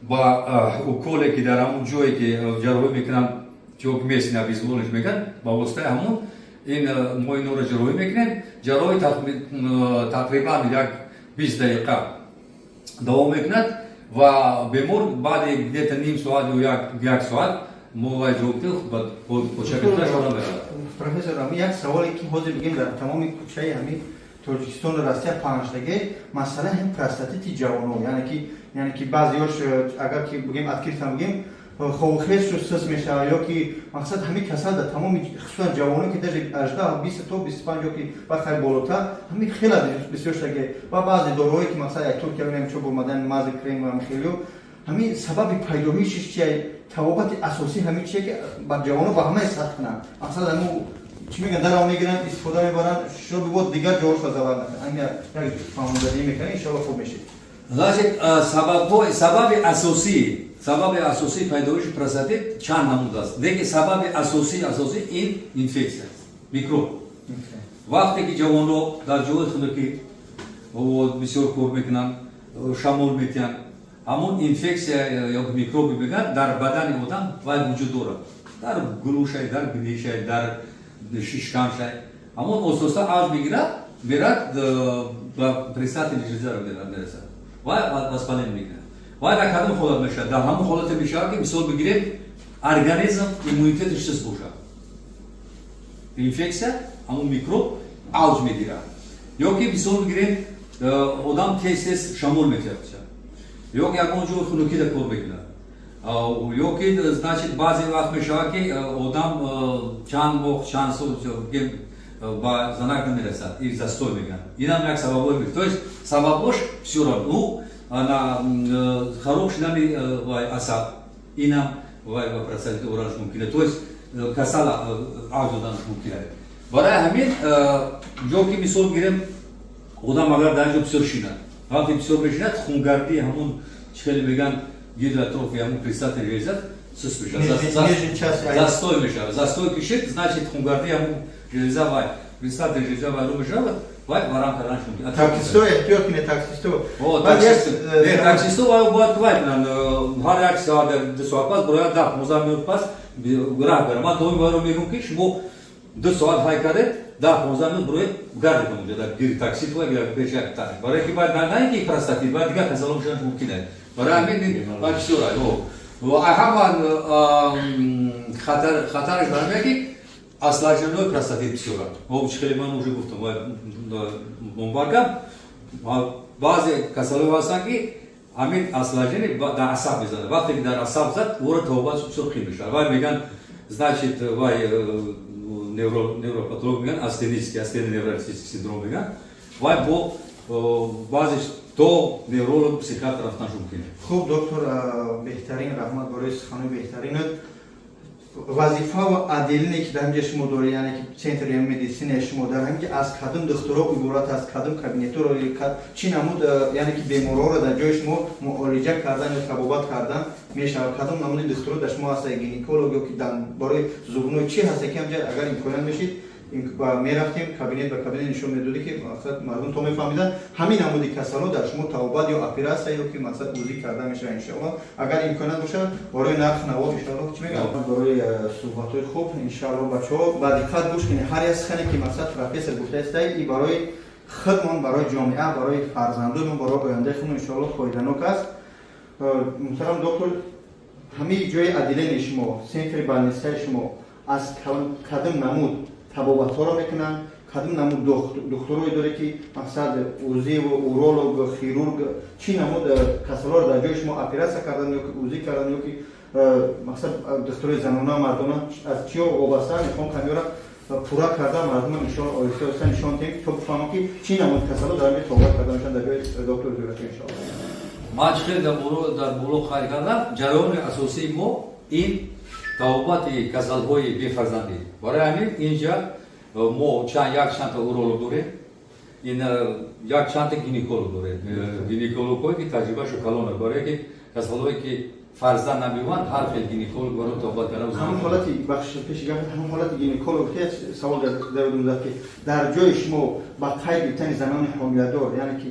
ба уколе, ки дар ҳамун ҷое ки ҷарроҳӣ мекунанд, ҷо местный обезболивающий мекунанд, ба воситаи ҳамун ин мо инора ҷарроҳӣ мекунем. Ҷарроҳӣ тақрибан як 20 дақиқа давом мекунад ва бемор баъди где-то ним соат ё як соат мо вай ҷавоб почакаш меравад. Профессор, ами як саволе, ки ҳозир бигем, дар тамоми кӯчаи ҳамин Тоҷикистону Россия паҳншудагӣ масъала ҳам простатити ҷавонон, яъне ки баъзеёш, агар ки бигем, открыто бигем, ховухезшу сус мешавад ё ки мақсад ҳамин касал дар тамоми, хусусан ҷавонон, ки даже 18, 20 то 25 ё ки бахай болотар, ҳамин хела бисёр шудаги. Ва баъзе доруҳое, ки мақсад як Туркия бинем, чо омадан, мази, крем, ҳамин хелиё, ҳамин сабаби пайдоишиш чия? Табобати асосӣ ҳамин чие, ки ба ҷавонон ба ҳамаи сатҳ кунанд? Мақсад, ҳамун чӣ мегӯянд, дарав мегиранд, истифода мебаранд, шоби бо дигар ҷоҳошро зарар накунанд. Ҳамин як фаҳмондадиҳӣ мекунанд, иншоалло хуб мешид. Значит, сабаби асосии пайдоиши простатит чанд намуд аст, лекин сабаби асосӣ ин инфексия аст, микроб. Вақте ки ҷавонро дар ҷои хунукӣ бисёр кор мекунанд, шамол метиҳанд, ҳамон инфексия ё микроби мегӯянд, дар бадани одам вай вуҷуд дорад, дар гулӯшай, дар бинишай, дар шишкамшай. Ҳамон оста-оста авҷ мегирад, мерад ба предстательный железа мерасад, вай воспаление мекунад. Вай дар кадом ҳолат мешавад? Дар ҳамон ҳолате мешавад, ки мисол бигирем, организм иммунитеташ суст бошад, инфексия, ҳамон микроб авҷ мегирад. Ё ки мисол бигирем, одам тез тез шамол метиҳад, ё ки ягон ҷои хунукида кор мекунад. Ё ки, значит, баъзе вақт мешавад, ки одам чанд моҳ, чанд сол ба занак намерасад, и застой мегӯянд. Инам як сабабҳое. То есть сабабҳош бисёр. Ну, хароб шудани вай асаб, инам вай ба простатит оварданаш мумкин, то есть касала авҷ доданаш мумкин. Барои ҳамин ҷо ки, мисол гирем, одам агар дар ин ҷо бисёр шинад, вақте бисёр мешинад, хунгардии ҳамун, чӣ хеле мегӯянд, гидроатрофия, ҳамун предстательный железа суст мешавад, застой мешавад. Застой ки шид, значит, хунгардии ҳамун железа, вай предстательный железа вайрон мешавад, вай варам карданаш мумкин. Таксисто эҳтиёт кунед, таксисто. Таксисто вай бояд вай кунанд, ҳар як соат, 2 соат пас бояд, 10-15 минут пас раҳ барад. Ман доим вайро мегӯм, ки шумо 2 соат ҳай кардед, 10-15 минут бироед, гардед онҷо дар гири такси, пеш як такси, барое ки бояд на ин ки простатит, бояд дигар касалҳо шудан мумкин аст. Барои ҳамин баъд бисёр ҳама хатараш барои ки осложнение простатит бисёранд. Чӣ хеле ман уже гуфтам, бомбаргам, баъзе касалҳо ҳастанд, ки ҳамин осложнение дар асаб мезанад. Вақте ки дар асаб зад, ӯро табобат бисёр қин мешавад. Вай мегӯянд, значит, вай невропатолог мегӯянд, астенический, астеноневралгический синдром мегӯянд. Вай бо баъзеш то невролог, психиатр рафтанаш мумкин. Хуб, доктор, беҳтарин, раҳмат барои суханои беҳтаринат. Вазифа ва отделение, ки дар ҳамҷа шумо доред, яъне ки центри медицина шумо дар ҳамҷа аз кадом духтуро иборат аст, кадом кабинетро, чӣ намуд, яъне ки беморҳоро дар ҷои шумо муолиҷа кардан ё табобат кардан мешавад? Кадом намуди духтуро дар шумо ҳаста, гинеколог ё ки барои зубной чӣ ҳаста, ки ҳамҷа агар имконият мешид, мерафтем кабинет ба кабинет, нишон медодӣ, ки мақсад мардум то мефаҳмиданд, ҳамин намуди касалҳо дар шумо табобат ё оператсия ё ки мақсад УЗИ карда мешавад, иншоалло, агар имконият бошад, барои нарх наво, иншоалло. Чӣ мегӯям, барои суҳбатҳои хуб. Иншоалло, бачаҳо, ба диққат гӯш кунед. Ҳар як сухане, ки мақсад профессор гуфтааста, и барои худмон, барои ҷомеа, барои фарзандонмон, барои ояндаи худмон, иншоалло, фоиданок аст. Муҳтарам доктор, ҳамаи ҷои отделение шумо, центри больницаи шумо аз кадом намуд табобатҳоро мекунанд, кадом намуд духтурое доред, ки мақсад УЗИ-ву уролог, хирург, чӣ намуд касалҳоро дар ҷои шумо оператсия кардан ё ки УЗИ кардан, ё ки мақсад духтурои занона, мардона аз чиё вобаста? Мехоҳам камёра пурра карда мардума, иншоалло, оҳиста оҳиста нишон диҳем, то бифаҳмам, ки чӣ намуд касалҳо дар ҳамин табобат карда мешаванд дар ҷои доктор Зуратӣ, иншоалло. Ман чӣ хеле дар боло қайд кардам, ҷараёни асосии мо ин табобати касалҳои бефарзандӣ. Барои ҳамин инҷа мо чанд як чандта уролог дорем, ин як чандта гинеколог дорем, гинекологҳое, ки таҷрибашу калон, барое ки касалҳое, ки фарзанд намеёбанд, ҳар хел гинеколог барои табобат кардан. Ҳамон ҳолати, бахш пеши гап, ҳамон ҳолати гинеколог, савол дар зад, ки дар ҷои шумо ба қайд гирифтани занони ҳомиладор, яъне ки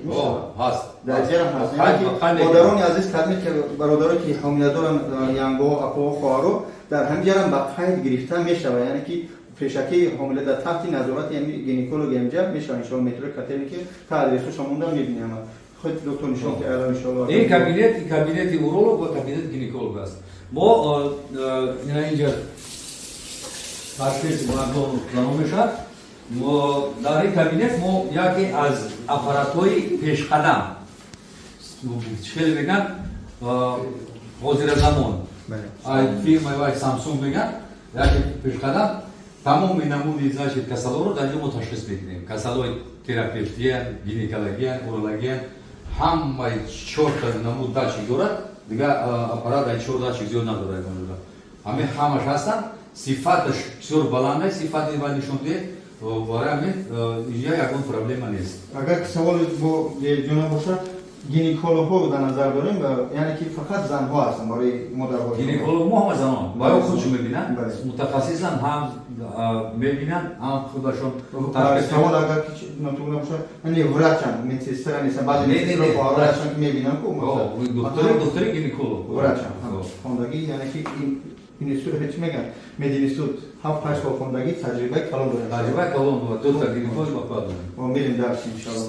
ҳаст. Дар ҷарам ҳаст. Модарони азиз, кадме ки бародаро, ки ҳомиладоранд, янгоҳо, апоҳо, хоҳаро, дар ҳамин ҷарам ба қайд гирифта мешавад, яъне ки пешакӣ ҳомила дар таҳти назорати гинекологи ҳамҷа мешавад, иншоалло. Метрои Котельники та адресоша монда мебинем. Худ доктор нишон ки иншоалло. Ин кабинет кабинети уролог ва кабинети гинеколог аст. Мо ина инҷа ташхиси мардон мешавад. Дар ин кабинет мо яке аз аппаратҳои пешқадам, хеле мегӯянд, ҳозиразамон, фирмаи вай Самсунг мегӯянд, яке пешқадам, тамоми намуди, значит, касалҳоро дар инҷо мо ташхис мекунем. Касалҳои терапевтиян, гинекологиян, урологиян, ҳамаи чорта намуд датчик дорад. Дигар аппарат ай чор датчик зиёд надорад. Ҳамин ҳамаш ҳастанд, сифаташ бисёр баланд аст, сифати вай нишон диҳед. Барои ҳамин инҷа ягон проблема нест. Агар саволи бо ҷона бошад, гинекологҳо дар назар дорем, яъне ки фақат занҳо ҳастанд барои модарҳо? Гинеколог мо ҳама занон, баё худшо мебинанд, мутахассисан ҳам мебинанд, ҳам худашон. Савол агар нотуг набошад, яъне врачам, медсестра нестанд? Баъзе медсестра ҳастанд, ки мебинанд ку. Духтури гинеколог. Врачам хондагӣ, яъне ки институт, чӣ мегӯянд, мединститут 7-8 сол хондагӣ, таҷрибаи калон дорем. Таҷрибаи калон дорад, дута гинеколог ба худ дорем. Мерем дарс, иншалло.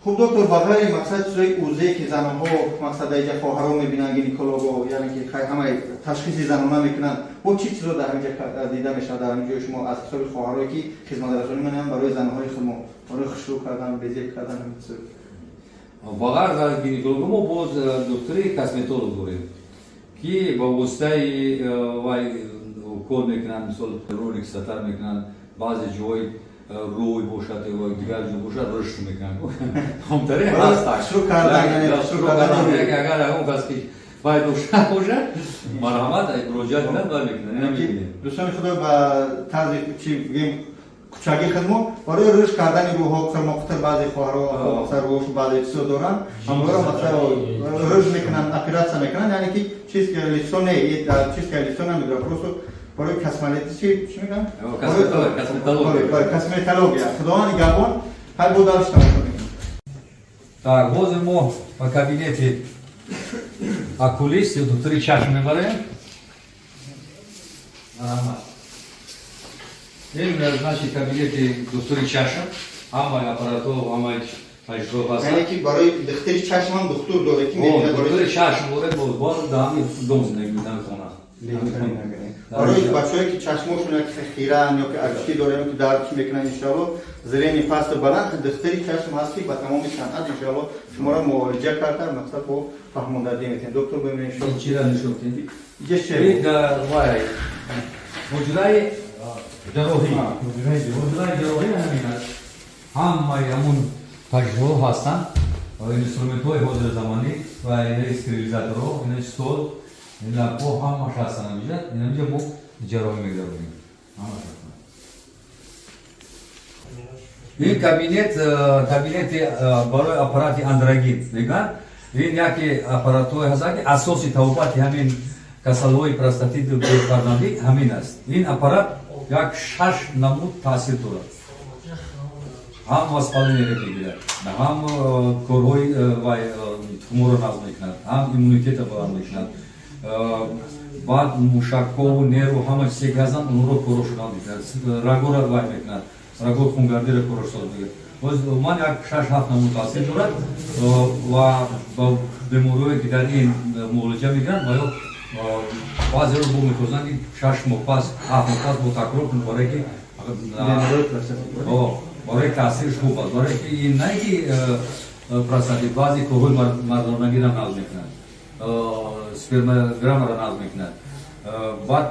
Хуб, доктор, ба ғайри мақсад чизои УЗИ, ки занонҳо, мақсад дар инҷа хоҳарон мебинанд, гинеколого, яъне ки ҳамаи ташхиси занона мекунанд, бо чӣ чизо дар ҳаминҷа дида мешавад, дар ҳамин ҷои шумо, аз ҳисоби хоҳарое, ки хизматрасонӣ менамоянд барои занонҳои худмо, барои хушрӯ кардан, безеб кардан, ҳамин чизо? Ба ғарз аз гинеколог мо боз духтури косметолог дорем, ки ба воситаи вай кор мекунанд, мисол, рӯи кислота мекунанд, баъзе ҷои рӯй бошад ё дигар ҷо бошад, рушд мекунанд. Ҳамтаре ҳаст. Хушрӯ кардан, яъне хушрӯ кардан. Агар ягон кас ки вай дошта бошад, марҳамат, муроҷиат кунад, вай мекунад. Ина мебинем. Дӯстони худо, ба тарзи чи бигем, кучагӣ хидмо барои рушд кардани рӯҳо, қирмоқтир, баъзе хоҳарҳо мақсад рӯҳошу баъзе чизо доранд, ҳамвора мақсад рушд мекунанд, оператсия мекунанд, яъне ки чистка лицо не, чистка лицо намедонам, просто барои косметики, чӣ мегӯянд? Косметология. Косметология. Худованд нигаҳбон. Ҳай, бо дальше тамошо мекунем. Так, ҳозир мо ба кабинети окулист ё духтури чашм мебарем. Марҳамат. Ин, значит, кабинети духтури чашм, ҳамаи аппаратҳо, ҳамаи таҷҳизот ҳастанд. Яъне ки барои духтури чашм ҳам духтур доред, ки мебинад? Духтури чашм доред, боз дар ҳамин дом зиндагӣ мекунад, хона. Барои бачаҳое ки чашмошон як хиран ё ки очки доранд, ё ки дард чӣ мекунанд, иншоалло, зрение пасту баланд, духтури чашм ҳаст, ки ба тамоми санъат иншоалло шуморо муолиҷа карда, мақсад бо фаҳмондадӣ метавонед. Доктор, бибинед, иншоалло. Чира нишон кунед. Иҷа че? Вай ҳуҷраи ҷарроҳӣ. Ҳуҷраи ҷарроҳӣ ҳамин аст, ҳамаи ҳамун таҷҳизот ҳастанд, инструментҳои ҳозиразамонӣ ва ина стерилизаторҳо, ина стол, лампо, ҳамаш ҳастанд. Ҳамиҷа, инамиҷа мо ҷарроҳӣ мегузаронем, ҳамаш ҳастанд. Ин кабинет, кабинети барои аппарати андрогин мегӯянд. Ин яке аппаратҳое ҳастанд, ки асоси табобати ҳамин касалҳои простатиту бефарзандӣ ҳамин аст. Ин аппарат як шаш намуд таъсир дорад: ҳам воспаление мегирад, ҳам корҳои вай тухморо нағз мекунад, ҳам иммунитета баланд мекунад, баъд мушакҳову нерву, ҳама чизе ки ҳастанд, онҳоро корошунад мекунад, рагоро вай мекунад, рагои хунгардиро корошсоз мекунад. Ман як шаш ҳафт намуд таъсир дорад ва ба бемориҳое ки дар ин муолиҷа мегиранд ва ё баъзеро бо мехозанд, ки 6 моҳ пас, 7 моҳ пас бо такрор кунад, барое ки барои таъсирш хуб аст, барое ки ин на ки простатит, баъзе корҳои мардонагиро нағз мекунад, спермограммаро нағз мекунад, баъд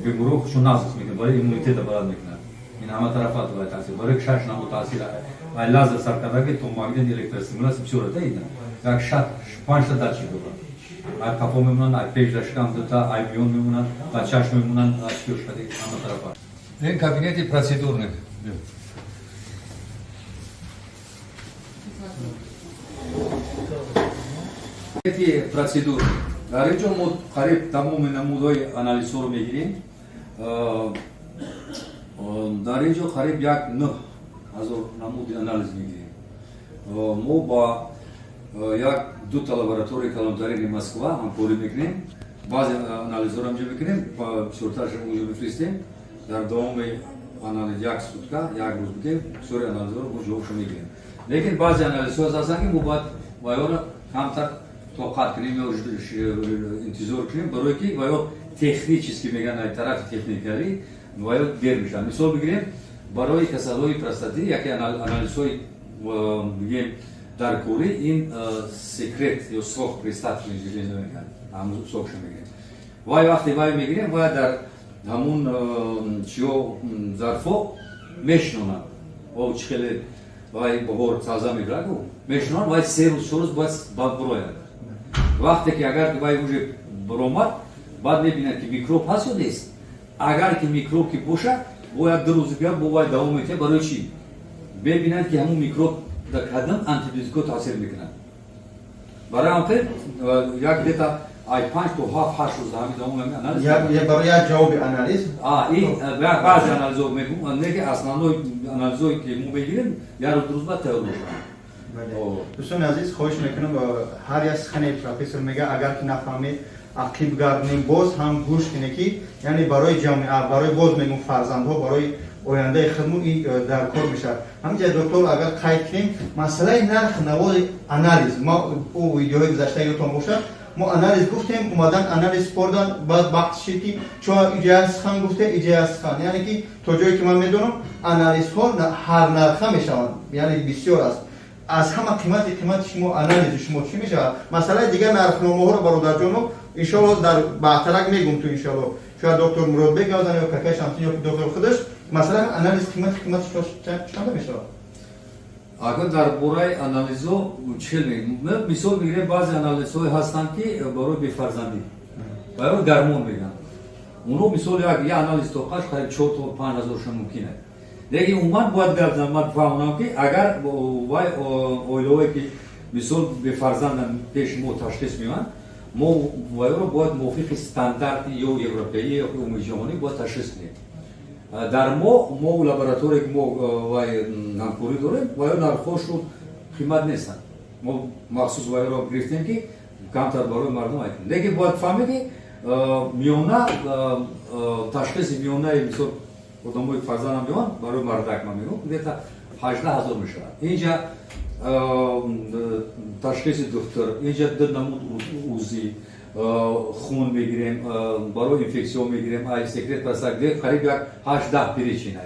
бемориҳо худшон нағз мекунад, барои иммунитета баланд мекунад. Ин ҳама тарафа таъсир, барои шаш намуд таъсир, ай лазер сар кардаги то магнит, электростимуляция, бисёр ина як панҷта датчик дорад: ай қафо мемонанд, ай пеш дар шикам дута, ай миён мемонанд, дар чашм мемонанд, очкиошкади, ҳама тарафа. Ин кабинети процедурный. Кабинети процедур. Дар ин ҷо мо қариб тамоми намудҳои анализҳоро мегирем. Дар ин ҷо қариб як 9000 намуди анализ мегирем. Мо ба як дута лабораторияи калонтарини Москва ҳамкорӣ мекунем. Баъзе анализҳоро инҷо мекунем, бисёртарша онҷо мефиристем. Дар давоми анализ як сутка, як рӯз бигем, бисёри анализҳоро мо ҷавобшо мегирем. Лекин баъзе анализҳо ҳастанд, ки мо бояд вайёро камтар тоқат кунем ё интизор кунем, барое ки вайё технически мегӯянд, ай тарафи техникалӣ вайё дер мешавад. Мисол бигирем, барои касалҳои простатит яке анализҳои бигем даркорӣ ин секрет ё сок предстательной железы мегӯянд, ҳамун сокша мегирем. Вай вақте вай мегирем, вай дар ҳамун чиё, зарфо мешинонанд. О, чӣ хеле вай баҳор таза мегирад, мешинонанд, вай 3 рӯз, 4 рӯз бояд барояд. Вақте ки агар ки вай уже баромад, баъд мебинад, ки микроб ҳаст ё нест. Агар ки микроб ки бошад, бояд 2 рӯзи дигар бо вай давом метиҳад. Барои чӣ? Мебинад, ки ҳамун микроб дар кадом антибиотикҳо таъсир мекунад. Барои ҳамин як где-то ай 5 то 7-8 рӯз ҳамин давом анализ. Барои як ҷавоби анализ. Ин баъзе анализҳо мегӯм, не ки основной анализҳое ки мо мегирем, як рӯз, 2 рӯз баъд тайёр мешаванд. Дӯстони азиз, хоҳиш мекунам, ҳар як сухане профессор мега, агар ки нафаҳмед, ақиб гарднем, боз ҳам гӯш кине, ки яъне барои ҷомеа, барои, боз мегӯм, фарзандҳо, барои ояндаи худмон ин дар кор мешавад. Ҳаминҷа, доктор, агар қайд кунем масъалаи нарх навои анализ, ма ӯ видеоҳои гузашта ёдтон бошад, мо анализ гуфтем, омадан анализ спордан, баъд баҳс шид, ки чун иҷа сухан гуфте, иҷа сухан, яъне ки то ҷое ки ман медонам, анализҳо ҳар нарха мешаванд, яъне бисёр аст. Аз ҳама қимати шумо, анализи шумо чӣ мешавад? Масъалаи дигар, нархномаҳоро, бародарҷоно, иншоалло, дар баъдтарак мегум ту, иншоалло, шояд доктор Муродбек гавзан ё какай Шамсин ё доктор худаш. Масалан, анализ қимати чанда мешавад? Агар дар бораи анализҳо чӣ, мисол мегирем, баъзе анализҳое ҳастанд, ки барои бефарзандӣ барои гармон мегӯянд. Оно, мисол, як анализ тоқаш қариб 4 то 5 ҳазорша мумкин аст. Лекин умуман бояд гап занам, ман фаҳмонам, ки агар вай оилаҳое, ки, мисол, бефарзанданд, пеши мо ташхис меоянд, мо вайро бояд мувофиқи стандарти ё европеӣ, ё умумиҷаҳонӣ бояд ташхис кунем. Дар мо лабораторие, ки мо вай ҳамкорӣ дорем, вайо нархҳошу қимат нестанд. Мо махсус вайро гирифтем, ки камтар барои мардум айкунем. Лекин бояд фаҳмед, ки миёна ташхиси миёнаи, мисол, одамои фарзандам меоянд, барои мардак ман мегӯям, где-то 18 000 мешавад. Инҷа ташхиси духтур, инҷа ду намуд УЗИ, хун мегирем, барои инфексион мегирем, ай секрет простат, қариб як ҳашт-даҳ перечень,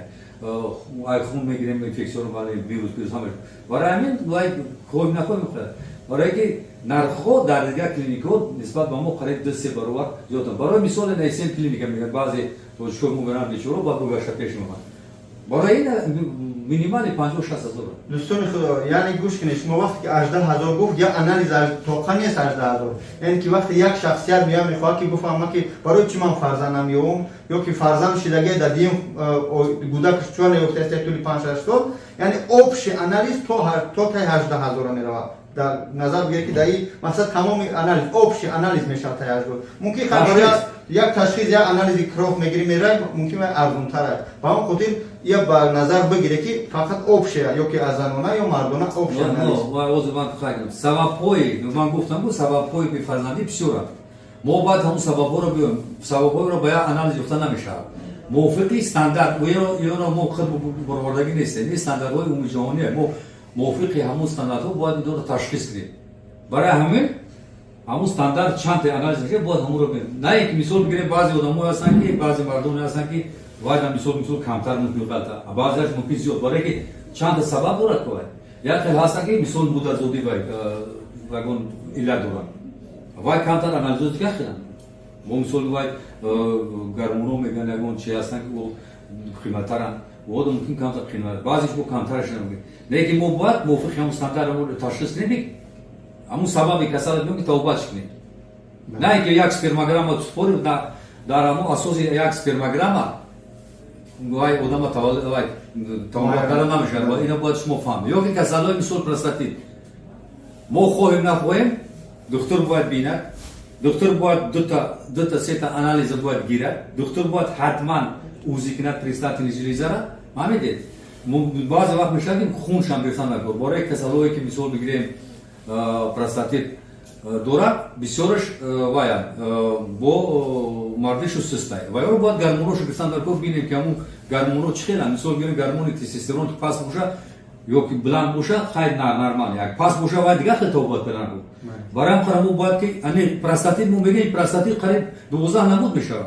ай хун мегирем, инфексион, вирус, ҳама. Барои ҳамин вай хоҳем нахоҳем мехоҳад, барое ки нархҳо дар дигар клиникҳо нисбат ба мо қариб 2-3 баробар зиёданд. Барои мисол, НСМ клиника мегӯяд, баъзе тоҷикҳои мо меранд, бечоро, баъд гашта пеш меомад. Барои ин минимали 50-60 ҳазор. Дӯстони худо, яъне гӯш кунед, шумо вақте ки 18 000 гуфт, я анализ тоқа нест 18 000. Яъне ки вақте як шахсият меояд, мехоҳад, ки бифаҳма, ки барои чӣ ман фарзанд намеёвам, ё ки фарзанд шидагия дар диюм гудакаш чуа неёфтааст як тӯли 5-6 сол, яъне общий анализ то таи 18 ҳазора меравад. Дар назар бигиред, ки дар ин мақсад тамоми анализ, общий анализ мешавад таи 18. Мумкин барои як ташхис, як анализи кровь мегирӣ, мерай, мумкин арзонтар аст. Ба он хотир я ба назар бигире, ки фақат общая, ё ки аз занона ё мардона, общий анализ. Сабабҳои ман гуфтам, сабабҳои бефарзандӣ бисёранд. Мо бояд ҳамун сабабҳоро биёем, сабабҳоро ба як анализ ёфта намешавад. Мувофиқи стандарт ёро мо худ баровардагӣ нестем, ин стандартҳои умумиҷаҳоние. Мо мувофиқи ҳамун стандартҳо бояд инро ташхис кунем. Барои ҳамин ҳамун стандарт чанд анализ мешавад, бояд ҳамунро бинем. На ин ки, мисол бигирем, баъзе одамое ҳастанд, ки баъзе мардоне ҳастанд, ки вайда, мисол, камтар мумкин қалта, баъзеаш мумкин зиёд, барое ки чандта сабаб дорад. Ковай як хел ҳастанд, ки, мисол, муддатзодӣ вай ягон иллат доранд, вай камтар анализо дигар хеланд. Мо, мисол, вай гармоно мегӯянд, ягон чи ҳастанд, ки қиматтаранд, вода мумкин камтар қимат, баъзеш бо камтараш намегӯяд. Лекин мо бояд мувофиқи ҳамун стандарт ташхис кунем, ҳамун сабаби касалат меом, ки тавбат кунем, на ин ки як спермограмма супорим, дар ҳамун асоси як спермограмма вай одама вай тавбат карда намешавад. Ина бояд шумо фаҳмед. Ё ки касалҳои, мисол, простатит, мо хоҳем нахоҳем, духтур бояд бинад, духтур бояд дута сета анализа бояд гирад, духтур бояд ҳатман УЗИ кунад предстательный железа ра. Фаҳмидед, баъзе вақт мешавад, ки хуншам гирифтан накор. Бораи касалҳое, ки, мисол бигирем, простатит дорад, бисёраш вая бо мардишу систай, вайро бояд гармоношо гирифтан дар кор, бинем, ки ҳамун гармоно чӣ хеланд. Мисол бигирем, гармони тестостерон ки паст боша ё ки баланд боша, хайр, нормал, як паст боша, вай дигар хел табобат кардан буд. Барои ҳам қара мо бояд ки ани простатит, мо мегӯем, простатит қариб 12 намуд мешавад,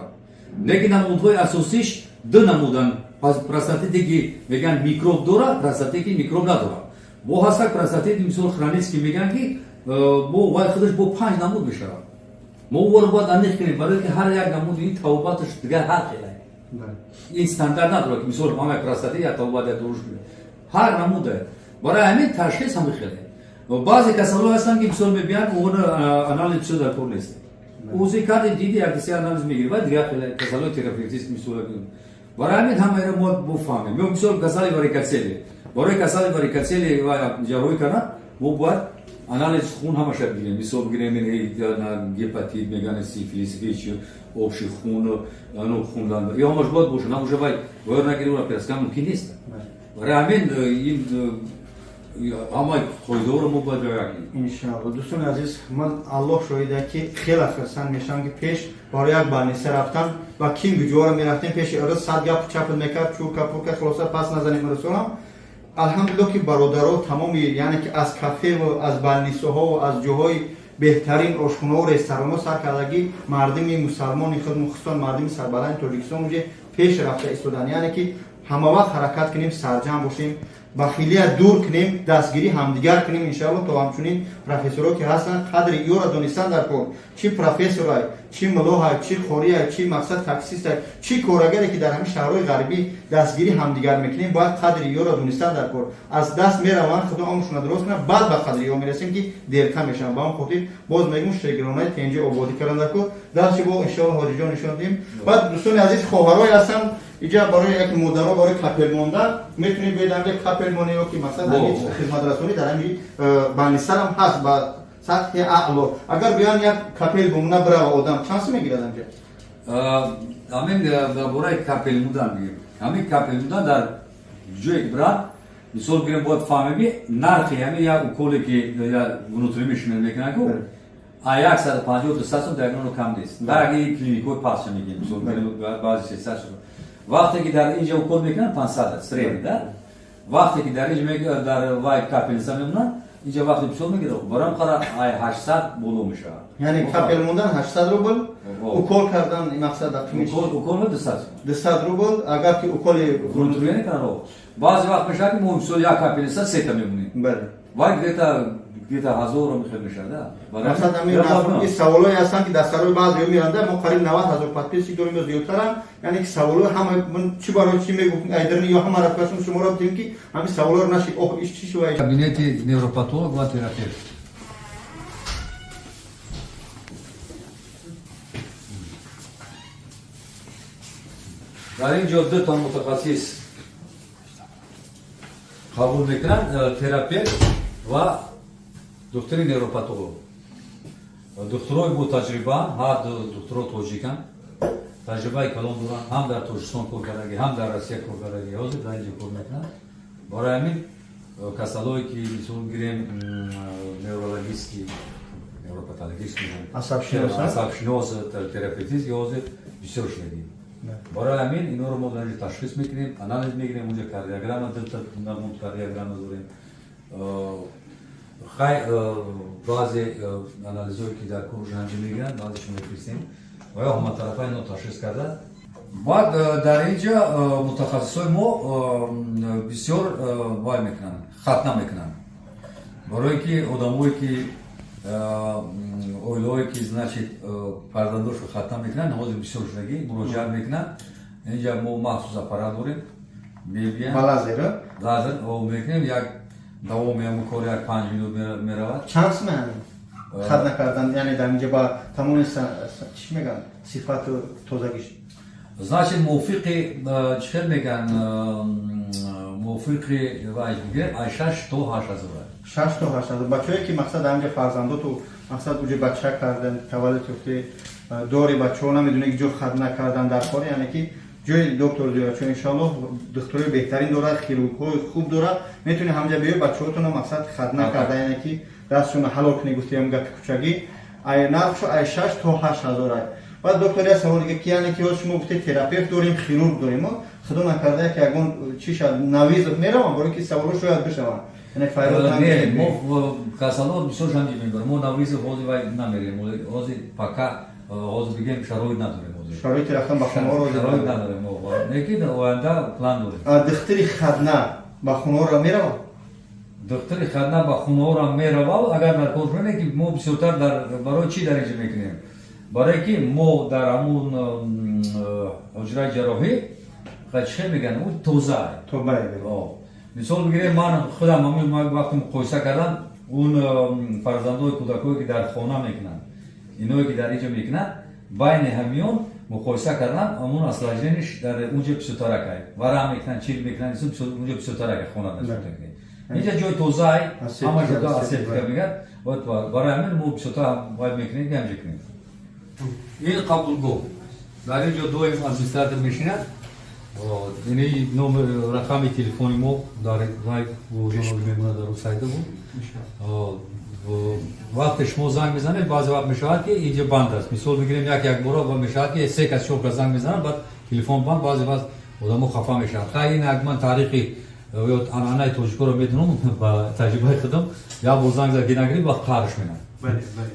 лекин намудҳои асосиш ду намудан: простатите, ки мегӯянд микроб дорад, простатите, ки микроб надорад. Бо ҳастак простатит, мисол, хронический мегӯянд, ки бо вай худаш бо панҷ намуд мешавад. Мо ӯро бояд аниқ кунем, барое ки ҳар як намуди ин табобаташ дигар ҳар хелай. Ин стандарт надорад, ки, мисол, ҳама простатит як табобат, як дуруш кунем. Ҳар намуда, барои ҳамин ташхис ҳами хеле. Баъзе касалҳо ҳастанд, ки, мисол, мебиёнд, он анализ бисёр дар кор нест, УЗИ карди, диди, як се анализ мегири, ва дигар хеле касалҳои терапевтический, мисол. Барои ҳамин ҳамаеро мо буфаҳмем. Ё, мисол, касали варикоцеле, барои касали варикоцеле ва ҷарроҳӣ кардан мо бояд анализ хун ҳамаша бигирем. Мисол бигирем, гепатит мегӯянд, сифилис, ВИЧ, общий хун, хун ё ҳамаш бояд боша. Набоша, вай бояд нагири, операция мумкин нест. Барои ҳамин ин ҳама қоидаҳоро мо бояд риоя кунем. Иншоалло. Дӯстони азиз, ман, Аллоҳ шоҳида, ки хеле хурсанд мешавам, ки пеш барои як больница рафтан ва ким гуҷоро мерафтем, пеши ырыс сад гап чапл мекард, чурка пурка, хулоса, пас назанем ырысорам. Алҳамдулилло, ки бародаро тамоми, яъне ки аз кафеву аз больница ҳову аз ҷоҳои беҳтарин ошхонаҳу ресторанҳо сар кардагӣ, мардими мусалмони худ, хусусан мардими сарбаланди Тоҷикистон, уже пеш рафта истоданд. Яъне ки ҳама вақт ҳаракат кунем, сарҷамъ бошем. Бахилия дур кунем, дастгирӣ ҳамдигар кунем, иншаалло. То ҳамчунин профессорҳо ки ҳастанд, қадри ёро донистан дар кор. Чӣ профессорай, чӣ мулоҳай, чӣ қориай, чӣ мақсад таксистай, чӣ корагаре ки дар ҳамин шаҳрҳои ғарбӣ дастгирӣ ҳамдигар мекунем, бояд қадри ёро донистан дар кор. Аз даст мераванд, худо омшона дуруст кунад, баъд ба қадри ё мерасем, ки дерта мешаванд. Ба он хотир боз мегӯм, шегиронаи тенҷи ободӣ кардан дар кор. Дастши бо, иншоалло, ҳоҷиҷон нишон дидем. Баъд, дӯстони азиз, хоҳарое ҳастанд иҷа, барои як модаро, барои капель мондан метунед биёед ҳамҷа капель моне, ё ки масалан ҳамин хизматрасонӣ дар ҳамин больницарам ҳаст ба сатҳи аъло. Агар биён, як капель бимона, бирава, одам чанд сум мегирад ҳамҷа? Ҳамин дар бораи капель мудан мегӯем. Ҳамин капель мудан дар ҷое ки бирад, мисол гирем, бояд фаҳмем, ки нархи ҳамин як уколе ки внутримышечно мекунанд ку, а 150, 200 сум дар ягон кам нест. Дар аги клиникҳои пасша мегӯем, мисол, баъзи 300 сум. Вақте ки дар инҷа укол мекунанд, 500 средний да. Вақте ки дар инҷа дар вай капельница мемонанд, инҷа вақте бисёр мегирад, барам қара ай 800 боло мешавад. Яъне капель мондан 800 рубл, укол кардан мақсад дар Укол 200. 200 рубл, агар ки уколи внутренний канал. Баъзе вақт мешавад, ки мо мисол як капельница сета мемонем. Вай где-то ҳазорро мехел мешавад, да. Мақсад ҳамин саволое ҳастанд, ки дар сарои баъзеҳо меоянд. Мо қариб 90 000 подписчик дорем ё зиёдтарам. Яъне ки саволои ҳама чӣ барои чӣ мегуфт айдарни ё ҳама рафкашон шуморо битем, ки ҳамин саволоро наши оҳ иш чӣ шува. Кабинети невропатолог ва терапевт. Дар ин ҷо ду та мутахассис қабул мекунанд, терапевт ва духтури невропатолог. Духтурои бо таҷриба, ҳар ду духтуро тоҷиканд, таҷрибаи калон доранд, ҳам дар Тоҷикистон кор кардаги, ҳам дар Россия кор кардаги, ҳозир дар инҷо кор мекунанд. Барои ҳамин касалое ки, мисол гирем, неврологический, невропатологический, асабшинос, терапевтический ҳозир бисёр шудагӣ. Барои ҳамин инҳоро мо дар инҷо ташхис мекунем, анализ мегирем, унҷо кардиограмма, дута намуд кардиограмма дорем. Хай, баъзе анализҳое ки дар кор анҷом мегиранд, баъзешо мефиристем ва ё ҳаматарафа ино ташхис карда. Баъд дар инҷа мутахассисҳои мо бисёр вай мекунанд, хатна мекунанд, барое ки одамое ки оилаҳое ки, значит, фарзандошро хатна мекунанд, ҳозир бисёр шудагӣ, муроҷиат мекунанд. Инҷа мо махсус аппарат дорем, мебиям. Ба лазер? Лазер мекунем, як давоми ҳамун кор як 5 минут меравад. Чанд сум хатна кардан, яъне дар инҷа ба тамоми чӣ мегӯянд, сифату тозагиш? Значит, мувофиқи чӣ хел мегӯянд, мувофиқи вай бигирем, аз 6 то 8 ҳазор. 6 то 8 ҳазор. Бачаҳое ки мақсад дар инҷа фарзандоту мақсад уҷа бача кардан, таваллуд ёфте, дори бачаҳо, намедоне ки ҷо хатна кардан дар кор, яъне ки ҷои доктор Зиёрачон, иншоаллоҳ, духтурои беҳтарин дорад, хирургҳои хуб дорад. Метавонед ҳамҷа биёед, бачаҳотонро мақсад хатна карда, яъне ки дастшонро ҳалол кунед, гуфтиам гапи кучагӣ. Ай нархшо ай 6 то 8 ҳазор ай. Баъд, доктор, як савол дига, ки яъне ки ҳоз шумо гуфтед, терапевт дорем, хирург дорем, мо худо накарда ки ягон чӣ шад, на вызов меравам, барои ки саволҳо шояд бишаванд, яъне файрод. Не, мо касалҳо бисёр ҷамъ мебарем, мо на вызов ҳозир вай намерем, ҳозир пока, ҳозир бигем, шароит надорем ҳозир. Шароити рафтан ба хонаҳоро? Шароит надорем, лекин оянда план дорем. Духтури хатна ба хонаҳоро меравад? Духтури хатна ба хонаҳоро меравад, агар дар кор шуне, ки мо бисёртар дар барои чӣ дар инҷо мекунем? Барое ки мо дар ҳамун ҳуҷраи ҷарроҳӣ, чӣ мегӯянд, ӯ тоза. Мисол бигирем, ман худам ҳамин вақте муқоиса кардам, он фарзандои кӯдакое ки дар хона мекунанд, иное ки дар инҷо мекунанд, байни ҳамиён муқоиса кардам, ҳамун осложнениш дар унҷо бисёртаракай, варам мекунанд, чил мекунанд, унҷо бисёртаракай хона. Инҷа ҷои тозаай, ҳама ҷо асептика мегӯяд. Барои ҳамин мо бисёртар вай мекунем ки ҳамҷо кунем. Ин қабулгоҳ, дар ин ҷо доим администратор мешинад. Ини номер, рақами телефони мо дар вай мемонад, дар сайта буд. Вақте шумо занг мезанед, баъзе вақт мешавад, ки инҷо банд аст. Мисол мегирем, як як бора мешавад, ки се кас, чор кас занг мезананд, баъд телефон банд, баъзе вақт одамо хафа мешаванд. Хай, ин як ман таърихи ё анъанаи тоҷикоро медонам, ба таҷрибаи худам, як бор занг зад ки нагирид, вақт қаҳрш менад.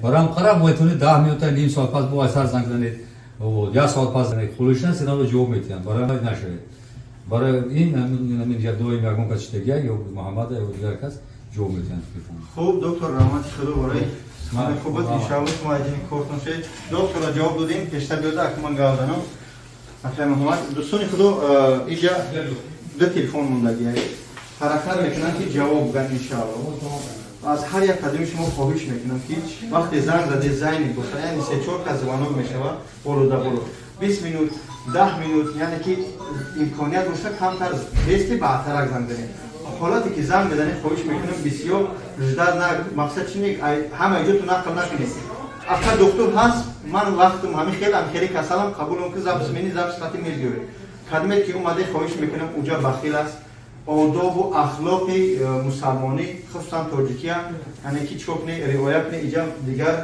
Барам қараб метавонед 10 минута, ним соат пас бо сар занг занед, як соат пас занед, хулишна синаро ҷавоб метиҳанд. Барои нашавед. Барои ин ҳамин доим ягон кас шидагия, ё Муҳаммада, ё дигар кас ҷавоб медиҳанд телефон. Хуб, доктор, раҳмати Худо барои сухани хубат. Иншоалло, шумо айдини кортон шед. Доктора ҷавоб додем, пештар биёда, ака, ман гап занам. Акай Муҳаммад, дӯстони худо, иҷа ду телефон мондагия, ҳаракат мекунанд, ки ҷавоб ган, иншоалло. Аз ҳар як қадами шумо хоҳиш мекунам, ки вақте занг заде, занят боша, яъне се чор кас звонок мешавад, боло да боло, 20 минут, 10 минут, яъне ки имконият боша, камтар бести баъдтарак занг занед. Ҳолате ки занг мезанед, хоҳиш мекунам, бисёр ждать на. Мақсад чи не, ҳама иҷоту нақл накунед: «Ака, доктор ҳаст, ман вақтам ҳамин хел, ам хеле касалам, қабулам ки запись мени, запись қати мебиёред». Кадмет ки омаде, хоҳиш мекунам, уҷа бахил аст, одобу ахлоқи мусалмонӣ, хусусан тоҷикия, яъне ки чикор кунед, риоя кунед. Иҷа дигар,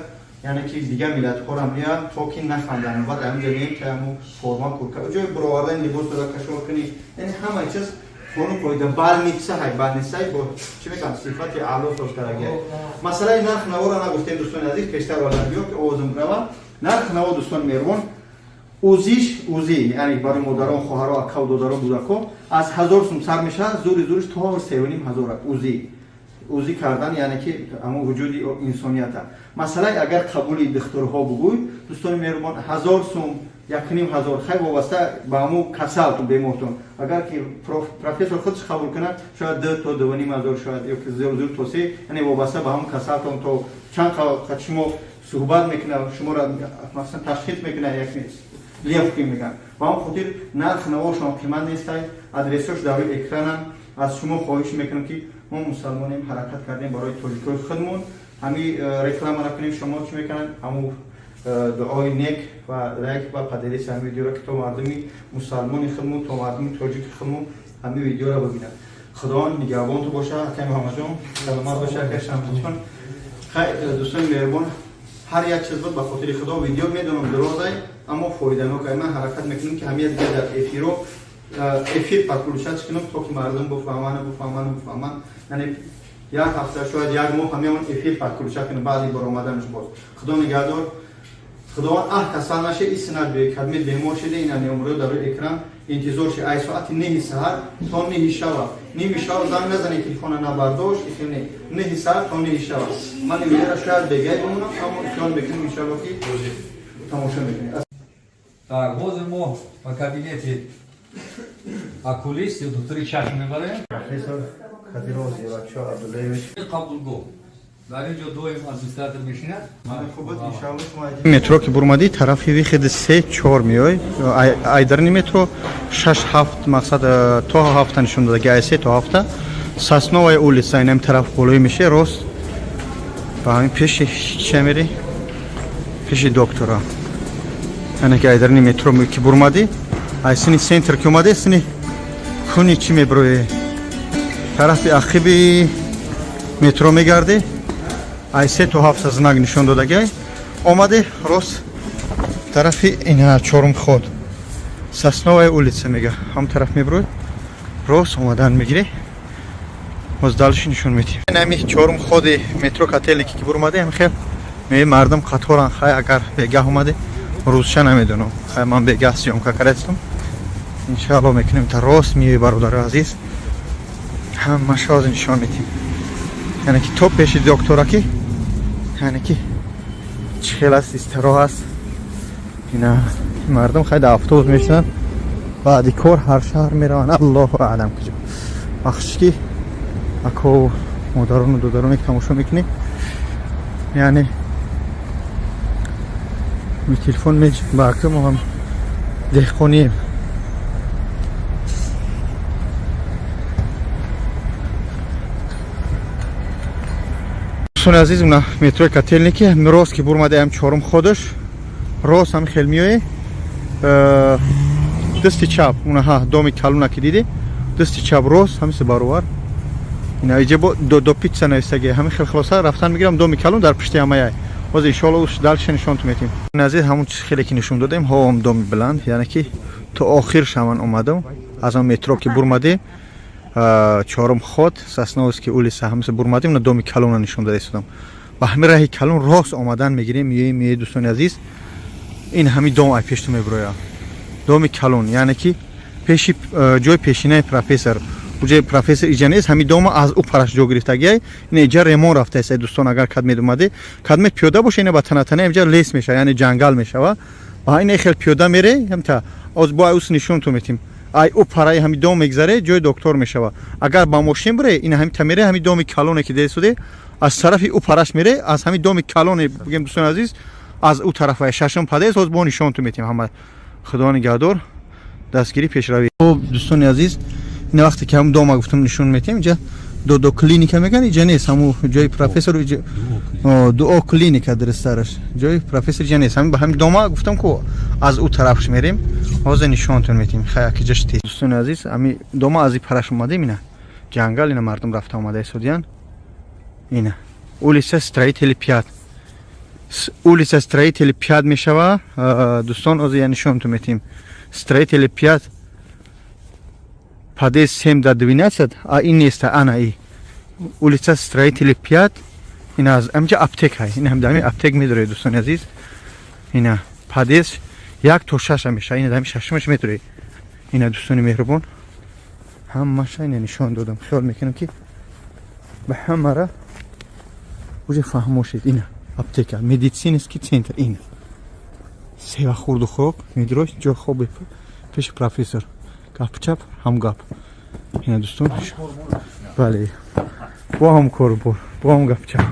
яъне ки дигар миллатҳоро меяд, то ки наханданд. Баъд ҳаминҷа меем, ки ҳамун форма, курка, ҷои баровардани либосро кашор кунӣ, яъне ҳамаи чиз қонун, қоида. Больница ҳай, больницаи бо чӣ мекунам, сифати аъло соз кардагия. Масъалаи нарх наворо нагуфтем, дӯстони азиз. Пештар валан биё, ки овозам рава. Нарх наво, дӯстони меҳрубон, УЗИш, УЗИ, яъне барои модарон, хоҳаро, акаву додаро, бузако, аз 1000 сум сар мешавад, зури зуриш то 3500. УЗИ кардан, яъне ки ҳамон вуҷуди инсонията. Масъалаи агар қабули духтурҳо бугӯй, дӯстони меҳрубон, 1000 сум, 1500, хай, вобаста ба ҳамун касалтун, бемортун. Агар ки профессор худаш қабул кунад, шояд 2 то 2500, шояд ё ки зур зур то се, яъне вобаста ба ҳамун касалтон, то чанд қад шумо суҳбат мекунад, шуморо масалан ташхис мекунад, як лёгкий мегӯянд. Ба ҳамон хотир нарх навошон қимат нестай. Адресош дар рӯи экрананд. Аз шумо хоҳиш мекунам, ки мо мусалмонем, ҳаракат кардем барои тоҷикои худмон, ҳами реклама накунем. Шумо чӣ мекунанд, ҳамун дуои нек ва лайк ва поделиться ҳами видеоро, ки то мардуми мусалмони худмон, то мардуми тоҷики худмон ҳами видеоро бибинанд. Худованд нигаҳбонту боша, акай Муҳаммадҷон, саломат боша, акай Шамсҷон. Хай, дӯстони меҳрубон, ҳар як чиз буд, ба хотири Худо. Видео, медонам, дурозай, аммо фоиданок. Ман ҳаракат мекунам, ки ҳамия дига дар эфиро, эфир подключать кунам, то ки мардум буфаҳманд, буфаҳманд, буфаҳманд. Яъне як ҳафта, шояд як моҳ ҳамиамон эфир подключать кунам баъди баромаданаш. Боз Худо нигаҳдор. Худованд аҳ касал наше, исинат бе кадми бемор шиде. Ина номеро дар рӯи экран. Интизор ши, ай соати 9 саҳар то 9 шава. Ними шава занг назани, телефона набардошт, ихе. 9 саҳар то 9 шава. Ман видеора шояд бегай бимонам, аммо ихёл мекунем, иншалло, ки тамошо мекунем. Так, ҳозир мо ба кабинети окулист ё доктори чашм мебарем. Профессор Кадиров Зевачо Абдуллаевич. Қабулгоҳ. Дар ин ҷо доим администратор мешинад. Метро ки бурмадӣ, тарафи выходи се, чор меёй, айдарни метро шаш, ҳафт, мақсад то ҳафта нишон додаги, ай се то ҳафта, Сосновая улица, инам тараф болои меше, рост ба ҳамин пеши чия мери, пеши доктора. Яъне ки айдарни метро ки бурмадӣ, ай сини центр ки омадӣ, сини куни чӣ меброи, тарафи ақиби метро мегардӣ, ай се то ҳафта знак нишон додагай, омаде, рост тарафи ина, чорум ход, Сосновая улица мега, ҳам тараф меброи, рост омадан мегирӣ. Боз дальше нишон медиҳем. Нами чорум ходи метро Котельники ки буромаде, ҳам хел ме мардум қаторан. Хай, агар бегаҳ омаде, рӯзша намедонам. Хай, ман бегаҳ съёмка кардастам. Иншаалло мекунем, та рост миёи, бародари азиз, ҳамаша ҳозир нишон медиҳем, яъне ки то пеши доктора, ки яъне ки чӣ хел аст, истироҳ аст. Ина мардум хай дар автобус мешинанд, баъди кор ҳар шаҳр мераванд, аллоҳу аълам куҷо. Бахшиш, ки акову модарону додароне ки тамошо мекунӣ, яъне телефон ба ака, мо ҳам деҳқонием. Дӯстони азиз, уна метрои Котельники, рост ки бурмадаям, чорум ходаш, рост ҳами хел меои, дасти чап унаҳа доми калуна ки дидӣ, дасти чап, рост ҳамиси баровар. Ина иҷа бо до пицца навистаги, ҳами хел хулоса рафтан мегирам. Доми калун дар пушти ҳамаяй. Ҳозир, иншоалло, дальше нишонту метем. Азиз, ҳамун чиз хеле ки нишон додем, ҳоам доми баланд, яъне ки то охир шаман омадам. Аз он метро ки бурмадӣ, чорум ход, Сосновский улица, ҳамиса бурмадим, на доми калуна нишон дода истодам. Ба ҳамин раҳи калун рост омадан мегирем, меоем, меои, дӯстони азиз, ин ҳами дом ай пешту мебироя, доми калун, яъне ки Пеши ҷои пешинаи профессор, уҷои профессор иҷа нест, ҳами дома аз ӯ параш ҷо гирифтагиай. Ина иҷа ремон рафтааст. Дӯстон, агар кадмед омаде, кадмед пиёда боша, ина ба танатана инҷа лес мешава, яъне ҷангал мешава. Ва ина хел пиёда мере, ҳамта оз бо ус нишонтон метим. Ай ӯ параи ҳами дом мегзаре, ҷои доктор мешава. Агар ба мошин бире, ина ҳамита мере, ҳами доми калоне ки десуде, аз тарафи ӯ параш мере, аз ҳами доми калоне бигем, дӯстони азиз, аз ӯ тарафа шашум подъезд. Ҳоз бо нишонтон метим ҳама. Худо нигаҳдор, дастгирӣ, пешравӣ. Хуб, дӯстони азиз, ин вақте ки ҳам дома гуфтам, нишон метем. Инҷа Додо клиника меган, иҷа нест. Ҳаму ҷои профессор Дуо клиника, дурустараш ҷои профессор иҷа нест. Ҳамин ба ҳамин дома гуфтам ку, аз ӯ тарафш мерем, ҳозир нишонтон метем. Хаякиҷаш тез, дӯстони азиз, ҳами дома аз и параш омадем. Ина ҷангал, ина мардум рафта омада истодиян. Ина улица Строителей 5, улица Строителей 5 мешава. Дӯстон, ҳозир я нишонтон метем. Строителей 5, подъезд 7 до 12, а ин неста. Ана и улица Строителей 5, ина аз амҷа аптека, ина ҳам дами аптек медоред, дӯстони азиз. Ина подъезд 1 то 6 меша, ина дами шашумаш медоред. Ина, дӯстони меҳрубон, ҳамаша ина нишон додам. Хиёл мекунам, ки ба ҳамара уже фаҳмошед. Ина аптека, медицинский центр, ина сева хурду хӯрок медрош, ҷои хоби пеши профессор, гапчап ҳам гап. Ина, дӯстон, бале, бо ҳам корбор, бо ҳам гапчап.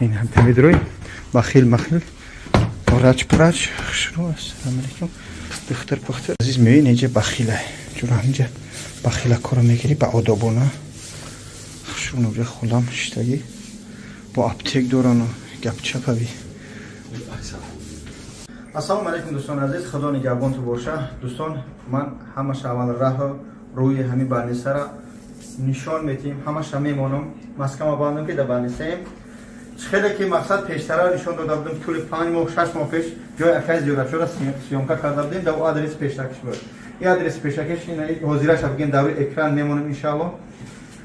Ин ҳам тамидрои бахил махил, врач прач шурӯ. Ассалому алайкум, духтар пухтар азиз, меои неҷа бахила чуро ҳаминҷа бахила коро мегирӣ ба одобона. Хушрӯ хулам шиштагӣ, бо аптек дорану гапчапави. Ассалому алайкум, дӯстони азиз, худо нигаҳбонту боша. Дӯстон, ман ҳамаша аввал раҳу рӯи ҳамин больница ра нишон метиҳем, ҳамаша мемонам, маскама бандам, ки дар больница ем. Хеле ки мақсад пештара нишон дода будем, тӯли 5 моҳ, 6 моҳ пеш ҷои акай Зиёратшора съёмка карда будем, дар адрес пешакиш буд. Ин адреси пешакиш ҳозираша бигем, дар рӯи экран мемонем, иншаалло.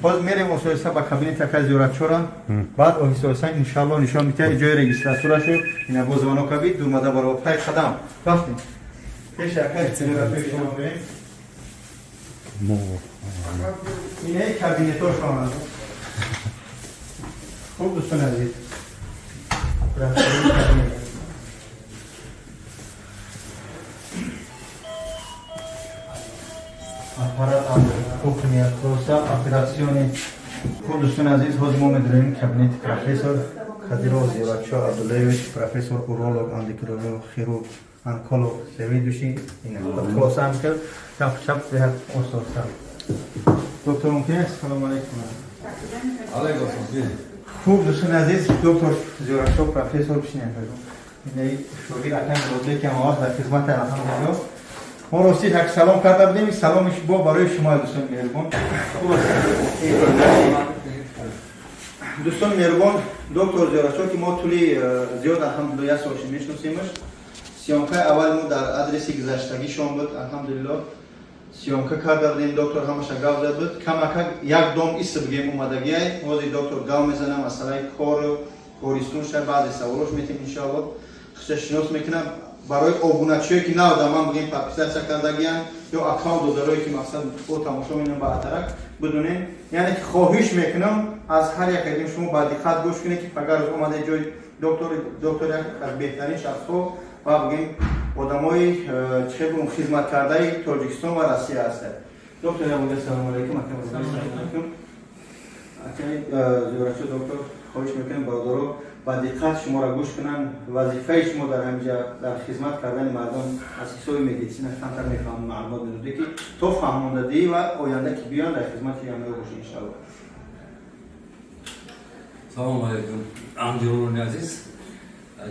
Боз мерем оҳиста ба кабинети акай Зиёратшора, баъд оҳиста оҳиста, иншаалло, нишон метиҳад ҷои регистратура шу. Ина боз звонок каби дурмада баро пай қадам рафтем пеши акай Зиёратшора мерем. Инаи кабинетошон аст. Хуб, дӯстони азиз, кабинет. Аппарат, кухня, хулоса, операционный. Хуб, дӯстони азиз, ҳозир мо медорем кабинети профессор Кадиров Зиёратшо Абдуллаевич, профессор, уролог, эндокринолог, хирург, онколог, заведующий. Хулоса, ҳамхел чап чап беҳад ососта. Доктор, мумкин аст? Салому алайкум. Алайкум ассалом. Хуб, дӯстони азиз, доктор Зиёратшо, профессор, бишинед. Инаи шогирд акам Роде, ки ҳама вақт дар хизмати, алҳамдулилло. Мо рости як салом карда будем, саломи бо барои шумо, дӯстони меҳрубон. Хуб аст, дӯстони меҳрубон, доктор Зиёратшо, ки мо тӯли зиёд, алҳамдулилло, як сол мешиносемаш. Съёмка и аввали мо дар адреси гузаштагишон буд, алҳамдулилло, съёмка карда будем. Доктор ҳамаша гап зад буд, камакак як дом иса бигем омадагиай. Ҳозир доктор гап мезанам масъалаи кору користунша, баъзе саволош метем, иншоалло. Хиша шинос мекунам барои обуначиое, ки нав да ман бигем подписаться кардагиян ё аккаунт додарое, ки мақсад бо тамошо менам, ба атарак бидонем. Яъне ки хоҳиш мекунам аз ҳар як адим шумо ба диққат гӯш кунед, ки пагар рӯз омада ҷои доктор. Доктор як аз беҳтарин шахсҳо ва бигем одамои чӣ хел бигӯм, хизматкардаи Тоҷикистон ва Россия ҳастанд. Доктор Абуда, салому алайкум. Алайкум, акай Зиёратшо доктор. Хоҳиш мекунем, бародаро, ба диққат шуморо гӯш кунанд. Вазифаи шумо дар ҳаминҷа дар хизмат кардани мардум аз ҳисоби медицина камтар мефаҳмам, маълумот медодӣ, ки то фаҳмондадӣ ва оянда ки биёянд, дар хизмати ҳамаё бошед, иншалло. Салому алайкум, ҳамдиёрони азиз.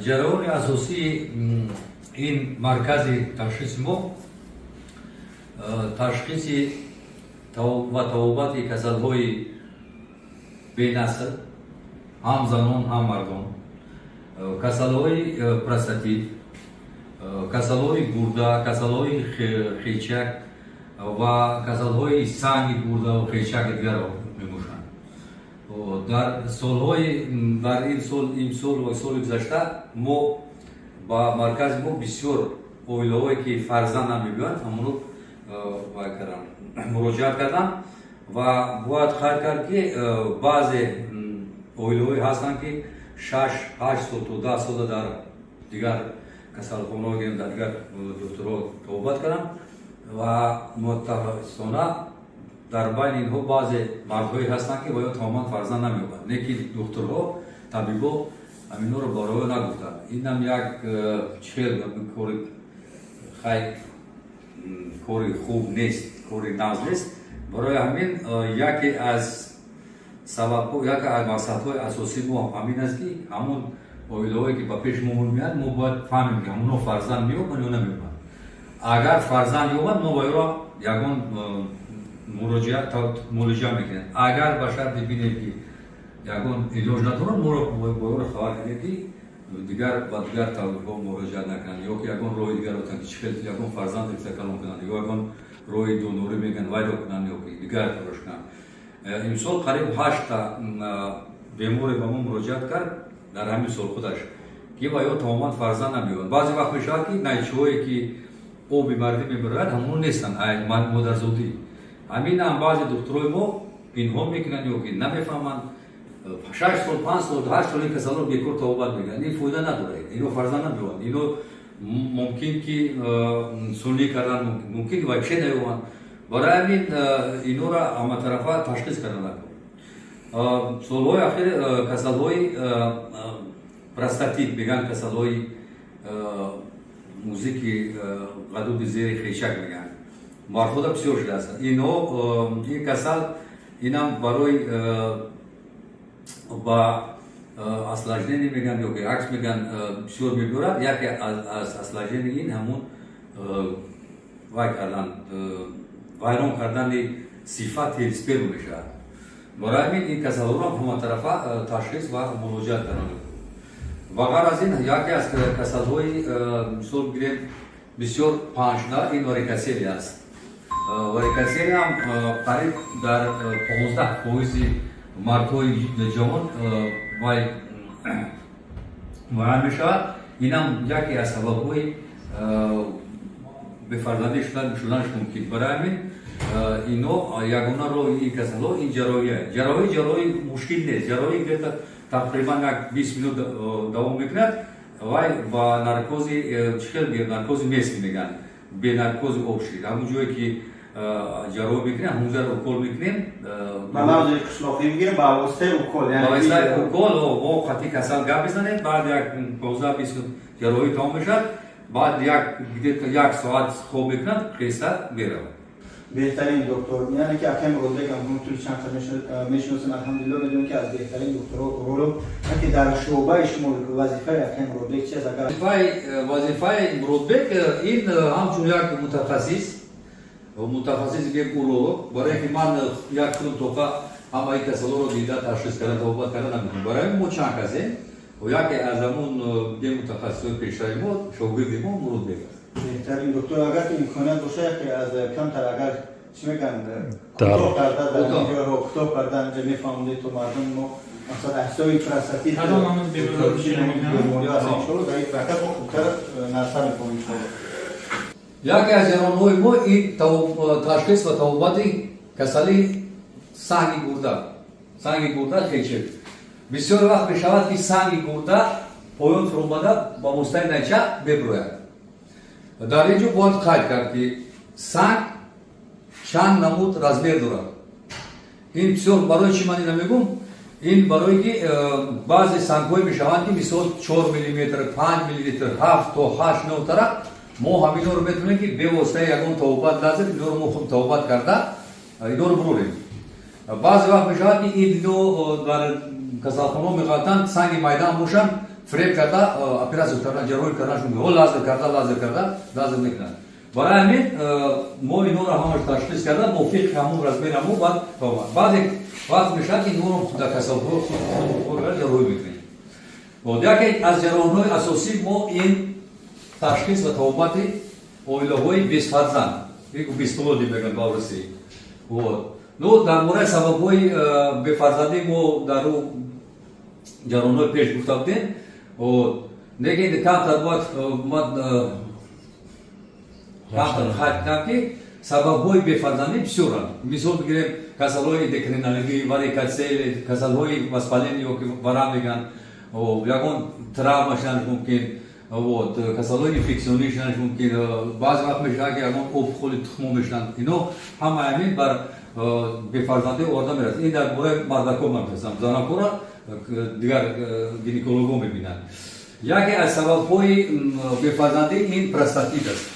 Ҷараёни асосии ин маркази ташхиси мо ташхиси ва табобати касалҳои бенасл, ҳам занон, ҳам мардон, касалҳои простатит, касалҳои гурда, касалҳои хечак ва касалҳои санги гурдаву хечаки дигарро мебошанд. Дар солҳои дар ин сол, имсол ва соли гузашта мо ба маркази мо бисёр оилаҳое, ки фарзанд намебиёянд, ҳамоно вай кардан, муроҷиат карданд. Ва бояд қайд кард, ки баъзе оилаҳое ҳастанд, ки 6-8 сол то 10 сола дар дигар касалхонаҳо гирем, дар дигар духтурҳо табобат карданд ва мутаассифона дар байни инҳо баъзе мардҳое ҳастанд, ки бояд тамоман фарзанд намеёбанд, не ки духтурҳо, табибо ҳаминҳоро бароё нагуфтанд. Инам як чӣ хел кори хай, кори хуб нест, кори нағз нест. Барои ҳамин яке аз сабабҳо, яке аз мақсадҳои асосии мо ҳамин аст, ки ҳамон оилаҳое, ки ба пеши мо меоянд, мо бояд фаҳмем, ки ҳамонҳо фарзанд меёбанд ё намеёбанд. Агар фарзанд ёбанд, мо ба ёро ягон муроҷиат муолиҷа мекунем. Агар ба шарти бинем, ки ягон илоҷ надоранд, моро ба ёро хабар кунем, ки дигар ба дигар табибҳо муроҷиат накунанд ё ки ягон роҳи дигарро, ки чӣ хел ягон фарзанд калон кунанд ё ягон роҳи донорӣ мегӯянд, вайро кунанд ё ки дигар корош кунанд. Имсол қариб ҳашта беморе ба мо муроҷиат кард дар ҳамин сол худаш, ки ва ё тамоман фарзанд намеёбанд. Баъзе вақт мешавад, ки найчаҳое, ки оби мардӣ мебарояд, ҳамоно нестанд, модарзодӣ. Ҳамин ҳам баъзе духтурои мо пинҳон мекунанд ё ки намефаҳманд. 6 сол, 5 сол, 8 сол ин касалро бекор табобат мекунанд. Ин фоида надорад, ино фарзанд намеёбанд. Ино мумкин ки сунъӣ кардан, мумкин ки вообще наёбанд. Барои ҳамин инора ҳаматарафа ташхис кардан накун. Солҳои ахир касалҳои простатит мегӯянд, касалҳои музики ғадуди зери хешак мегӯянд, мардҳода бисёр шудааст. Инҳо, ин касал, инам барои ба осложнение мегӯянд ё ки акс мегӯянд, бисёр мебиёрад. Яке аз осложнение ин ҳамун вай кардан, вайрон кардани сифати сперма мешавад. Барои ҳамин ин касалҳоро ҳаматарафа ташхис ва муроҷиат кардан. Ва ғайр аз ин, яке аз касалҳои, мисол бигирем, бисёр паҳншуда ин варикоцеле аст. Варикоцеле ҳам қариб дар 15 фоизи мардҳои ҷавон вай муайян мешавад. Инам яке аз сабабҳои бефарзандӣ шуданаш мумкин. Барои ҳамин ино ягона роҳи ин касалҳо ин ҷарроҳия. Ҷарроҳӣ мушкил нест. Ҷарроҳӣ где-то тақрибан як 20 минут давом мекунад. Вай ба наркози, чӣ хел бигӯям, наркози местный мегӯянд, бе наркози общий. Ҳамун ҷое, ки ҷарроҳӣ мекунем, ҳамунҷаро укол мекунем. Ба мавзӯи қишлоқӣ мегирем, ба воситаи укол. Ба воситаи укол мо қатъи касал гап мезанем. Баъд як 15-20 ҷарроҳӣ тамом мешавад, баъд як где-то як соат хоб мекунад, хеста меравад. Беҳтарин, доктор. Яъне ки акай Муродбек ам тӯли чанд сол мешиносем, алҳамдулилло, медонем, ки аз беҳтарин докторо уролог. Ки дар шӯъбаи шумо вазифаи акай Муродбек чи аст, агар? Вазифаи Муродбек ин ҳамчун як мутахассис геп уролог, барое ки ман як худум тоқа ҳамаи касалоро дида, ташхис карда, табобат карда наметавонам. Барои ҳамин мо чанд касем. Яке аз ҳамун ге мутахассисои пешраи мо, шогирди мо Муродбек аст. Беҳтарин, доктор. Агар ки имконият боша, яке аз камтар, агар чӣ мегӯянд, кӯтоҳ карда, дар инҷо кӯтоҳ карда инҷа мефаҳмондед, то мардум мо масалан ҳисоби простатит беморӣ аст, иншоалло, дар ин ҳаракат мо хубтар нарса мефаҳмем, иншоалло. Яке аз ҷараёнҳои мо ин ташхис ва табобати касалии санги гурда, санги гурда, хечек. Бисёр вақт мешавад, ки санги гурда поён фуромада, ба воситаи найча мебирояд. Дар ин ҷо бояд қайд кард, ки санг чанд намуд размер дорад. Ин бисёр, барои чӣ ман ина мегӯм? Ин барое ки баъзе сангҳое мешаванд, ки мисол 4 миллиметр, 5 миллиметр, 7 то 8, 9 тараф. Мо ҳаминҳоро метавонем, ки бевоситаи ягон табобат лазер инҳоро мо худ табобат карда, инҳоро бурорем. Баъзе вақт мешавад, ки ино дар касалхонаҳо меғалтанд, санги майдан бошанд, фиреб карда, оператсия кардан, ҷарроҳӣ карданшон, лазер карда лазер мекунанд. Барои ҳамин мо инҳоро ҳамаш ташхис карда, мувофиқи ҳамун размери ҳамун баъд баъзе вақт мешавад, ки инҳоро дар касалхонаҳо худ ҷарроҳӣ мекунем. Яке аз ҷарроҳиҳои асосии мо ин ташхис ва табобати оилаҳои бесфарзанд, бесплодие мегӯянд ба русӣ. Вот, ну, дар бораи сабабҳои бефарзандӣ мо дар ӯ ҷараёнҳои пеш гуфта будем. Лекин камтар бояд ман камтар қайд кунам, ки Сабабҳои бефарзандӣ бисёранд. Мисол бигирем, касалҳои эндокринологӣ, варикоцеле, касалҳои воспаление ё ки варам мегӯянд, ягон травма шуданаш мумкин, вот, касалҳои инфексионӣ шуданаш мумкин. Баъзе вақт мешавад, ки ягон опухоли тухмо мешаванд. Ино ҳама ҳамин бар бефарзандӣ оварда мерасад. Ин дар бораи мардако ман мепурсам, занакора дигар гинеколого мебинанд. Яке аз сабабҳои бефарзандӣ ин простатит аст,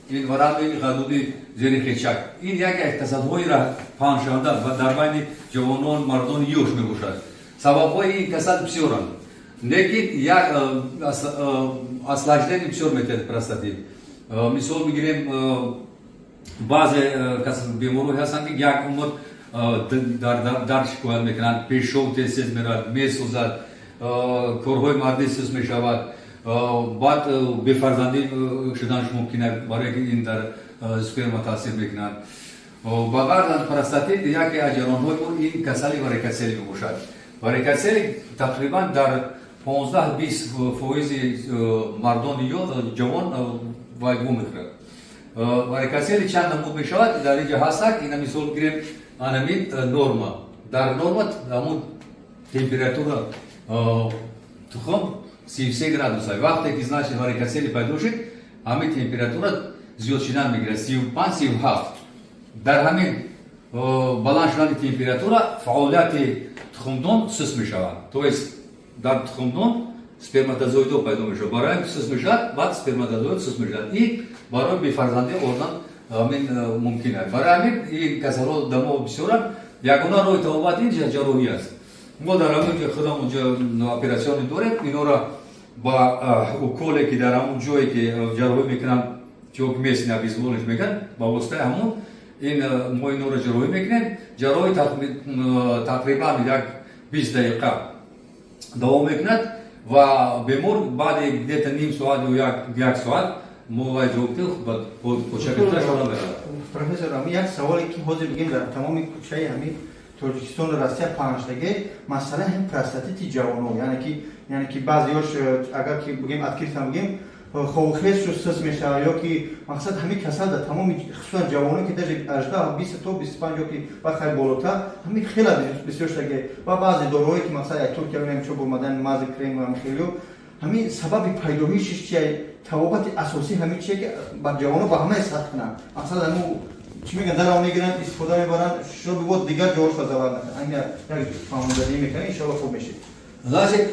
ин варами ғадуди зери хечак. Ин яке аз касалҳои паҳншаванда ва дар байни ҷавонон, мардони ёш мебошад. Сабабҳои ин касал бисёранд, лекин як осложнение бисёр метиҳад простатит. Мисол мегирем, баъзе беморҳое ҳастанд, ки як умр дар шикоят мекунанд: пешоб тез тез меравад, месӯзад, корҳои мардӣ суст мешавад, баъд бефарзандӣ шуданаш мумкин аст, барое ки ин дар сперма таъсир мекунад. Ба ғайр аз простатит, яке аз ҷараёнҳои он ин касали варикоцеле мебошад. Варикоцеле тақрибан дар 15-20 фоизи мардони ҷавон вай вомехӯрад. Варикоцеле чанд намуд мешавад, дар инҷо ҳастак. Ина мисол гирем, анамин норма. Дар норма ҳамун температура тухм 33 градуса. Вақте ки, значит, варикоцеле пайдо шуд, ҳамин температура зиёд шудан мегирад, 35, 37. Дар ҳамин баланд шудани температура фаъолияти тухмдон суст мешавад, то есть дар тухмдон сперматозоидҳо пайдо мешавад. Барои ҳамин суст мешавад, баъд сперматозоид суст мешавад, ин барои бефарзандӣ овардан ҳамин мумкин аст. Барои ҳамин ин касалҳо дар мо бисёранд. Ягона роҳи табобат ин ҷарроҳӣ аст. Мо дар ҳамин ҷо худамон ҷо операционный дорем. Инора ба уколе, ки дар ҳамон ҷое ки ҷарроҳӣ мекунанд, ҷо местный обезболивающий мекунанд, ба воситаи ҳамон ин мо инора ҷарроҳӣ мекунем. Ҷарроҳӣ тақрибан як 20 дақиқа давом мекунад ва бемор баъди где-то ним соат ё як соат мо вай ҷавоб почакашона меравад. Профессор, як саволе, ки ҳозир бигем, дар тамоми кӯчаи ҳамин Тоҷикистону Россия паҳншудагӣ масъала ҳамин простатити ҷавоно, яъне ки баъзеёш, агар ки бигем, открыто бигем, хобухезшу сус мешавад ё ки мақсад ҳамин касал дар тамоми, хусусан ҷавоно, ки даже 18, 20 то 25 ё ки бахай болотар, ҳамин хела бисёр шудаги. Ва баъзе доруҳое, ки мақсад як Туркия бинем, чо бурмадан, мази, крем, ҳамин хелиё, ҳамин сабаби пайдоишиш чия? Табобати асосӣ ҳамин чие, ки ба ҷавоно ба ҳамаи сатҳ кунанд? Мақсад, ҳамун чӣ мегӯянд, дарав мегиранд, истифода мебаранд, шумо бо дигар ҷоҳошро зарар накунанд. Ҳамин як фаҳмондадӣ мекунанд, иншоалло хуб мешид. Значит,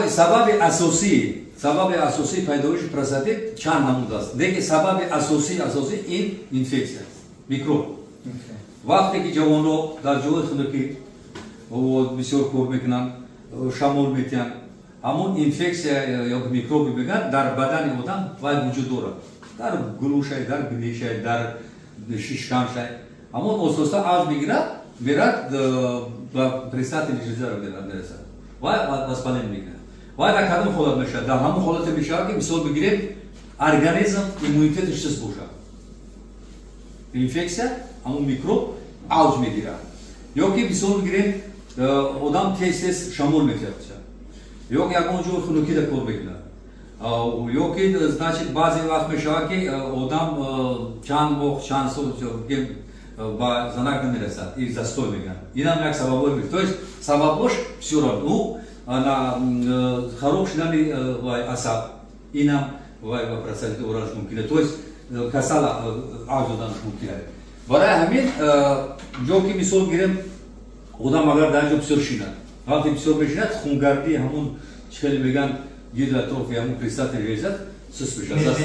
сабаби асосии пайдоиши простатит чанд намуд аст, лекин сабаби асосӣ ин инфексия аст, микроб. Вақте ки ҷавонро дар ҷои хунукӣ бисёр кор мекунанд, шамол метиҳанд, ҳамон инфексия ё микроби мегӯянд, дар бадани одам вай вуҷуд дорад, дар гулӯшай, дар бинишай, дар шишкамшай. Ҳамон оста авҷ мегирад, мерад ба предстательный железаро мерасад, вай воспаление мекунад. Вай дар кадом ҳолат мешавад? Дар ҳамон ҳолате мешавад, ки, мисол бигирем, организм иммунитеташ суст бошад, инфексия, ҳамон микроб авҷ мегирад. Ё ки, мисол бигирем, одам тез тез шамол метиҳад, ё ки ягон ҷои хунукида кор мекунад, ё ки, значит, баъзе вақт мешавад, ки одам чанд моҳ, чанд сол ба занак намерасад, и застой мегӯянд. Инам як сабабҳое. То есть сабабҳош бисёранд. Ну, на хароб шудани вай асаб, инам вай ба простатит оварданаш мумкин аст, то есть касала авҷ доданаш мумкин аст. Барои ҳамин ҷо ки, мисол гирем, одам агар дар ҷо бисёр шинад, вақте бисёр мешинад, хунгардии ҳамун, чӣ хеле мегӯянд, гидроатрофия, ҳамун предстательный железа суст мешавад,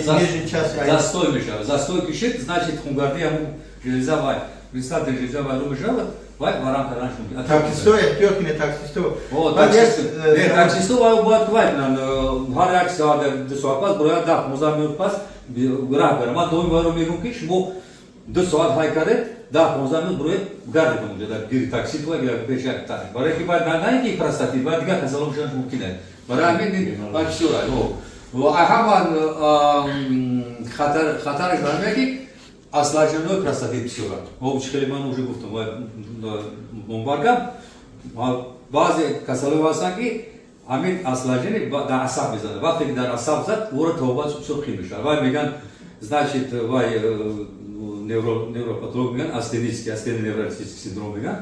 застой мешавад. Застой ки шид, значит, хунгардии ҳамун железа, вай предстательный железа вайрон мешавад, вай варам карданаш мумкин. Таксисто эҳтиёт кунед, таксисто. Таксисто вай бояд вай кунанд, ҳар як соат, 2 соат пас бояд, 10-15 минут пас раҳ барад. Ман доим вайро мегӯм, ки шумо 2 соат ҳай кардед, 10-15 минут бироед, гардед онҷо дар гири такси, пеш як, барое ки бояд на ин ки простатит, бояд дигар касалҳо шуданаш мумкин аст. Барои ҳамин бояд бисёр ҳама хатараш бармеяд, ки осложнениҳои простатит бисёранд. Чӣ хеле ман уже гуфтам, бомбаргам, баъзе касалҳое ҳастанд, ки ҳамин осложнение дар асаб мезанад. Вақте ки дар асаб зад, ӯро табобат бисёр қиин мешавад. Вай мегӯянд, значит, вай Невропатолог мегӯянд, астенический, астеноневралгический синдром мегӯянд.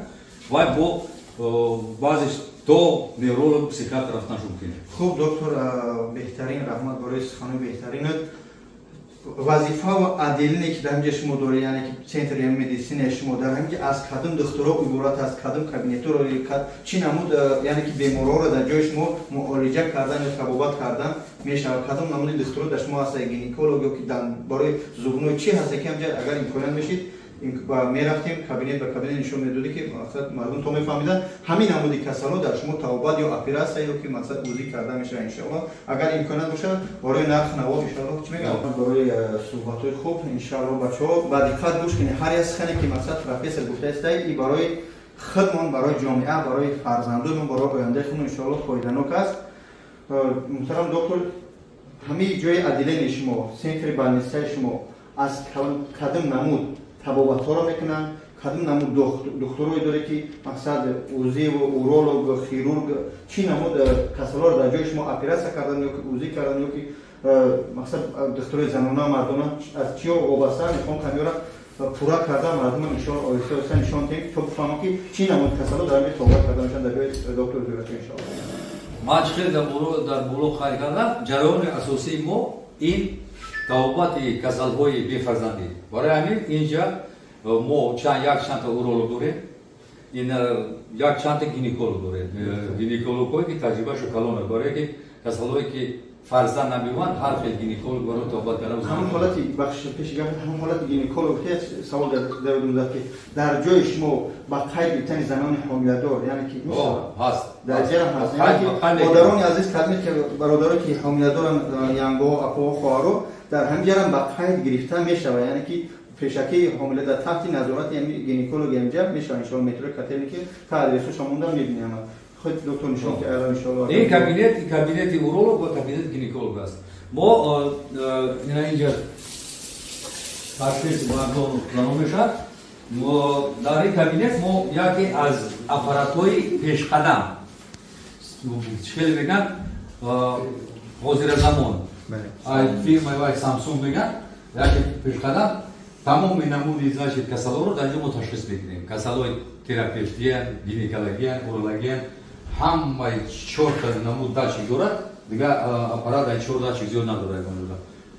Вай бо баъзеш то невролог, психиатр рафтанаш мумкин. Хуб, доктор, беҳтарин, раҳмат барои суханои беҳтаринат. Вазифа ва отделение, ки дар ҳамҷа шумо доред, яъне ки центри медицина шумо дар ҳамҷа аз кадом духтуро иборат аст, кадом кабинетро, чӣ намуд, яъне ки беморҳоро дар ҷои шумо муолиҷа кардан ё табобат кардан мешавад, кадом намуди духтуро дар шумо ҳаст, гинеколог ё ки барои зубной чӣ ҳаст, ки ҳамҷа агар имконият мешид, мерафтем кабинет ба кабинет, нишон медодӣ, ки мақсад мардум то мефаҳмиданд, ҳамин намуди касало дар шумо табобат ё оператсия ё ки мақсад УЗИ карда мешавад, иншоалло, агар имконият бошад, барои нарх наво, иншоалло. Чӣ мегӯям, барои суҳбатҳои хуб. Иншоалло, бачаҳо, ба диққат гӯш кунед. Ҳар як сухане, ки мақсад профессор гуфтааста, и барои худмон, барои ҷомеа, барои фарзандонмон, барои ояндаи худмон, иншоалло, фоиданок аст. Муҳтарам доктор, ҳамаи ҷои отделение шумо, центри больницаи шумо аз кадом намуд табобатҳоро мекунанд, кадом намуд духтурое доред, ки мақсад УЗИву уролог, хирург, чӣ намуд касалоро дар ҷои шумо оператсия кардан ё ки УЗИ кардан, ё ки мақсад духтурои занона, мардона, аз чиё вобаста? Мехоҳам камёра пурра карда мардума, иншоалло, оҳиста оҳиста нишон диҳем, то бифаҳмам, ки чӣ намуд касало дар ҳамин табобат карда мешаванд дар ҷои доктор Зуратӣ, иншоалло. Ман чӣ хел дар боло қайд кардам, ҷараёни асосии мо ин табобати касалҳои бефарзандӣ. Барои ҳамин инҷа мо як чандта уролог дорем, ин як чандта гинеколог дорем, гинекологҳое, ки таҷрибаашо калон аст, барое ки касалҳое, ки фарзанд намеёбанд, ҳар хел гинеколог барои табобат кардан. Ҳамон ҳолати, бахш пеши гап, ҳамон ҳолати гинеколог, савол дар ки дар ҷои шумо ба қайд гирифтани занони ҳомиладор, яъне ки ҳаст. Дар ҷара ҳаст. Модарони азиз, кадме ки бародаро, ки ҳомиладоранд, янгоҳо, апоҳо, хоҳаро, дар ҳамин ҷарам ба қайд гирифта мешавад, яъне ки пешакии ҳомила дар таҳти назорати гинекологи ҳамҷа мешавад, иншоалло. Метрои Котельники та адресоша монда мебинем. Худ доктор нишон ки ала, иншоалло. Ин кабинет кабинети уролог ва кабинети гинеколог аст. Мо ина инҷа ташхис мардон занон мешавад. Дар ин кабинет мо яке аз аппаратҳои пешқадам, хеле мегӯянд, ҳозиразамон, фирмаи вай Самсунг мегӯянд, яке пешқадам, тамоми намуди, значит, касалҳоро дар инҷо мо ташхис мекунем. Касалҳои терапевтиян, гинекологиян, урологиян, ҳамаи чорта намуд датчик дорад. Дигар аппарат ай чор датчик зиёд надорад.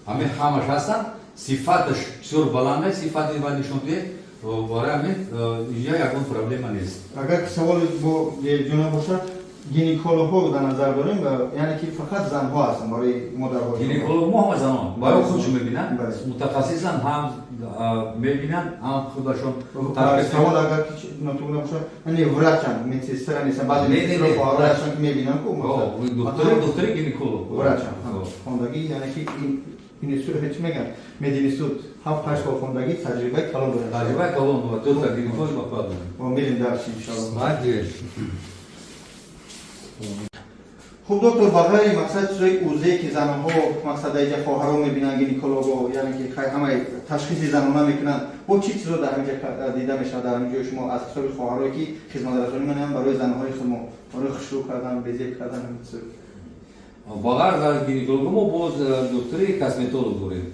Ҳамин ҳамаш ҳастанд, сифаташ бисёр баланд аст, сифати ва нишон диҳед. Барои ҳамин инҷа ягон проблема нест. Агар саволи бо ҷона бошад, гинекологҳо дар назар дорем, яъне ки фақат занҳо ҳастанд барои модарҳо? Гинеколог мо ҳама занон, барои худшон мебинанд, мутахассисан ҳам мебинанд, ҳам худашон. Савол агар нотуғ набошад, яъне врачам, медсестра нестан? Баъзе медсестра ҳастанд, ки мебинанд ку. Духтури гинеколог. Врачам хондагӣ, яъне ки институт, чӣ мегӯянд, мединститут 7-8 сол хондагӣ, таҷрибаи калон дорад. Таҷрибаи калон дорад, дута гинеколог ба худ дорем. Мерем дарс, иншоалло. Хуб, доктор, ба ғайри мақсад чизои УЗИ, ки занонҳо, мақсад дар инҷа хоҳарон мебинанд, гинеколого, яъне ки ҳамаи ташхиси занона мекунанд, бо чӣ чизо дар ҳаминҷа дида мешавад, дар ҳамин ҷои шумо, аз ҳисоби хоҳарое, ки хизматрасонӣ менамоянд барои занҳои худмо, барои хушрӯ кардан, безеб кардан, ҳамин чизо? Ба ғайр аз гинеколого мо боз духтури косметолог дорем,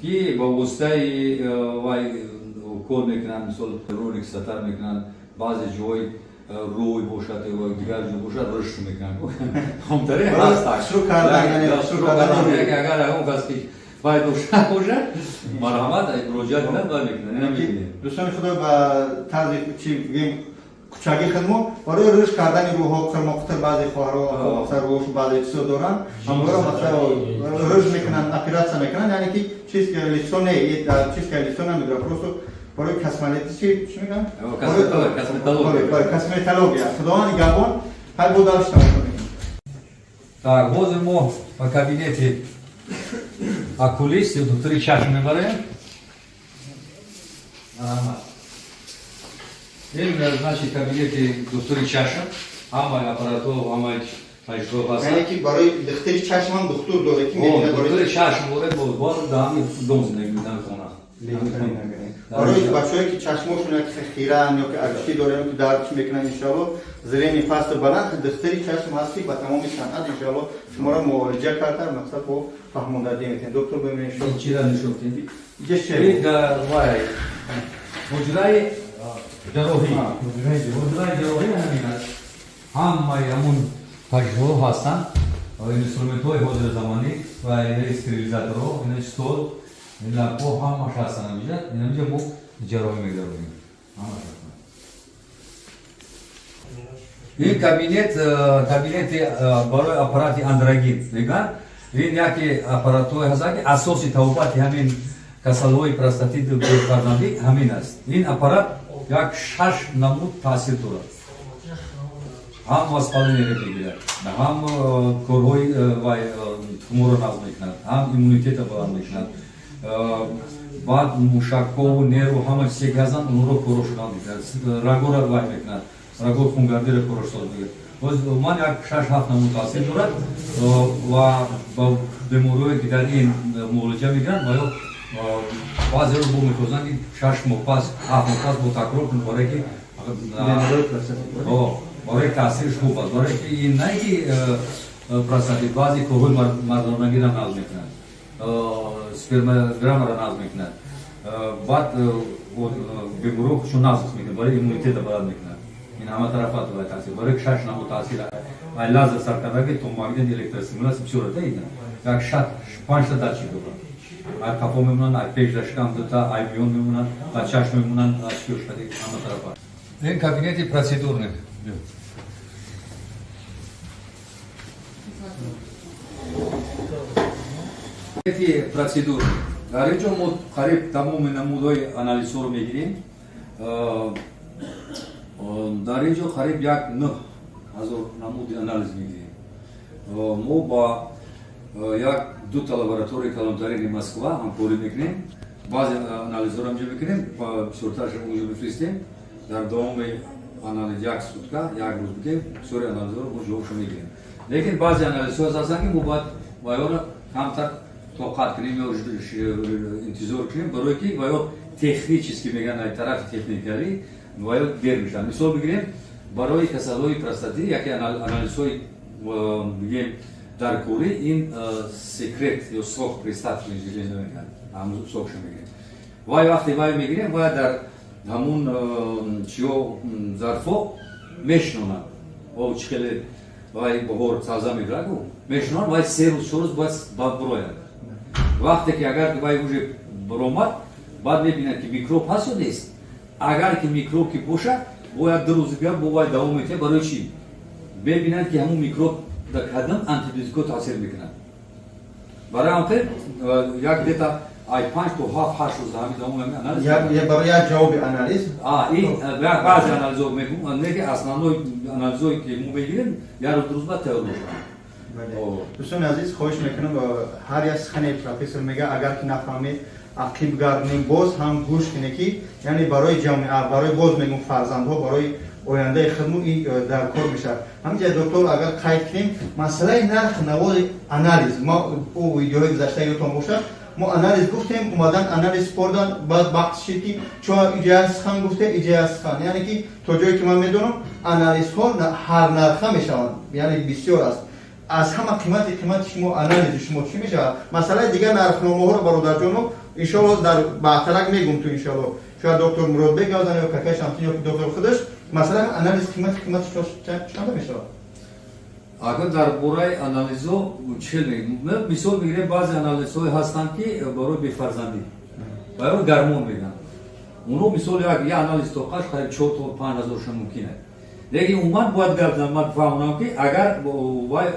ки ба воситаи вай кор мекунанд, мисол, ролик сатар мекунанд, баъзе ҷои рӯй бошад ё дигар ҷо бошад, рушд мекунанд. Ҳамтаре ҳаст. Агар ягон кас ки вай дошта бошад, марҳамат, муроҷиат кунад, вай мекунад. Дӯстони худо, ба тарзи чи бигем, кучагӣ хидмо барои рушд кардани рӯҳо, қирмоқтир, баъзе хоҳаро рӯҳошу баъзе чизо доранд, ҳаморо масалан рушд мекунанд, оператсия мекунанд, яъне ки чистка лицо не, чистка лицо намедонам, просто барои косметики, чӣ мегӯянд? Косметология. Косметология. Худованд нигаҳбон. Ҳай, бо дальше тамошо мекунем. Так, ҳозир мо ба кабинети окулист ё духтури чашм мебарем. Марҳамат. Ин, значит, кабинети духтури чашм, ҳамаи аппаратҳо, ҳамаи таҷҳизот ҳастанд. Яъне ки барои духтури чашм ҳам духтур доред, ки мебинад? Духтури чашм дорем, боз дар ҳамин дом зиндагӣ мекунад, хона. Барои бачаҳое, ки чашмошон як хиран ё ки очки доранд, ё ки дард мекунанд, иншоалло, зрение пасту баланд, духтури чашм ҳаст, ки ба тамоми санъат, иншоалло, шуморо муолиҷа карда, мақсад бо фаҳмондадӣ метавонед. Доктор, бибинед. Чира нишон дидӣ? Вай ҳуҷраи ҷарроҳӣ, ҳуҷраи ҷарроҳӣ ҳамин аст. Ҳамаи ҳамун таҷҳизотҳо ҳастанд, инструментҳои ҳозиразамонӣ ва стерилизаторҳо, ина стол, лампо, ҳамаш ҳастанд. Инҷа, инҷа мо ҷарроҳӣ мегузаронем, ҳамаш ҳастанд. Ин кабинет, кабинети барои аппарати Андрогин мегӯянд. Ин яке аппаратҳое ҳастанд, ки асоси табобати ҳамин касалҳои простатиту бефарзандӣ ҳамин аст. Ин аппарат як шаш намуд таъсир дорад: ҳам воспаление мегирад, ҳам корҳои вай тухморо нағз мекунад, ҳам иммунитета баланд мекунад, баъд мушакҳову нерву, ҳама чизе ки ҳастанд, онҳоро корошунан мекунад, рагора вай мекунад, рагои хунгардиро корошсоз мекунад. Ман як шаш ҳафт намуд таъсир дорад ва ба бемориҳое, ки дар ин муолиҷа мегиранд, ва ё баъзеро бо мехозанд, ки 6 моҳ пас, 7 моҳ пас бо такрор кунад, барое ки барои таъсирш хуб аст, барое ки ин на ки простатит, баъзе корҳои мардонагиро нағз мекунад, спермограммаро нағз мекунад, баъд бемориҳо худшон нағз мекунад, барои иммунитета баланд мекунад. Ин ҳама тарафа таъсир, барои шаш намуд таъсир, ай лазер сар кардаги то магнит, электростимуляция, бисёр та ина як шат панҷта датчик дорад: ай қафо мемонанд, ай пеш, дар шикам дута, ай миён мемонанд, дар чашм мемонанд, очки ҳама тарафа. Ин кабинети процедурный. Кабинети процедур. Дар ин ҷо мо қариб тамоми намудҳои анализҳоро мегирем. Дар ин ҷо қариб як 9000 намуди анализ мегирем. Мо ба як дута лабораторияи калонтарини Москва ҳамкорӣ мекунем. Баъзе анализҳоро инҷо мекунем, бисёртарашро онҷо мефиристем. Дар давоми анализ як сутка, як рӯз бикем, бисёри анализҳоро мо ҷавобшо мегирем. Лекин баъзе анализҳо ҳастанд, ки мо бояд ваёро камтар тоқат кунем ё интизор кунем, барое ки ваё технически мегӯянд, ай тарафи техникалӣ ваё дер мешаванд. Мисол бигирем, барои касалҳои простатит яке анализҳои бигем даркорӣ ин секрет ё сок предстательной железы мегӯянд, ҳамун сокшо мегирем. Вай вақте вай мегирем, вай дар ҳамун чиё зарфо мешинонанд. О, чӣ хеле вай баҳор сабза мегирад, мешинонанд. Вай 3 рӯз, 4 рӯз бояд бирояд. Вақте ки агар вай уже баромад, баъд мебинад, ки микроб ҳаст ё нест. Агар ки микроб ки бошад, бояд 2 рӯзи дигар бо вай давом метиҳад. Барои чӣ? Мебинад, ки ҳамун микроб дар кадом антибиотикҳо таъсир мекунад. Барои ҳамин як где-то ай 5 то 7-8 рӯз ҳамин давоми ҳамин анализ. Барои як ҷавоби анализ. Ин баъзе анализҳо мегӯм, не ки основной анализҳое, ки мо мегирем, як рӯз, 2 рӯз баъд тайёр мешаванд. Дӯстони азиз, хоҳиш мекунам, ҳар як сухане профессор мега, агар ки нафаҳмед, ақиб гарднем, боз ҳам гӯш кине, ки яъне барои ҷамъиа, барои, боз мегӯм, фарзандҳо, барои ояндаи худму ин дар кор мешавад. Ҳаминҷа, доктор, агар қайд кунем масъалаи нарх наводи анализ, ма ӯ видеоҳои гузашта ёдтон бошад, мо анализ гуфтем, омадан анализ спордан, баъд баҳс шид, ки чо иҷа сухан гуфте, иҷа сухан. Яъне ки то ҷое ки ман медонам, анализҳо ҳар нарха мешаванд, яъне бисёр аст. Аз ҳама қимати шумо, анализи шумо чӣ мешавад? Масъалаи дигар нархномаҳоро, бародарҷоно, иншоалло дар баъдтарак мегум ту, иншоалло шояд доктор Муродбек гавзан ё какай Шамсин ё доктор худаш. Масалан, анализ қимати чанда мешавад? Агар дар бораи анализҳо чӣ, мисол мегирем, баъзе анализҳое ҳастанд, ки барои бефарзандӣ барои гармон мегӯянд. Оно мисол як анализ тоқаш қариб 4 то 5 ҳазорша мумкин аст. Лекин умуман бояд гап зад, ман фаҳмонам, ки агар вай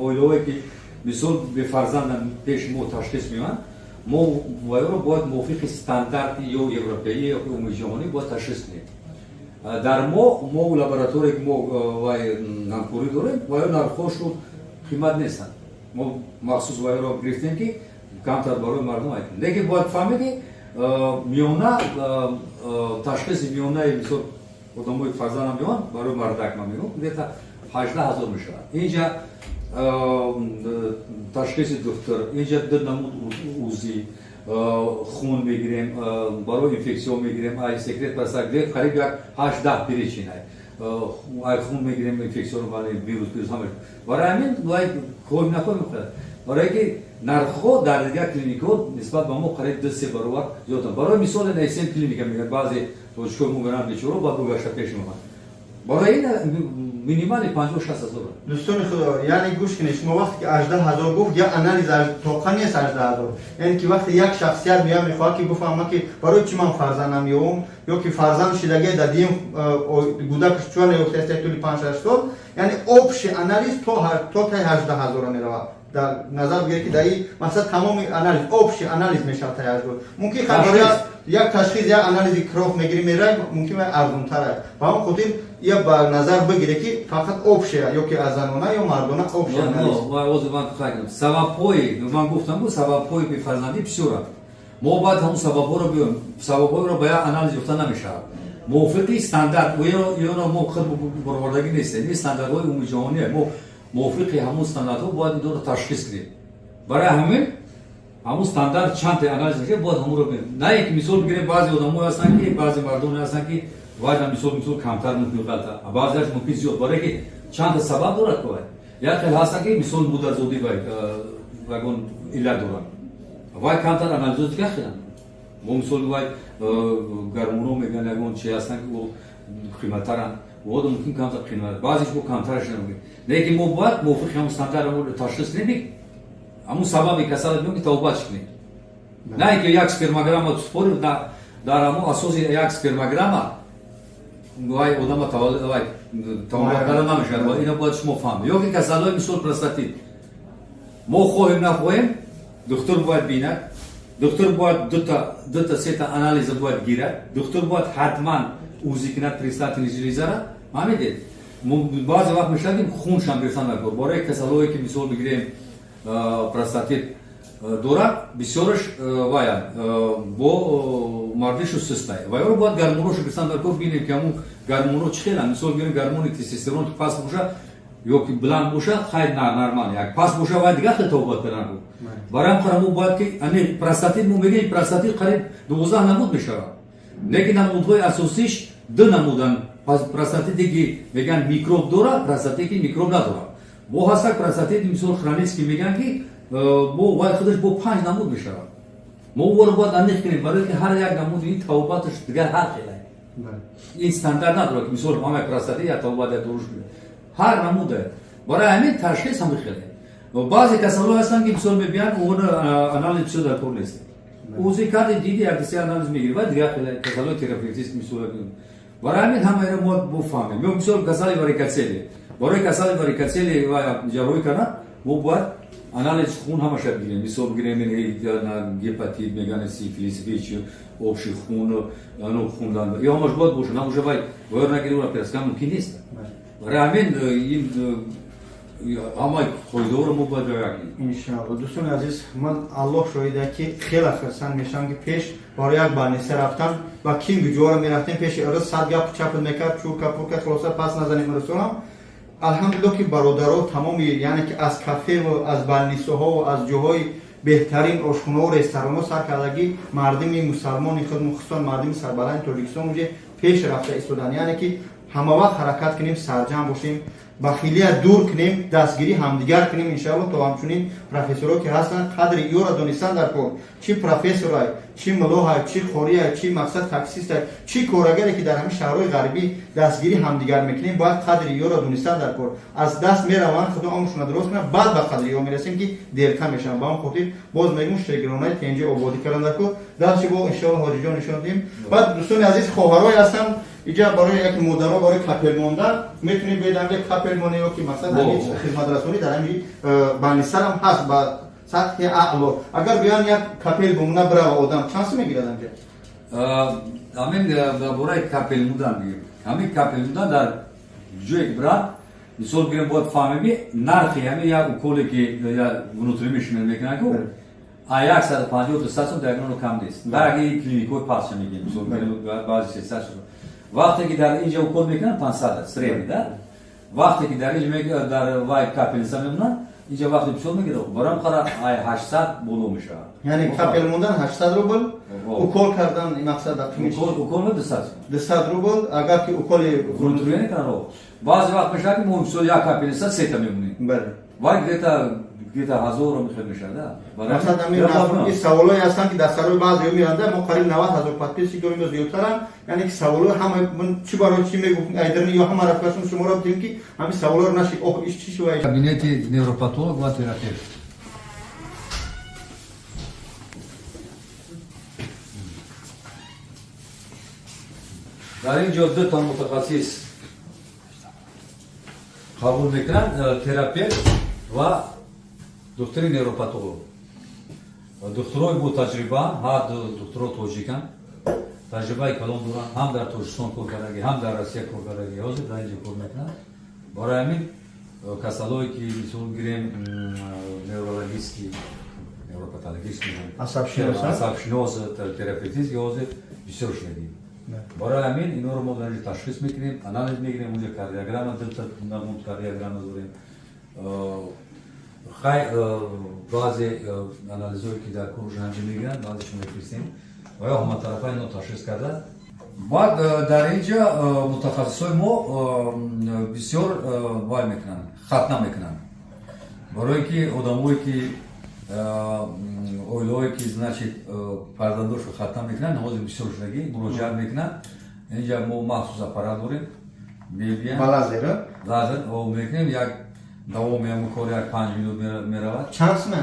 оилаҳое, ки мисол бефарзанданд, пеши мо ташхис меоянд, мо вайро бояд мувофиқи стандарти ё европеӣ ё умумиҷаҳонӣ бояд ташхис кунем. Дар мо лабораторие, ки мо вай ҳамкорӣ дорем, вайо нархҳошон қимат нестанд. Мо махсус вайро гирифтем, ки камтар барои мардум айкунем. Лекин бояд фаҳмед, ки миёна ташхиси миёнаи, мисол, одамои фарзандам меоянд, барои мардак ман мегӯям, где-то 18 000 мешавад. Инҷа ташхиси духтур, инҷа ду намуд УЗИ, хун мегирем, барои инфексион мегирем, ай секрет простаты қариб як ҳашт даҳ перечень, ай хун мегирем, инфексион, вирус, вирус, ҳама. Барои ҳамин вай хоҳем, нахоҳем мехоҳад, барое ки Нархҳо дар дигар клиникҳо нисбат ба мо қариб 2-3 баробар зиёданд. Барои мисол, НСМ клиника мегӯяд, баъзе тоҷикҳо мегӯянд, бечора, баъд гашта пеш меомад. Барои ин минимали 50-60 ҳазор. Дӯстони худо, яъне гӯш кунед, шумо вақте ки 18 000 гуфт, як анализ тоқа нест 18 000. Яъне ки вақте як шахсият меяд, мехоҳад ки бифаҳма, ки барои чӣ ман фарзандам ёвум ё ки фарзанд шидагия дар диюм гудакш чуа наёфтааст як тӯли 5-6 сол, яъне общий анализ то таи 18 000-а меравад. Дар назар бигиред, ки дар ин масалан тамоми анализ, общий анализ мешавад таи 18. Мумкин барои як ташхис, як анализи кровь мегирӣ, мерай, мумкин арзонтар аст. Ба ҳамон хотир я ба назар бигире, ки фақат общая ё ки аз занона ё мардона общий анализ. Сабабҳои ман гуфтам, бу сабабҳои бефарзандӣ бисёранд. Мо бояд ҳамун сабабҳоро биём, сабабҳоро ба як анализ ёфта намешавад. Мувофиқи стандарт ёро мо худ баровардагӣ нестем, ин стандартҳои умумиҷаҳоние. Мо мувофиқи ҳамун стандартҳо бояд инро ташхис кунем. Барои ҳамин ҳамун стандарт чанд анализ мешавад, бояд ҳамунро бинем. На ин ки мисол бигирем, баъзе одамое ҳастанд ки, баъзе мардоне ҳастанд, ки вайда мисол камтар мумкин ғалта, баъзеаш мумкин зиёд, барое ки чандта сабаб дорад. Вай як хел ҳастанд, ки мисол модарзодӣ вай ягон иллат дорад, вай камтар анализо дигар хеланд. Мо мисол вай гормоно мегӯянд, ягон чи ҳастанд, ки қиматтаранд, вода мумкин камтар қимат, баъзеш бо камтараш намегӯяд. Лекин мо бояд мувофиқи ҳамун стандарт ташхис кунем, ҳамун сабаби касала биём, ки тавбат кунем, на ин ки як спермограмма супорӣ, дар ҳамун асоси як спермограмма вай одама вай тавбат карда намешавад. Ино бояд шумо фаҳмед. Ё ки касалҳои мисол простатит, мо хоҳем нахоҳем, духтур бояд бинад, духтур бояд дута сета анализа бояд гирад, духтур бояд ҳатман УЗИ кунад предстательный железа ра. Фаҳмидед, баъзе вақт мешавад, ки хуншам гирифтан накор. Бораи касалҳое ки мисол бигирем, простатит дорад, бисёраш вая бо мардишу систай, вайро бояд гормоношо гирифтан дар кор, бинем, ки ҳамун гормоно чӣ хеланд. Мисол бигирем, гормони тестостерон паст боша ё ки баланд боша, хайр, нормал, як паст боша, вай дигар хел табобат кардан буд. Барои ҳам қара мо бояд ки ани простатит, мо мегӯем, простатит қариб 12 намуд мешавад, лекин намудҳои асосиш ду намуданд: простатите, ки мегӯянд микроб дорад, простатите, ки микроб надорад. Бо ҳастак простатит мисол хронический мегӯянд, ки бо вай худаш бо панҷ намуд мешавад. Мо ӯро бояд аниқ кунем, барои ки ҳар як намуди ин табобаташ дигар ҳар хелай. Ин стандарт надорад, ки мисол ҳамаи простатит як табобат, як доруш, ҳар намуда. Барои ҳамин ташхис ҳам хеле. Баъзе касалҳо ҳастанд, ки мисол мебиёнд, он анализ бисёр дар кор нест, УЗИ карди, диди, як се анализ мегири ва дигар хеле касалҳои терапевтический мисол. Барои ҳамин ҳамаеро мо буфаҳмем. Ё мисол касали варикоцеле, барои касали варикоцеле ва ҷарроҳӣ кардан мо бояд анализ хун ҳамаша бигирем. Мисол бигирем, гепатит мегӯянд, сифилис, ВИЧ, общий хун, хундан ё ҳамаш бояд боша. Набоша, вай вайро нагири, операция мумкин нест. Барои ҳамин ин ҳамаи қоидаҳоро мо бояд риоя кунем. Иншоалло. Дӯстони азиз, ман Аллоҳ шоҳида, ки хеле хурсанд мешавам, ки пеш барои як больница рафтан ва ким ҷора мерафтем, пеши ырыс сад гап чапт мекард, чурка пурка, хулоса пас назанем ырысонам. Алҳамдулилло, ки бародаро тамоми, яъне ки аз кафеву аз больницаҳову аз ҷоҳои беҳтарин ошхонаҳо, ресторанҳо сар кардагӣ, мардуми мусалмони худ, хусусан мардуми сарбаланди Тоҷикистон уҷе пеш рафта истоданд. Яъне ки ҳама вақт ҳаракат кунем, сарҷамъ бошем, бахилия дур кунем, дастгирӣ ҳамдигар кунем, иншоалло. То ҳамчунин профессорҳо ки ҳастанд, қадри ёро донистан дар кор, чӣ профессорай, чӣ мулоҳай, чӣ қориай, чӣ мақсад таксистай, чӣ корагаре ки дар ҳамин шаҳрҳои ғарбӣ дастгирӣ ҳамдигар мекунем, бояд қадри ёро донистан дар кор. Аз даст мераванд, Худо омшона дуруст кунад, баъд ба қадри ё мерасем, ки дертар мешаванд. Ба он хотир боз мегӯм, шегиронаи тенҷи ободӣ кардан дар кор. Дастши бо иншоалло ҳоҷиҷон нишон диҳем. Баъд, дӯстони азиз, хоҳарое ҳастанд иҷа, барои яки модаро, барои капель мондан метунед биёед анҷа капель моне, ё ки масалан ҳамин хизматрасонӣ дар ҳамин больницарам ҳаст ба сатҳи аъло. Агар биён, як капель бомона бирава, одам чанд сум мегирад анҷа? Ҳамин дар бораи капель мудан бигем. Ҳамин капель мудан дар ҷое ки бирад, мисол бигирем, бояд фаҳмем, нархи ҳамин як уколе ки внутримышечно мекунанд ку, а 150 то 100 сум дар ягон кам нест. Дар яки клиникҳои пасша мегирем, мисол баъзи 300 сум. Вақте ки дар инҷа укол мекунанд, 500 средний да. Вақте ки дар инҷа дар вай капельница мемонанд, инҷа вақте бисёр мегирад, барам қара ай 800 боло мешавад. Яъне капель мондан 800 рубл, укол кардан мақсад? Укол 200. 200 рубл, агар ки уколи внутренний кунанд. Баъзе вақт мешавад, ки мо мисол як капельница сета мемонем. Вай где-то где-то 1000 мехел мешавад. Масалан, ҳамин саволҳое ҳастанд, ки дар сарои баъзеҳо меоянд. Мо қариб 90 000 подписчик дорем ё зиёдтарам, яъне ки саволҳо ҳама чӣ барои чӣ мегуфт айдарни ё ҳама рафиқашон шуморо бутем, ки ҳамин саволҳоро наши оҳ иш чӣ шува. Кабинети невропатолог ва терапевт. Дар ин ҷо дута мутахассис қабул мекунанд, терапевт ва духтури невропатолог. Духтурои бо таҷриба, ҳар ду духтуро тоҷиканд, таҷрибаи калон доранд, ҳам дар Тоҷикистон кор кардагӣ, ҳам дар Россия кор кардагӣ, ҳозир дар инҷо кор мекунанд. Барои ҳамин касалое ки, мисол гирем, неврологический, невропатологический, асабшинос, терапевтический ҳозир бисёр шудагӣ. Барои ҳамин инҳоро мо дар инҷо ташхис мекунем, анализ мегирем, унҷо кардиограмма, дута намуд кардиограмма дорем. Хай, баъзе анализҳое ки дар кор ҳамҷо мегиранд, баъзешон мефиристем ва ё ҳаматарафа ино ташхис карда. Баъд дар инҷа мутахассисҳои мо бисёр вай мекунанд, хатна мекунанд, барое ки одамое ки оилаҳое ки, значит, фарзандошро хатна мекунанд, ҳозир бисёр шудагӣ, муроҷиат мекунанд. Инҷа мо махсус аппарат дорем, мебиям лазер. Лазер мекунем, як давоми ҳамун кор як 5 минут меравад. Чанд сума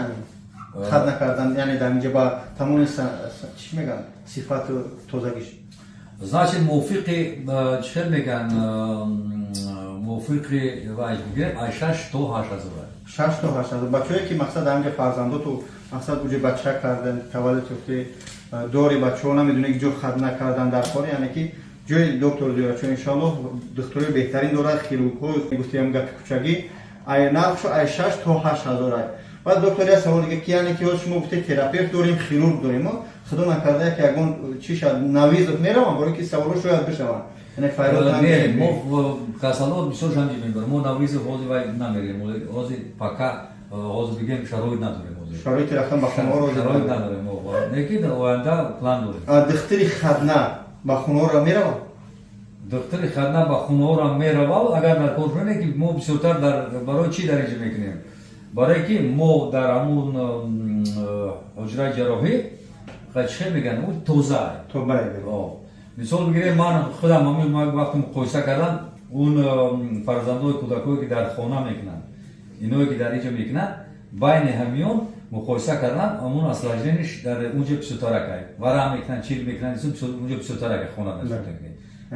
хатна кардан, яъне дар инҷа ба тамоми чӣ мегӯянд, сифату тозагиш? Значит, мувофиқи чӣ хел мегӯянд, мувофиқи вай бигирем, ай 6 то 8 ҳазор. 6 то 8 ҳазор. Бачаҳое ки, мақсад, дар инҷа фарзандоту, мақсад, уҷа бача кардан, таваллуд ёфте, дори бачаҳо намедоне ки ҷо хатна кардан дар кор, яъне ки ҷои доктор зиёра, чун иншоаллоҳ духтурои беҳтарин дорад, хирургҳо. Гуфтем гапи кучагӣ, ай нархшо ай 6 то 8 ҳазор ай. Баъд, доктор, як савол дига, ки яъне ки ҳоз шумо гуфте, терапевт дорем, хирург дорем, худо накарда як ягон чӣ шад, на вызов меравам, барои ки саволҳо шояд бишаванд. Не, мо касалҳо бисёр шамҷи мебарем, мо на вызов ҳозир вай намерем, ҳозир пока, ҳозир бигем, шароит надорем. Ҳозир шароити рафтан ба хонаҳоро шароит надорем, лекин дар оянда план дорем. Духтури хатна ба хонаҳоро меравад? Духтури хатна ба хонаҳоро меравад, агар дар кор шуне, ки мо бисёртар дар барои чӣ дар инҷо мекунем? Барое ки мо дар ҳамун ҳуҷраи ҷарроҳӣ, чӣ хел мегӯянд, ӯ тоза. Мисол бигирем, ман худам ҳамин вақте муқоиса кардам, он фарзандои кӯдакое ки дар хона мекунанд, иное ки дар инҷо мекунанд, байни ҳамиён муқоиса кардам, ҳамун осложнение ш дар унҷо бисёртаракай, варам мекунанд, чил мекунанд, унҷо бисёртаракай. Хона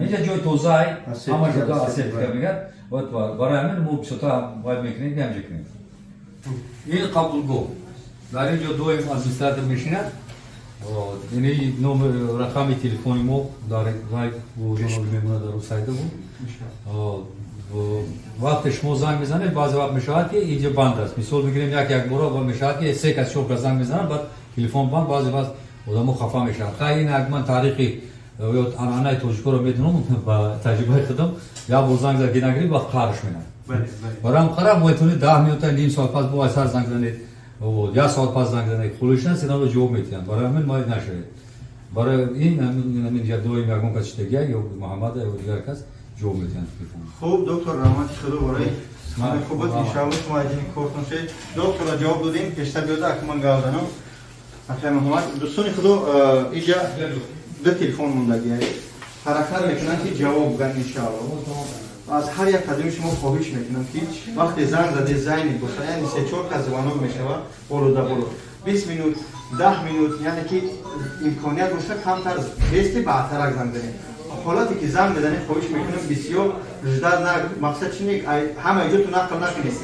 инҷа ҷои тозаай, ҳама ҷо асептика мегӯяд. Барои ҳамин мо бисёртар вай мекунем ки ҳамҷо кунем. Ин қабулгоҳ, дар ин ҷо доим администратор мешинад. Ини номер, рақами телефони мо дар вай мемонад, дар сайта буд. Вақте шумо занг мезанед, баъзе вақт мешавад, ки инҷо банд аст. Мисол мегирем, як як бора мешавад, ки се кас, чор кас занг мезананд, баъд телефон банд. Баъзе вақт одамо хафа мешаванд. Хай, ин як ман таърихи ё анъанаи тоҷикоро медонам, ба таҷрибаи худам, як бор занг зад, ки нагирид, баъд қарш менад. Барам қарам метавонед 10 минута, ним соат пас бо сар занг занед, як соат пас занг занед, хулишна синало ҷавоб медиҳанд. Барои ҳамин майл нашавед. Барои ин ҳамин доим ягон кас читагия, ё Муҳаммада, ё дигар кас ҷавоб медиҳанд телефон. Хуб, доктор, раҳмати худо барои сухани хубат. Иншоалло шумо аҷини кортон шед. Доктора ҷавоб додем, пештар биёда, ака, ман гап занам. Акай Муҳаммад, дӯстони худо, иҷа ду телефон мондагия, ҳаракат мекунанд, ки ҷавоб ган иншоалло. Аз ҳар як қадами шумо хоҳиш мекунам, ки вақте занг заде, занят боша, яъне се чор кас звонок мешавад, боло да боло 20 минут, 10 минут, яъне ки имконият боша, камтар бести баъдтарак занг занед. Ҳолате ки занг мезанед, хоҳиш мекунам, бисёр ждать на. Мақсад чи не, ҳама иҷоту нақл накунед.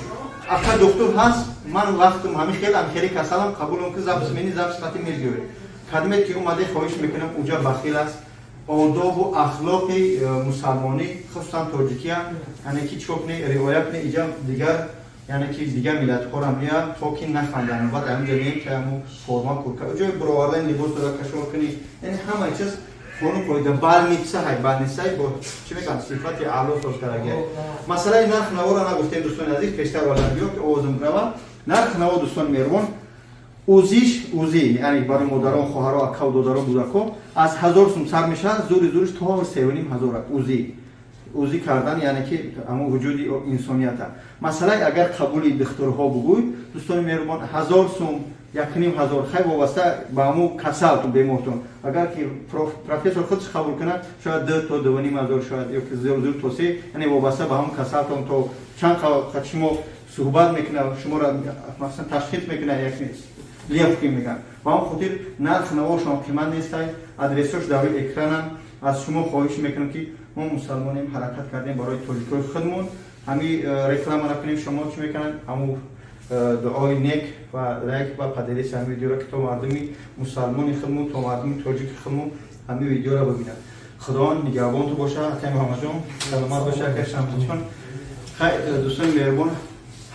Ака, доктор ҳаст, ман вақтам ҳамин хел, ам хеле касалам, қабулам ки запись мени, запись қати мебиёред. Кадмет ки омаде, хоҳиш мекунам, уҷа бахил аст, одобу ахлоқи мусалмонӣ, хусусан тоҷикия, яъне ки чӣ кунӣ, риоя кунӣ. Иҷа дигар, яъне ки дигар миллатҳоро меяд, то ки наханданд. Баъд ҳаминҷа меем, ки ҳамун форма, курка, ҷои баровардани либос дора, кашол кунӣ, яъне ҳамаи чиз қонун қоида. Больница ҳай, больница и бо чӣ мегӯянд, сифати аъло созкардагия. Масъалаи нарх наворо нагуфтем, дӯстони азиз. Пештар биё, ки овозам рава. Нарх наво, дӯстони меҳрубон, УЗИ ш, УЗИ, яъне барои модарон, хоҳаро, акаву додаро, будако, аз 1000 сум сар мешавад, зури зуриш то 3500 УЗИ. УЗИ кардан, яъне ки ҳамон вуҷуди инсонията. Масалан, агар қабули духтурҳо бугӯй, дӯстони меҳрубон, 1000 сум, 1500, хай, вобаста ба ҳамун касалтун, бемортун. Агар ки профессор худаш қабул кунад, шояд 2 то 2,5 ҳазор, шояд ёки зуд то се, яъне вобаста ба ҳамун касалтон, то чанд қад шумо суҳбат мекунад, шуморо масалан ташхис мекунад, як лёгкий мегӯянд. Ба ҳамон хотир нарх навошон қимат нестай. Адресош дар рӯи экранам. Аз шумо хоҳиш мекунам, ки мо мусалмонем, ҳаракат кардем барои тоҷикои худмон ҳами реклама накунем. Шумо чӣ мекунанд? Ҳамун дуои нек ва лайк ва поделиться ҳами видеоро, ки то мардуми мусалмони худмон, то мардуми тоҷики худмон ҳами видеоро бибинанд. Худованд нигаҳбонту боша, акай Муҳаммадҷон, саломат боша, акай Шамсиҷон. Хай, дӯстони меҳрубон,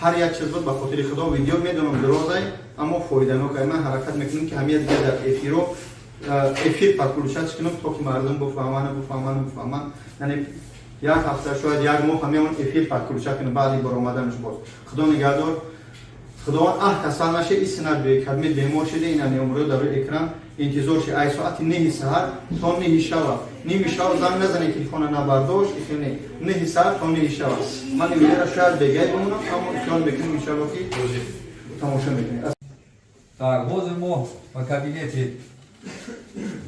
ҳар як чиз буд ба хотири Худо. Видео, медонам, дурозай, аммо фоиданок. Ман ҳаракат мекунам, ки ҳамия дига дар эфиро эфир подключать кунам, то ки мардум буфаҳманд, буфаҳманд, буфаҳманд. Яъне як ҳафта, шояд як моҳ ҳамиамон эфир подключать кунам баъди баромаданаш. Боз Худо нигаҳдор. Худованд аҳ касал наше истинад бе кадми бемор шиде. Ина неумрӯ дар рӯи экран. Интизор ши, ай соати 9-и саҳар то 9-и шава. Ними шава занг назане, телефона набардошт, ихе. 9-и саҳар то 9-и шава. Ман видеора шояд бегай бимонам, аммо ихёл мекунем, иншалло, ки тамошо мекунем. Так, ҳозир мо ба кабинети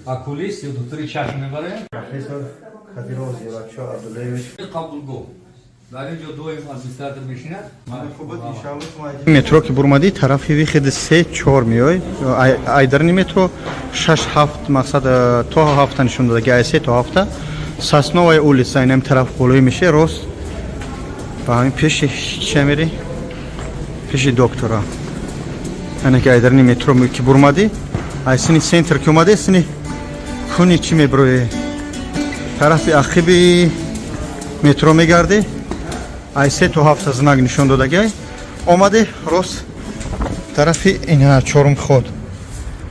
окулист ё доктори чашм мебарем. Профессор Кадиров Зевачо Абдуллаевич. Қабулгоҳ. Дар ин ҷо доим администратор мешинад. Метро ки бурмадӣ, тарафи выходи се, чор меёй. Айдарни метро шаш, ҳафт, мақсад то ҳафта нишон додаги, ай се то ҳафта. Сосновая улица, инам тараф болои меше, рост ба ҳамин пеши чия мерӣ, пеши доктора. Яъне ки айдарни метро ки бурмадӣ, ай сини центр ки омадӣ, сини куни чӣ меброӣ, тарафи ақиби метро мегардӣ, ай се то ҳафта знак нишон додагиай, омаде рост тарафи ина чорум ход,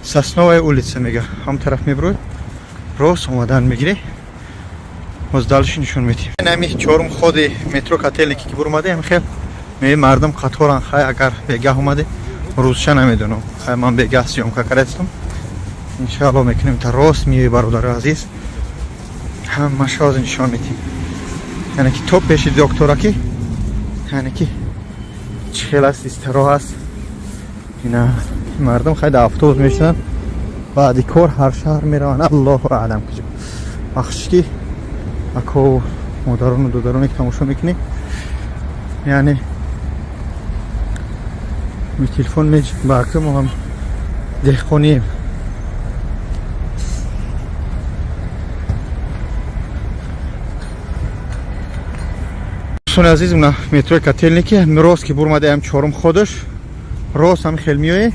Сосновая улица мега, ҳам тараф меброи, рост омадан мегирӣ. Боз дальше нишон медиҳем. Ами чорум ходи метро Котельники ки бурмаде, хел ме мардум қаторан. Хай, агар бегаҳ омаде, рӯзша намедонам. Хай, ман бегаҳ съёмка кардастам. Иншаалло мекунем та рост миёи, бародари азиз, ҳамаша ҳозир нишон медиҳем. Яъне ки то пеши доктора ки, яъне ки чӣ хел аст, истироҳ аст. Ина мардум хай дар автобус мешинанд, баъди кор ҳар шаҳр мераванд, аллоҳу аълам куҷо. Бахшиш, ки акову модарону додароне ки тамошо мекунӣ, яъне телефон меҷ ба мо ҳам деҳқонием. Дӯстони азиз, на метрои Котельники рост ки бурмадаям, чорум ходаш, рост ҳам хел меоe,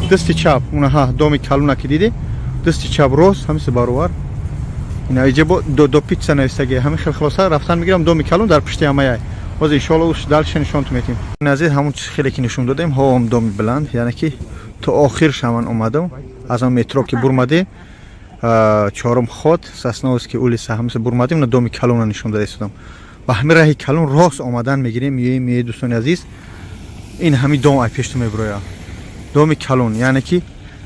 дасти чап унаҳа доми калуна ки диди, дасти чап рост ҳамиси баровар. Ина иҷа бо Додо Пицца навистаги, ҳамин хел хулоса рафтан мегирам. Доми калун дар пушти ҳамаяй. Боз иншоалло дальше нишонту метим. Азиз, ҳамун хеле ки нишон додем, ҳоам доми баланд, яъне ки то охир шаман омадам. Аз он метро ки бурмадем, чорум ход, Сосновский улица, ҳамиса бурмадем, на доми калуна нишон дода истодам. Ба ҳамин раҳи калун рост омадан мегирем, меоем, меои, дӯстони азиз, ин ҳамин дом ай пешту мебуроя, доми калон, яъне ки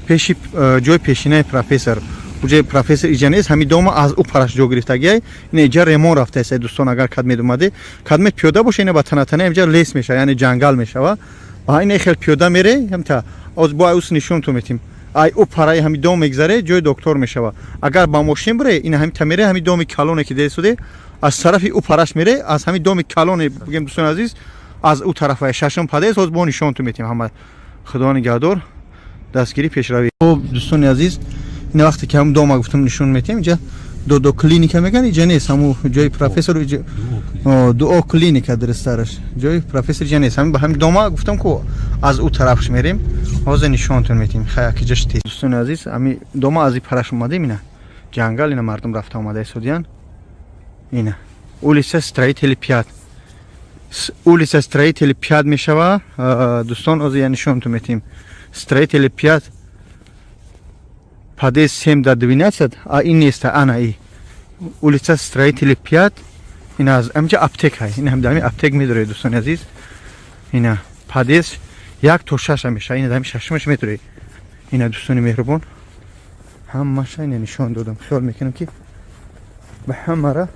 пеши ҷои пешинаи профессор. Уҷаи профессор иҷа нест, ҳамин дома аз ӯ параш ҷо гирифтагиай. Ина иҷа ремон рафтааст, дӯстон. Агар кадмед омаде, кадмед пиёда боша, ина ба танатана инҷа лес мешава, яъне ҷангал мешава. Ва ина хел пиёда мере, ҳамта оз бо ус нишонту метим. Ай ӯ параи ҳамин дом мегзаре, ҷои доктор мешава. Агар ба мошин бире, ина ҳамин та мере, ҳамин доми калоне ки десуде, аз тарафи ӯ параш мере, аз ҳамин доми калоне бигем, дӯстони азиз, аз ӯ тарафа шашум подъезд. Ҳоз бо нишонту метим ҳама. Худо нигаҳдор, дастгирӣ, пешравӣ. Хуб, дӯстони азиз, ин вақте ки ҳамн дома гуфтам, нишон метиҳем. Инҷа Додо клиника меган, иҷа нест ҳаму ҷои профессор. Дуо клиника дурусттараш. Ҷои профессор иҷа нест. Ҳамин ба ҳамин дома гуфтам ку, аз ӯ тарафш мерем, ҳозир нишонтон метиҳем. Хай, акиҷаш тез. Дӯстони азиз, ҳами дома аз и параш омадем. Ина ҷангал, ина мардум рафта омада истодиян. Ина улица Строители 5, улица Строители 5 мешава, дӯстон. Ҳозир я нишонтон метиҳем. Строители 5, подъезд 7 до 12. А ин неста, ана и улица Строители 5. Ина аз амҷа аптека, ина ҳам дами аптек медоред, дӯстони азиз. Ина подъезд як то шаша меша, ина дами шашумаш медоред. Ина, дӯстони меҳрубон, ҳамаша ина нишон додам. Хиёл мекунам, ки Ба ҳамара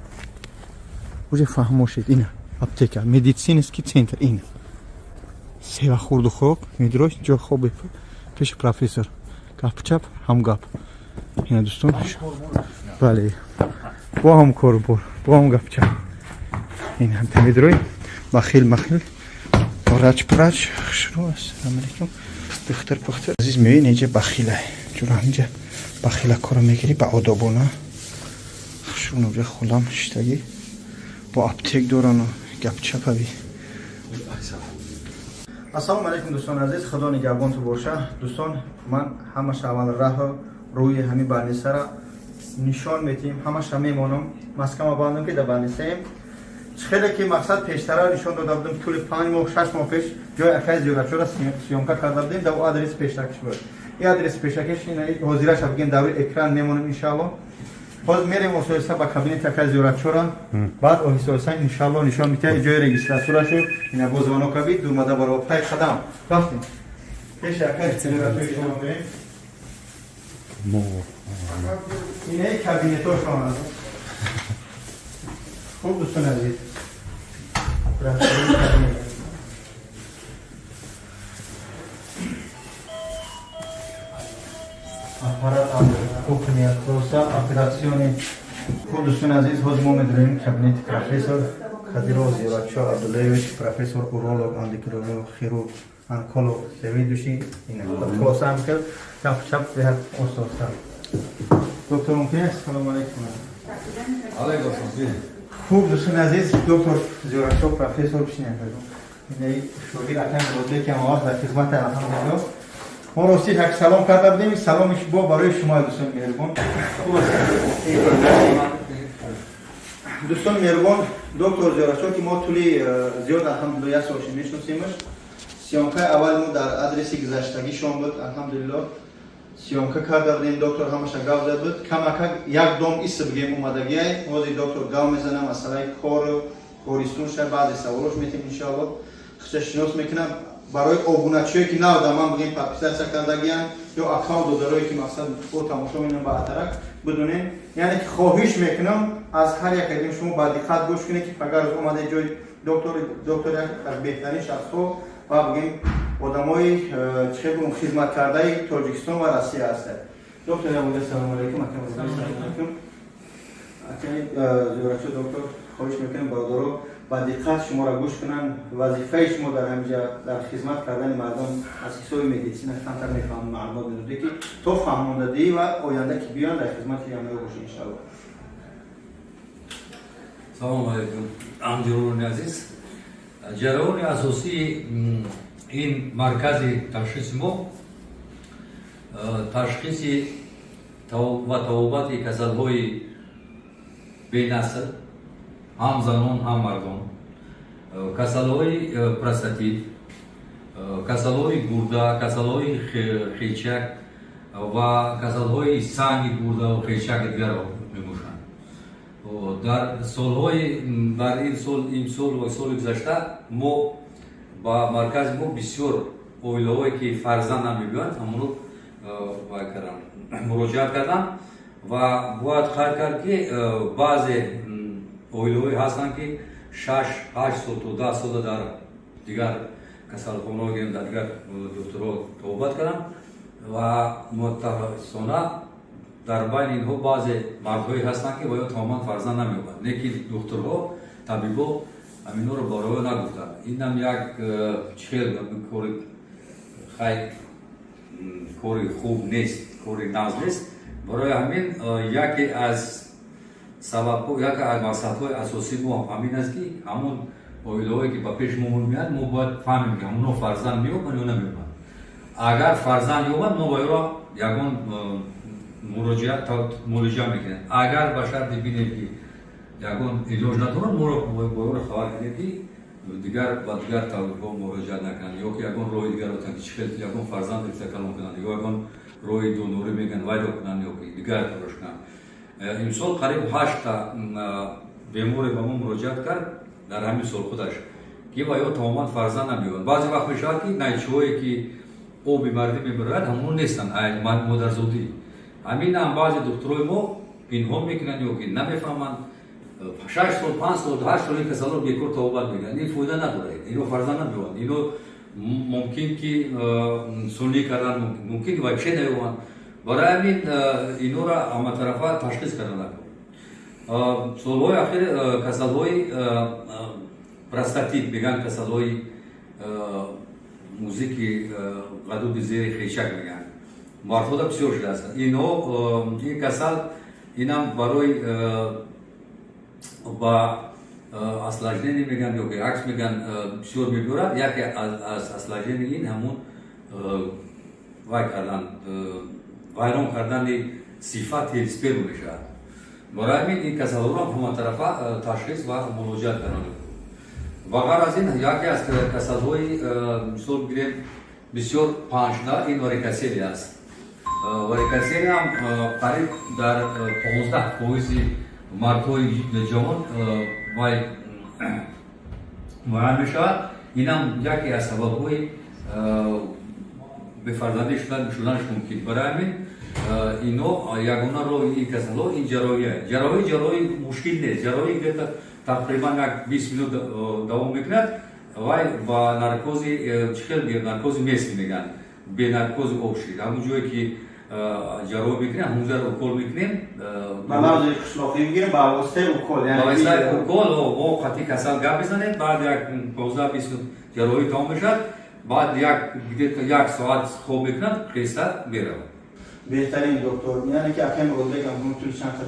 уже фаҳмо шид. Ина аптека, медицинский центр, ина сева хурду хӯрок медрош, ҷои хоби пеши профессор, гапчап ҳам гап. Ина, дӯстон, бале, бо ҳам корбор, бо ҳам гапчап. Ин ҳамта медрои, бахил махил, врач прач хушрӯ. Ассалому алайкум, духтар пухтар азиз, меои инҷа, бахила ҷура, ҳаминҷа бахила коро мегирӣ ба одобона, хушрӯ. Ҷа хулам шиштагӣ, бо аптек дорану гапчапави. Ассалому алайкум, дӯстони азиз, худо нигаҳбонту боша. Дӯстон, ман ҳамаша аввал раҳу рӯи ҳамин больницара нишон метиҳем, ҳамаша мемонам, маскама бандам, ки дар больницаем. Хеле ки мақсад пештара нишон дода будем, тӯли 5 моҳ, 6 моҳ пеш ҷои акай зиёратчора съёмка карда будем, дар адрес пешакиш буд. Ин адрес пешакиш ҳозираша бигем, дар рӯи экран мемонем, иншаалло. Ҳозир мерем осоиста ба кабинети акай зиёратчора, баъд оҳиста оҳиста, иншаалло, нишон метиҳад ҷои регистратурашу. Ина бо звонок аби дурмада баро пай қадам рафтем пеши акай зиёратчои шумо мерем. Инаи кабинетошон аст. Хуб, дӯстони азиз, кабинет. Аппарат, кухня, хулоса, операционный. Хуб, дӯстони азиз, ҳозир мо медорем кабинети профессор Кадиров Зиёратшо Абдуллаевич, профессор, уролог, эндокринолог, хирург, онколог, заведующий. Хулоса, ҳам хел чап чап беҳад оста оста. Доктор, мумкин аст? Салому алайкум. Алайкум ассалом. Хуб, дӯстони азиз, доктор Зиёратшо, профессор, бишинед. Инаи шогирд акай Муродбек ҳам вақт дар хизмат, алҳамдулилло. Мо рости як салом карда будем, саломи бо барои шумо, дӯстони меҳрубон. Хуб аст, дӯстони меҳрубон, доктор Зиёратшо, ки мо тӯли зиёд, алҳамдулилло, як сол мешиносемаш. Съёмкаи аввали мо дар адреси гузаштагишон буд, алҳамдулилло, съёмка карда будем, доктор ҳамаша гап зад буд. Камакак як дом иса бигем омадагиай. Ҳозир доктор гап мезанам масъалаи кору користунша, баъзе саволош метем, иншоалло. Хича шинос мекунам барои обуначиое, ки нав дар ман бигем подписаться кардагиян ё аккаунт додарое, ки мақсад бо тамошо менам, ба атарак бидонем. Яъне ки хоҳиш мекунам аз ҳар як адим шумо ба диққат гӯш кунед, ки пагар рӯз омаде ҷои доктор. Доктор як аз беҳтарин шахсҳо ва бигем одамои чӣ бигӯм, хизматкардаи Тоҷикистон ва Россия ҳастанд. Доктор Ябуда, салому алайкум. Ака, салому алайкум. Акай Зиёратшо, доктор, хоҳиш мекунем, бародаро ба диққат шуморо гӯш кунанд. Вазифаи шумо дар ҳаминҷа дар хизмат кардани мардум аз ҳисоби медицина камтар мефаҳмам, маълумот медодӣ, ки то фаҳмондадиӣ ва оянда ки биёянд, дар хизмати ҷамъия бошед, иншалло. Салому алайкум, ҳамҷирони азиз. Ҷараёни асосии ин маркази ташхиси мо ташхиси ва табобати касалҳои бенасл, ҳам занон, ҳам мардон, касалҳои простатит, касалҳои гурда, касалҳои хечак ва касалҳои санги гурдаву хечаки дигарро мебошанд. Дар солҳои дар ин сол, имсол ва соли гузашта мо ба маркази мо бисёр оилаҳое, ки фарзанд намебиёянд, ҳамоно вай карданд, муроҷиат карданд. Ва бояд қайд кард, ки баъзе оилаҳое ҳастанд, ки 6-8 сол то 10 сола дар дигар касалхонаҳо гирем, дар дигар духтурҳо табобат карданд. Ва мутаассифона дар байни инҳо баъзе мардҳое ҳастанд, ки бояд тамоман фарзанд намеёбанд, лекин духтурҳо, табибо ҳаминҳоро бароё нагуфтанд. Инам як чихел кори хай, кори хуб нест, кори нағз нест. Барои ҳамин яке аз сабабҳо, яке аз мақсадҳои асосии мо ҳамин аст, ки ҳамон оилаҳое, ки ба пеши мо меоянд, мо бояд фаҳмем, ки ҳамонҳо фарзанд меёбанд ё намеёбанд. Агар фарзанд ёбанд, мо ба ёро ягон муроҷиат муолиҷа мекунем. Агар ба шарти бинем, ки ягон илоҷ надоранд, моро ба ёро хабар кунем, ки дигар ба дигар табибҳо муроҷиат накунанд ё ки ягон роҳи дигарро, ки чӣ хел ягон фарзанд гирифта калон кунанд ё ягон роҳи донорӣ мегӯянд, вайро кунанд ё ки дигар корош кунанд. Имсол қариб ҳашта беморе ба мо муроҷиат кард дар ҳамин сол худаш, ки ва ё тамоман фарзанд намеёбанд. Баъзе вақт мешавад, ки найчаҳое, ки оби мардӣ мебарояд, ҳамоно нестанд, модарзодӣ. Ҳамин ҳам баъзе духтурои мо Пинҳон мекунанд ё ки намефаҳманд. 6 сол, 5 сол, 8 сол ин касалро бекор табобат мекунанд. Ин фоида надорад, ино фарзанд намеёбанд. Ино мумкин ки сунъӣ кардан, мумкин вообще наёбанд. Барои ҳамин инора ҳаматарафа ташхис карда накун. Солҳои ахир касалҳои простатит мегӯянд, касалҳои музики ғадуди зери хешак мегӯянд, мардҳода бисёр шудааст. Ино ин касал инам барои ба осложнение мегӯянд ё ки акс мегӯянд, бисёр мебиёрад. Яке аз осложнение ин ҳамун вай кардан, вайрон кардани сифати сперма мешавад. Барои ҳамин ин касалҳоро ҳаматарафа ташхис ва муроҷиат кардан. Ва ғайр аз ин, яке аз касалҳои, мисол бигирем, бисёр паҳншуда ин варикоцеле аст. Варикоцеле ҳам қариб дар 15 фоизи мардҳои ҷавон вай муайян мешавад. Инам яке аз сабабҳои бефарзандӣ шуданаш мумкин. Барои ҳамин ино ягона роҳи ин касалҳо ин ҷарроҳия. Ҷарроҳӣ мушкил нест. Ҷарроҳӣ где-то тақрибан як 20 минут давом мекунад. Вай ба наркози, чӣ хел бигем, наркози местный мегӯянд, бе наркози общий. Ҳамун ҷое ки ҷарроҳӣ мекунем, ҳамунҷаро укол мекунем. Ба мавзӯи қишлоқӣ бигирем, ба воситаи укол. Ба воситаи укол мо қатъи касал гап мезанем. Баъд як 15-20 минут ҷарроҳӣ тамом мешавад. Баъд як где-то як соат хоб мекунад, хеста меравад. Беҳтарин, доктор. Яъне ки акай Муродбек ам тӯли чанд сол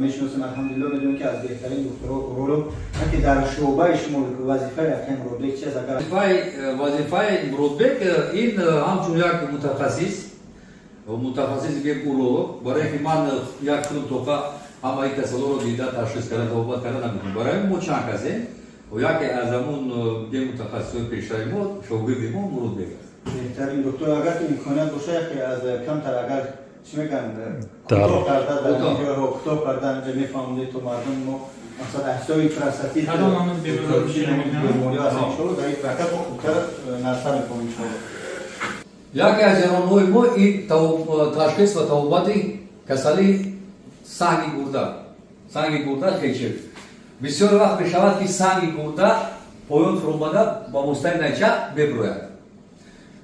мешиносем, алҳамдулилло, медонем ки аз беҳтарин докторо уролог. Ки дар шӯъбаи шумо вазифаи акай Муродбек чи аст, агар? Вазифаи Муродбек ин ҳамчун як мутахассис гем, уролог, барое ки ман як худум тоқа ҳамаи касалоро дида, ташхис карда, табобат карда наметавонам. Барои мо чанд касем. Яке аз ҳамун гем мутахассисои пешраи мо, шогирди мо Муродбек аст. Беҳтарин, доктор. Агар ки имконият боша, яке аз камтар, агар чӣ мегӯянд, кӯтоҳ карда, дар инҷо кӯтоҳ карда инҷо мефаҳмонед, то мардум мо масалан ҳисоби простатит, бемориҳо аст, иншоалло, дар ин ҳаракат мо хубтар нарса мефаҳмем, иншоалло. Яке аз ҷараёнҳои мо ин ташхис ва табобати касалии санги гурда, санги гурда, хечир. Бисёр вақт мешавад, ки санги гурда поён фуромада, ба воситаи найча мебирояд.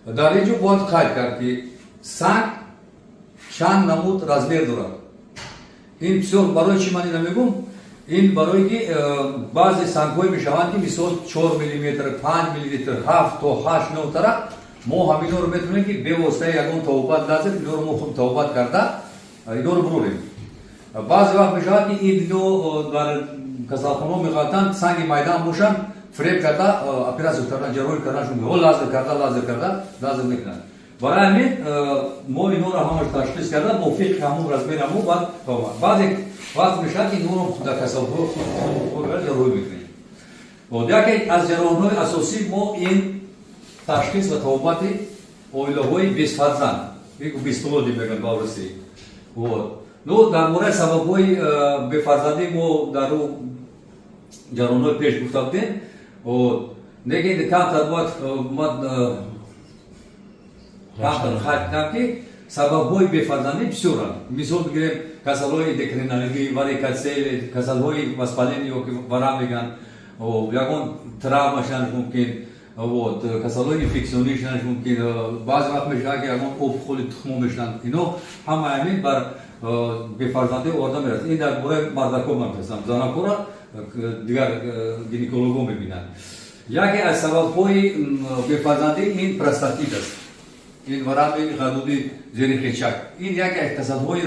Дар ин ҷо бояд қайд кард, ки санг чанд намуд размер дорад. Ин бисёр барои чӣ ман ина мегӯм? Ин барое ки баъзе сангҳое мешаванд, ки мисол 4 миллиметр, 5 миллиметр, 7 то 8, 9 тараф. Мо ҳаминҳоро метавонем, ки бевоситаи ягон табобат, лазер, инҳоро мо хуб табобат карда, инҳоро бурорем. Баъзе вақт мешавад, ки ино дар касалхонаҳо меғалтанд, санги майдан бошанд, фиреб карда, оператсия кардан, ҷарроҳӣ карданшон, лазер карда, лазер мекунанд. Барои ҳамин мо инҳоро ҳамаш ташхис карда, мувофиқи ҳамун размер ҳамун баъд табобат. Баъзе вақт мешавад, ки инҳоро дар касалхонаҳо ҷарроҳӣ мекунем. Яке аз ҷарроҳиҳои асосии мо ин ташхис ва табобати оилаҳои бесфарзанд, бесплодие мегӯянд ба русӣ. Вот, ну, дар бораи сабабҳои бефарзандӣ мо дар ӯ ҷараёнҳои пеш гуфта будем. Лекин камтар бояд ман камтар қайд кунам, ки сабабҳои бефарзандӣ бисёранд. Мисол бигирем, касалҳои эндокринологӣ, варикоцеле, касалҳои воспаление ё ки варам мегӯянд, ягон травма шуданаш мумкин, вот, касалҳои инфекционӣ шуданаш мумкин. Баъзе вақт мешавад, ки ягон опухоли тухмо мешаванд. Ино ҳама ҳамин бар бефарзандӣ оварда мерасад. Ин дар бораи мардако ман гуфтам, занакора дигар гинеколого мебинанд. Яке аз сабабҳои бефарзандӣ ин простатит аст, ин варами ғадуди зери хечак. Ин яке аз касалҳои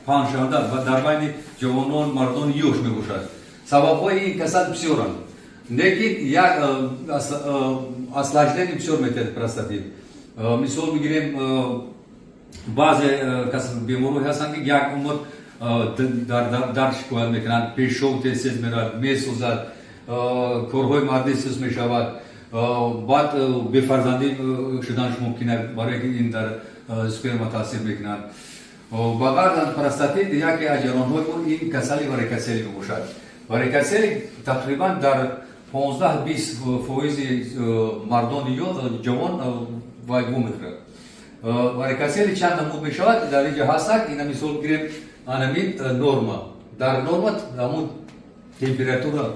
паҳншаванда ва дар байни ҷавонон, мардони ёш мебошад. Сабабҳои ин касал бисёранд, лекин як осложнение бисёр метиҳад простатит. Мисол бигирем, баъзе беморҳое ҳастанд, ки як умр дард шикоят мекунанд, пешоб тез тез меравад, месӯзад, корҳои мардӣ суст мешавад. Баъд бефарзандӣ шуданаш мумкин аст, барое ки ин дар сперма таъсир мекунад. Ба ғайр аз простатит, яке аз ҷараёнҳои мо ин касали варикоцеле мебошад. Варикоцеле тақрибан дар 15-20 фоизи мардони ҷавон вай вомехӯрад. Варикоцеле чанд намуд мешавад, дар инҷо ҳастак. Ина мисол бигирем. Анамин норма, дар норма ҳамун температура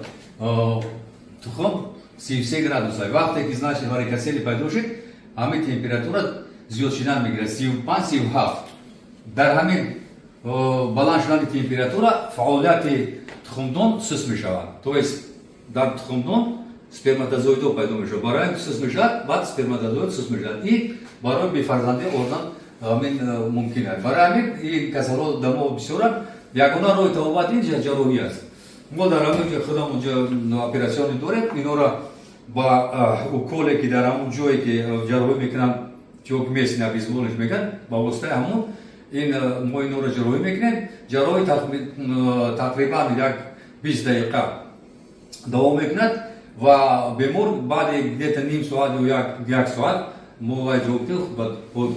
тухм 33 градуса. Вақте ки, значит, варикоцеле пайдо шуд, ҳамин температура зиёд шудан мегирад, 35, 37. Дар ҳамин баланд шудани температура фаъолияти тухмдон суст мешавад, то есть дар тухмдон сперматозоидҳо пайдо мешавад. Барои суст мешавад, баъд сперматозоид суст мешавад и барои бефарзандӣ овардан ҳамин мумкин аст. Барои ҳамин ин касалҳо дар мо бисёранд. Ягона роҳи табобат ин ҷарроҳӣ аст. Мо дар ҳамин ҷо худамон ҷо операционный дорем. Инора ба уколе, ки дар ҳамон ҷое, ки ҷарроҳӣ мекунанд, ҷо местный обезболивающий мегӯянд, ба воситаи ҳамон ин мо инора ҷарроҳӣ мекунем. Ҷарроҳӣ тақрибан як 20 дақиқа давом мекунад ва бемор баъди где-то ним соат ё як соат мо вай ҷавоб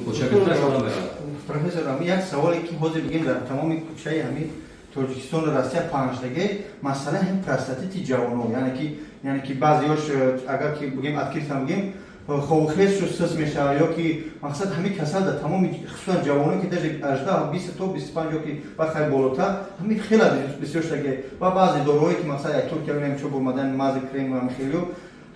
почакашона меравад. Профессор, ами як саволе, ки ҳозир бигем, дар тамоми кӯчаи ҳамин Тоҷикистону Россия паҳншудагӣ масъала ҳам простатити ҷавонон, яъне ки баъзеёш, агар ки бигем, открыто бигем, хобухезшу сус мешавад ё ки мақсад ҳамин касал дар тамоми, хусусан ҷавонон, ки даже 18, 20 то 25 ё ки бахай болотар, ҳамин хела бисёр шудаги ва баъзе доруҳое, ки мақсад як Туркия бинем, чо бурмадан, мази, крем, ҳамин хелиё.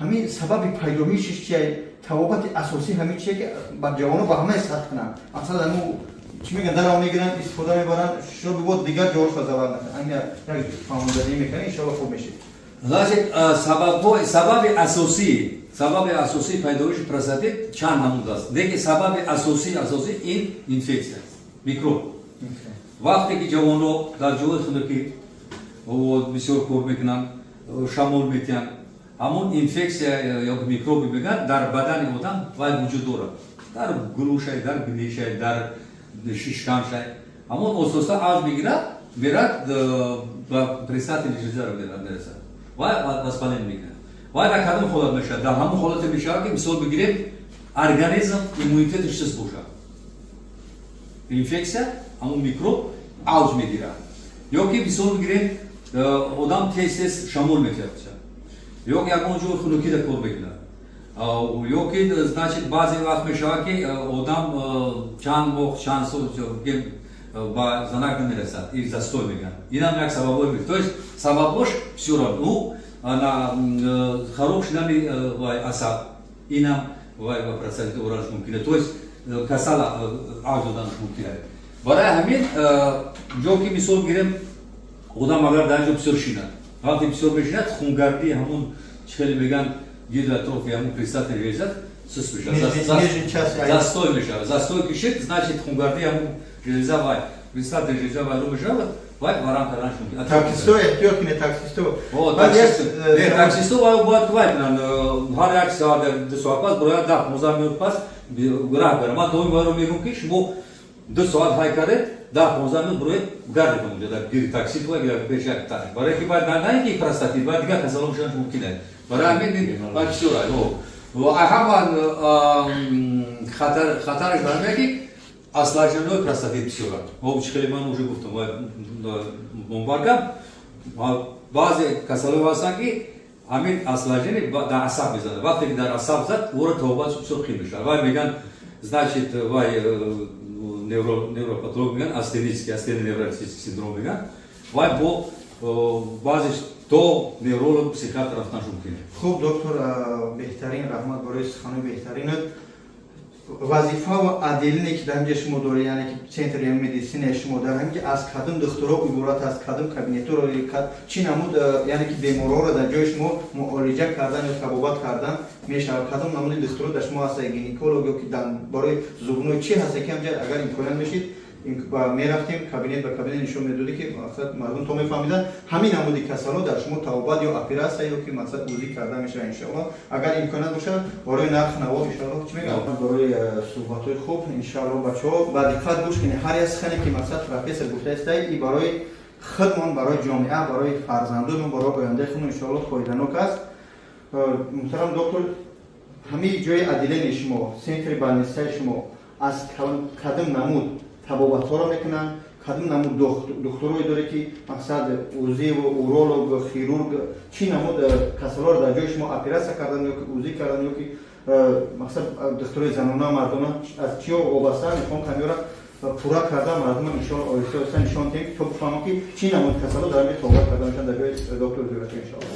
Ҳамин сабаби пайдоишиш чия? Табобати асосӣ ҳамин чие, ки ба ҷавонон ба ҳамаи сатҳ кунанд? Мақсад, ҳамун чӣ мегӯянд, дарав мегиранд, истифода мебаранд, шоби бо дигар ҷоҳошро зарар накунанд. Ҳамин як фаҳмондадӣ мекунед, иншоалло хуб мешид. Значит, сабаби асосии пайдоиши простатит чанд намуд аст, лекин сабаби асосӣ ин инфексия аст, микроб. Вақте ки ҷавонро дар ҷои хунукӣ бисёр кор мекунанд, шамол метиҳанд, ҳамон инфексия ё микроби мегӯянд, дар бадани одам вай вуҷуд дорад, дар гулӯшай, дар бинишай, дар шишкамшай. Ҳамон оста-оста авҷ мегирад, мерад ба предстательный железаро мерасад, вай воспаление мекунад. Вай дар кадом ҳолат мешавад? Дар ҳамон ҳолате мешавад, ки, мисол бигирем, организм иммунитеташ суст бошад, инфексия, ҳамон микроб авҷ мегирад. Ё ки, мисол бигирем, одам тез тез шамол метиҳад, ё ки ягон ҷои хунукида кор мекунад, ё ки, значит, баъзе вақт мешавад, ки одам чанд моҳ, чанд сол ба занак намерасад, и застой мегӯянд. Инам як сабабҳое. То есть сабабҳош бисёранд. Ну, на хароб шудани вай асаб, инам вай ба простатит оварданаш мумкин, то есть касала авҷ доданаш мумкин. Барои ҳамин ҷо ки, мисол гирем, одам агар дар ҷо бисёр шинад, вақте бисёр мешинад, хунгардии ҳамун, чӣ хеле мегӯянд, гидроатрофия, ҳамун предстательный железа суст мешавад, застой мешавад. Застой ки шуд, значит, хунгардии ҳамун железа, вай предстательный железа вайрон мешавад, вай варам карданаш мумкин. Таксисто эҳтиёт кунед, таксисто. Таксисто вай бояд вай кунанд, ҳар як соат, 2 соат пас бояд, 10-15 минут пас раҳ барад. Ман доим вайро мегӯм, ки шумо 2 соат ҳай кардед, 10-15 минут бироед, гардед онҷо дар гири такси, пеш як танк, барое ки бояд на ин ки простатит, бояд дигар касалҳо шуданаш мумкин аст. Барои ҳамин бояд бисёр ҳама хатараш бар ҳамин, ки осложнениҳои простатит бисёранд. Чӣ хеле ман уже гуфтам, бомбаргам, баъзе касалҳо ҳастанд, ки ҳамин осложнение дар асаб мезанад. Вақте ки дар асаб зад, ӯро табобат бисёр қин мешавад. Вай мегӯянд, значит, вай невропатолог мегӯянд, астенический, астеноневротический синдром мегӯянд. Вай бо баъзеш то невролог, психиатр рафтанаш мумкин. Хуб, доктор, беҳтарин, раҳмат барои суханои беҳтаринат. Вазифа ва отделение, ки дар ҳамҷа шумо доред, яъне ки центри медицина шумо дар ҳамҷа аз кадом духтуро иборат аст, кадом кабинетро, чӣ намуд, яъне ки беморҳоро дар ҷои шумо муолиҷа кардан ё табобат кардан мешавад? Кадом намуди духтуро дар шумо ҳаста, гинеколог ё ки барои зубной чӣ ҳаста, ки ҳамҷа агар имконият мешид, мерафтем, кабинет ба кабинет нишон медодӣ, ки мақсад мардум то мефаҳмиданд, ҳамин намуди касалҳо дар шумо табобат ё оператсия ё ки мақсад УЗИ карда мешавад. Иншоалло, агар имконият бошад, барои нарх наво, иншоалло. Чӣ мегӯям, барои суҳбатҳои хуб. Иншоалло, бачаҳо, ба диққат гӯш кунед. Ҳар як сухане, ки мақсад профессор гуфтааста, и барои худмон, барои ҷомеа, барои фарзандонмон, барои ояндаи худмон, иншоалло, фоиданок аст. Муҳтарам доктор, ҳамаи ҷои отделенияи шумо, центри больницаи шумо аз кадом намуд табобатҳоро мекунанд? Кадом намуд духтурое доред, ки мақсад УЗИ, уролог, хирург, чӣ намуд касалҳоро дар ҷои шумо оператсия кардан ё ки УЗИ кардан, ё ки мақсад духтурои занона, мардона, аз чиё вобаста? Мехоҳам камёра Пурра карда мардума иншоалло оҳиста оҳиста нишон диҳем, ки то бифаҳмам, ки чӣ намуди касалҳо дар ҳамин табобат карда мешаванд дар ҷои доктор Зуҳур иншоалло.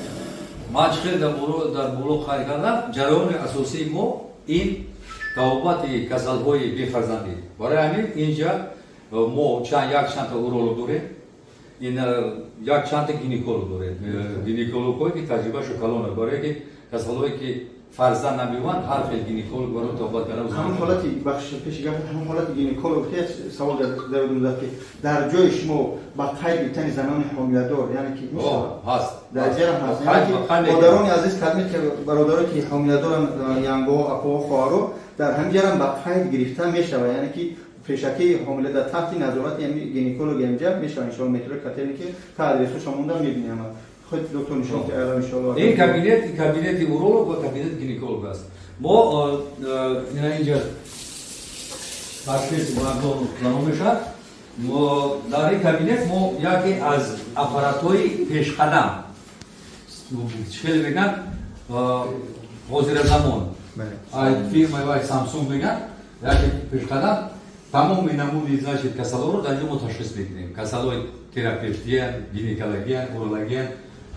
Ман чӣ хел дар боло қайд кардам, ҷараёни асосии мо ин табобати касалҳои бефарзандӣ. Барои ҳамин инҷа мо як чандта уролог дорем, ин як чандта гинеколог дорем, гинекологҳое ки таҷрибашу калона, барое ки касалҳое ки фарзанд намеёбанд, ҳар хел гинеколог барои табобат кардан. Ҳамон ҳолати, бахш пеши гап, ҳамон ҳолати гинеколог, савол дар ки дар ҷои шумо ба қайд гирифтани занони ҳомиладор, яъне ки ҳаст. Дар ҷарам ҳаст. Модарони азиз, кадме бародаро ки ҳомиладоран, янгоҳо, апоҳо, хоҳаро, дар ҳамин ҷарам ба қайд гирифта мешавад, яъне ки пешакии ҳомила дар таҳти назорати гинекологи ҳамҷа мешавад иншоалло. Метрои Котельники та адресошо монда мебинем, худ доктор нишон ки иншоалло. Ин кабинет кабинети уролог ва кабинети гинеколог аст. Мо ина инҷа ташхис мардон мешавад. Дар ин кабинет мо яке аз аппаратҳои пешқадам, хеле мегӯянд, ҳозиразамон, фирмаи вай Самсунг мегӯянд, яке пешқадам. Тамоми намуди, значит, касалҳоро дар инҷо мо ташхис мекунем: касалҳои терапевтиян, гинекологиян, урологиян,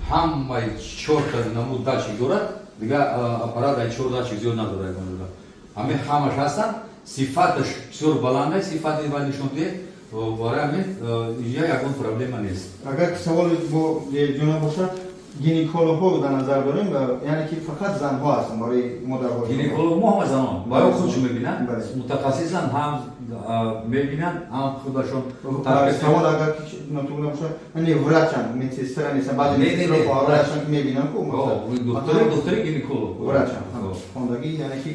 ҳамаи. Чорта намуд датчик дорад, дигар аппарат ай чор датчик зиёд надорад. Ҳамин ҳамаш ҳастанд, сифаташ бисёр баланда, сифати ва нишон диҳед. Барои ҳамин инҷа ягон проблема нест. Агар саволи бо ҷона бошад, гинекологҳо дар назар дорем, яъне ки фақат занҳо ҳастанд барои модарҳо? Гинеколог мо ҳама занон ва ё худшо мебинанд, мутахассисан ҳам мебинанд, ҳам худашон. Савол агар нотугна бошад, яъне врачан, медсестра нестан? Баъзе медсестра ҳастанд, ки мебинанд ку. Духтари гинеколог. Врачан хондагӣ, яъне ки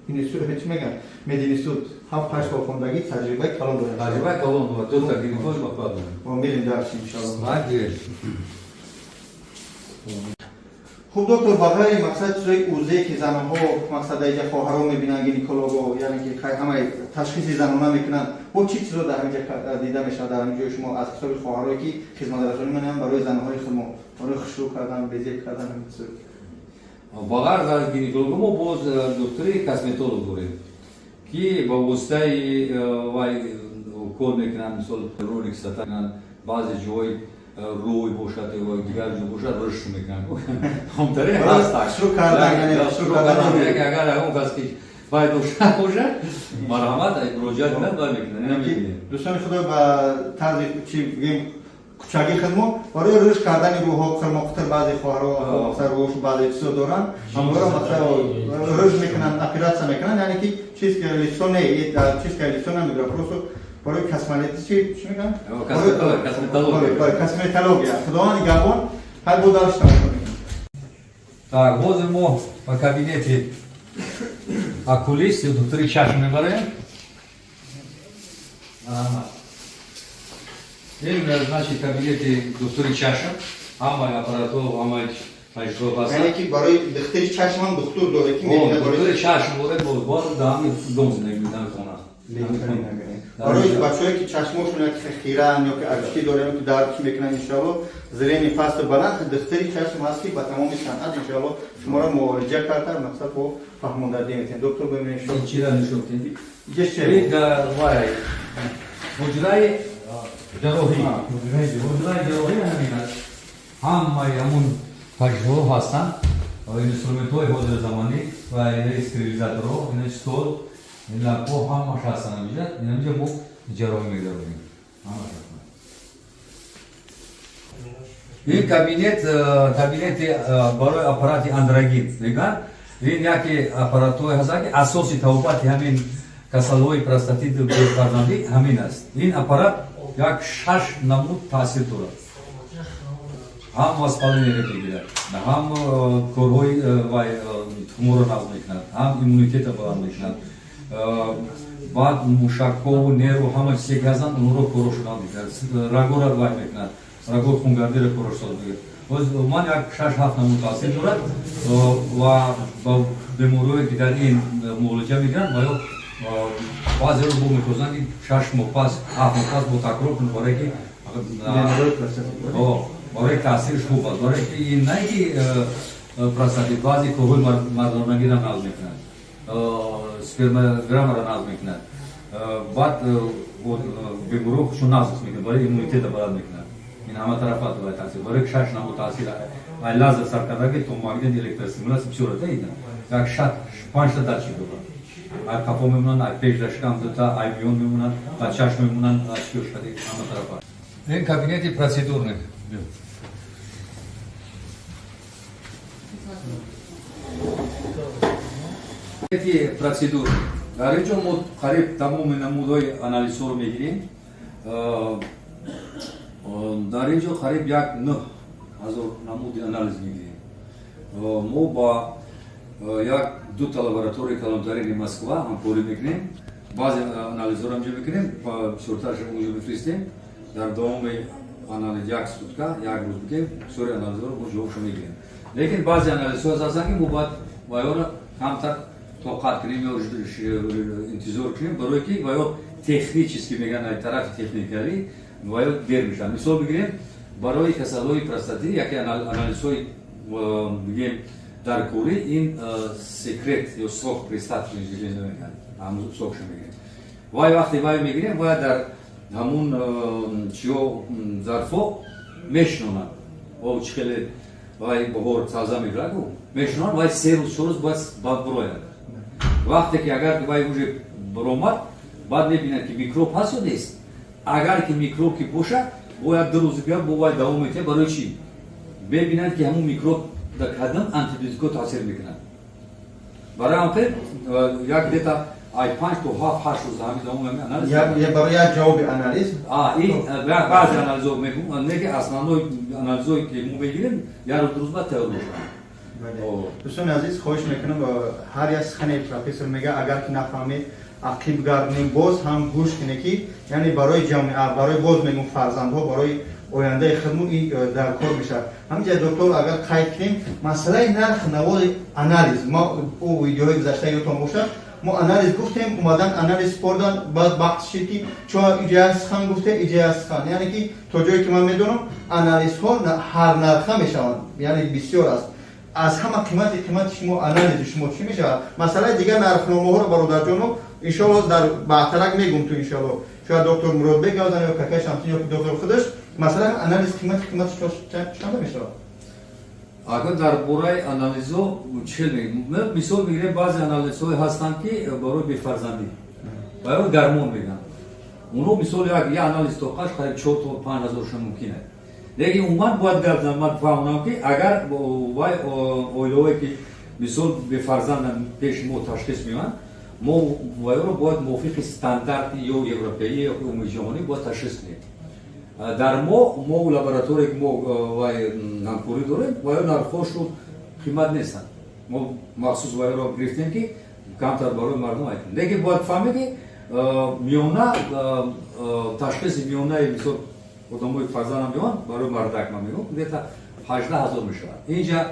институт, чӣ мегӯянд, мединститут 7-8 сол хондагӣ, таҷрибаи калон дорад. Таҷрибаи калон дорад, дута гинеколог ба кор дорем. Мирем дарс иншоалло. Хуб, доктор, ба ғайри мақсад чизои УЗИ, ки занонҳо, мақсад даиҷа хоҳарон мебинанд, гинеколого, яъне ки ҳамаи ташхиси занона мекунанд, бо чӣ чизо дар ҳаминҷа дида мешавад, дар ҳамин ҷои шумо, аз ҳисоби хоҳарое ки хизматрасонӣ менамоянд барои занонҳои худмо, барои хушрӯ кардан, безеб кардан, ҳамин чизо? Ба ғарз аз гинеколого мо боз духтури косметолог дорем, ки ба воситаи вай кор мекунанд, мисол ролик сата, баъзе ҷои рӯй бошад ё дигар ҷо бошад, рушд мекунанд. Ҳамтаре агар ягон кас ки вай дошта бошад, марҳамат, муроҷиат кунад, вай мекунад. Дӯстони худо, ба тарзи чи бигем, кучагӣ хидмо барои рушд кардани рӯҳо, қирмоқтир, баъзе хоҳаро рӯҳошу баъзе чизо доранд, ҳаморо рушд мекунанд, оператсия мекунанд, яъне ки чистка лицо не, чистка лицо намегӯяд, просто барои косметики, чӣ мегӯянд? Косметология. Косметология. Худованд нигаҳбон, ҳай бо дарш тамошо мекунем. Так, ҳозир мо ба кабинети окулист ё духтури чашм мебарем. Марҳамат. Ин, значит, кабинети духтури чашм, ҳамаи аппаратҳо, ҳамаи таҷҳизот Яъне ҳастанд. ки барои духтури чашм ҳам духтур доред, ки мебинад барои Духтури чашм дорем, боз дар ҳамин дом зиндагӣ мекунад, хона. Барои бачаҳое ки чашмошон як хиран ё ки очки дорем, ки дард мекунанд, иншоалло, зрение пасту баланд, духтури чашм ҳаст, ки ба тамоми санъат иншоалло шуморо муолиҷа карда, мақсад бо фаҳмонда метавонед. Доктор, бибинед. Ин чира нишон диҳед? Иҷа че? Ин вай ҳуҷраи ҷарроҳӣ. Ҳуҷраи ҷарроҳӣ ҳамин аст. Ҳамаи ҳамун таҷҳизотҳо ҳастанд, инструментҳои ҳозиразамонӣ ва ина стерилизаторҳо, ина стол, ин лампҳо, ҳамаш ҳастанд инҷа. Инҷа мо ҷарроҳӣ мегузаронем. Ҳамаш ҳастанд. Ин кабинет кабинети барои аппарати Андрогин мегӯянд. Ин яке аппаратҳое ҳастанд, ки асоси табобати ҳамин касалҳои простатиту бефарзандӣ ҳамин аст. Ин аппарат як шаш намуд таъсир дорад: ҳам воспаление мегирад, ҳам корҳои вай тухморо нағз мекунад, ҳам иммунитетро баланд мекунад, баъд мушакҳову нерву, ҳама чизе ки ҳастанд, онҳоро корошо нағз мекунад, рагоро вай мекунад, рагои хунгардиро корош соз мекунад. Ман як шаш ҳафт намуд таъсир дорад ва ба беморое ки дар ин муолиҷа мекунанд, ва ё баъзеро бо мехозанд, ки 6 моҳ пас, 7 моҳ пас бо такрор кунанд, барое ки барои таъсирш хуб аст, барое ки ин на ки простатит, баъзе корҳои мардонагиро нағз мекунад, спермограммаро нағз мекунад, баъд Беморо худшон нағз мекунад, барои иммунитета баланд мекунад. Ин ҳама тарафа вай таъсир, барои шаш намуд таъсир, ай лазер сар кардаги то магнит, электростимуляция, бисёр та ина як шат панҷта датчик дорад: ай қафо мемонанд, ай пеш дар шикам дута, ай миён мемонанд, ба чашм мемонанд, очки ҳама тарафа. Ин кабинети процедурный. Кабинети процедурный. Дар ин ҷо мо қариб тамоми намудҳои анализҳоро мегирем. Дар ин ҷо қариб як 9000 намуди анализ мегирем. Мо ба як дута лабораторияи калонтарини Москва ҳамкорӣ мекунем. Баъзе анализҳоро инҷо мекунем, бисёртарашро онҷо мефиристем. Дар давоми анализ як сутка, як рӯз бигем, бисёри анализҳоро мо ҷавобшо мегирем. Лекин баъзе анализҳо ҳастанд, ки мо бояд ваёро камтар тоқат кунем ё интизор кунем, барое ки ваё технически мегӯянд, ай тарафи техникалӣ ваё дер мешавад. Мисол бигирем, барои касалҳои простатит яке анализҳои, бигем, дар кӯрӣ ин секрет ё сок предстательной железы мегӯянд, ҳамун сокшо мегирем. Вай вақте вай мегирем, вай дар ҳамун чиё зарфо мешинонанд. О, чӣ хеле вай баҳор сабза мегирад, мешинонанд. Вай 3 рӯз, 4 рӯз бояд баъд бирояд. Вақте ки агар вай уже баромад, баъд мебинад, ки микроб ҳаст ё нест. Агар ки микроб ки бошад, бояд 2 рӯзи дигар бо вай давом метиҳад. Барои чӣ? Мебинад, ки ҳамун микроб дар кадом антибиотикҳо таъсир мекунад. Барои ҳам як где-то ай 5 то 7-8 рӯз ҳамин давом анализ. Барои як ҷавоби анализ. Баъзе анализҳо мегӯм, не ки основной анализҳое ки мо мегирем, як рӯз, 2 рӯз баъд тайёр мешаванд. Дӯстони азиз, хоҳиш мекунам, ҳар як сухане профессор мега, агар ки нафаҳмед, ақиб гардонем, боз ҳам гӯш кунед, ки яъне барои ҷамъиа, барои, боз мегӯм, фарзандҳо, барои ояндаи худмон ин дар кор мешавад. Ҳаминҷа, доктор, агар қайд кунем масъалаи нарх наводи анализ, ма ӯ видеоҳои гузашта ёдтон бошад, мо анализ гуфтем, омадан анализ спордан, баъд баҳс шид, ки чун иҷа сухан гуфте, иҷа сухан. Яъне ки то ҷое ки ман медонам, анализҳо ҳар нарха мешаванд, яъне бисёр аст. Аз ҳама қимати шумо, анализи шумо чӣ мешавад? Масъалаи дигар нархномаҳоро, бародарҷоно, иншоалло, дар баъдтарак мегум ту, иншоалло, шояд доктор Муродбек гавзан ё какай Шамсин ё доктор худаш. Масалан, анализ қимати чанда мешавад? Агар дар бораи анализҳо чӣ, мисол мегирем, баъзе анализҳое ҳастанд, ки барои бефарзандӣ барои гармон мегӯянд. Оно мисол як анализ тоқаш қариб 4 то 5 ҳазор ша мумкин аст. Лекин умуман бояд гап зан, ман фаҳмонам, ки агар вай оилаҳое ки мисол бефарзанданд, пеши мо ташхис меоянд, мо вайро бояд мувофиқи стандарти ё европеӣ, ё умумиҷаҳонӣ бояд ташхис кунем. Дар мо лабораторие ки мо вай ҳамкорӣ дорем, вайо нархҳошон қимат нестанд. Мо махсус вайро гирифтем, ки камтар барои мардум айкунем. Лекин бояд фаҳмед, ки миёна ташхиси миёнаи, мисол, одамои фарзандам меоянд, барои мардак ман мегӯям, где-то 18 000 мешавад. Инҷа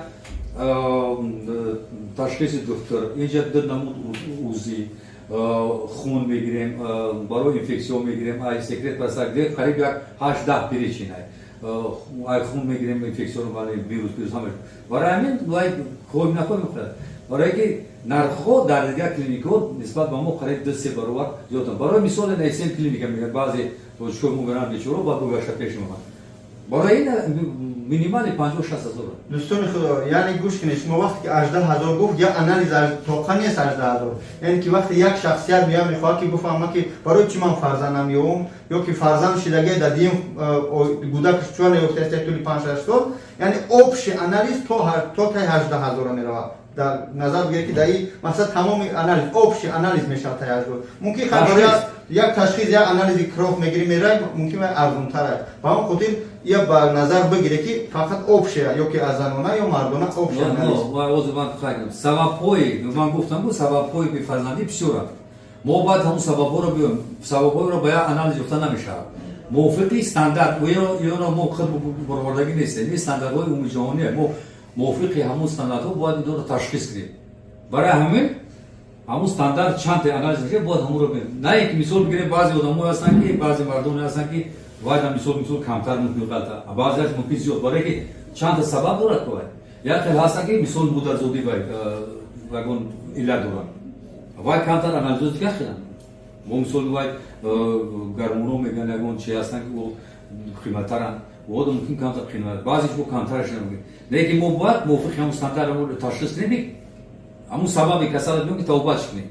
ташхиси духтур, инҷа ду намуд УЗИ, хун мегирем, барои инфексион мегирем, ай секрет простаты қариб як 8-10 перечень, ай хун мегирем, инфексион, вирус ҳама. Барои ҳамин вай хоҳем нахоҳем мехӯрад, барое ки нархҳо дар дигар клиникҳо нисбат ба мо қариб 2-3 баробар зиёданд. Барои мисол, НСМ клиника мегӯяд, баъзе тоҷикҳо мегӯянд, бечоро баъд бугашта пеш меомад. Барои ин минимали 50-60 ҳазор. Дӯстони худо, яъне гӯш кунед шумо, вақте ки 18 000 гуфт, я анализ тоқа нест 18 000. Яъне ки вақте як шахсият меяд, мехоҳад, ки бифаҳмад, ки барои чӣ ман фарзандам ёвум, ё ки фарзанд шидагия дар дием гудакаш чуа наёфтааст як тӯли 5-6 сол, яъне общий анализ то таи 18 000-а меравад. Дар назар бигиред, ки дар ин масалан тамоми анализ, общий анализ мешавад таи 18. Мумкин барои як ташхис, як анализи кровь мегирӣ, мерай, мумкин арзонтар аст. Ба ҳамон хотир я ба назар бигире, ки фақат общая, ё ки аз занона ё мардона общий анализ. Сабабҳои ман гуфтам, ку сабабҳои бефарзандӣ бисёранд. Мо бояд ҳамун сабабҳоро биём, сабабҳоро ба як анализ ёфта намешавад. Мувофиқи стандарт ёро мо худ баровардагӣ нестем, ин стандартҳои умумиҷаҳоние. Мо мувофиқи ҳамун стандартҳо бояд инҳоро ташхис кунем. Барои ҳамин ҳамун стандарт чанд анализ мешавад, бояд ҳамунро бинем. На ин ки мисол бигирем, баъзе одамое ҳастанд, ки баъзе мардоне ҳастанд, ки вайда мисол камтар мумкин ғалта, баъзеаш мумкин зиёд, барое ки чандта сабаб дорад. Ку вай як хел ҳастанд, ки мисол модарзодӣ вай ягон иллат доранд, вай камтар анализоти дигар хеланд. Мо, мисол, вай гормоно мегӯянд, ягон чи ҳастанд, ки қиматтаранд, вода мумкин камтар қимат, баъзеш бо камтараш намегӯяд. Лекин мо бояд мувофиқи ҳамун стандарт ташхис кунем, ҳамун сабаби касала бинем, ки табобатш кунем,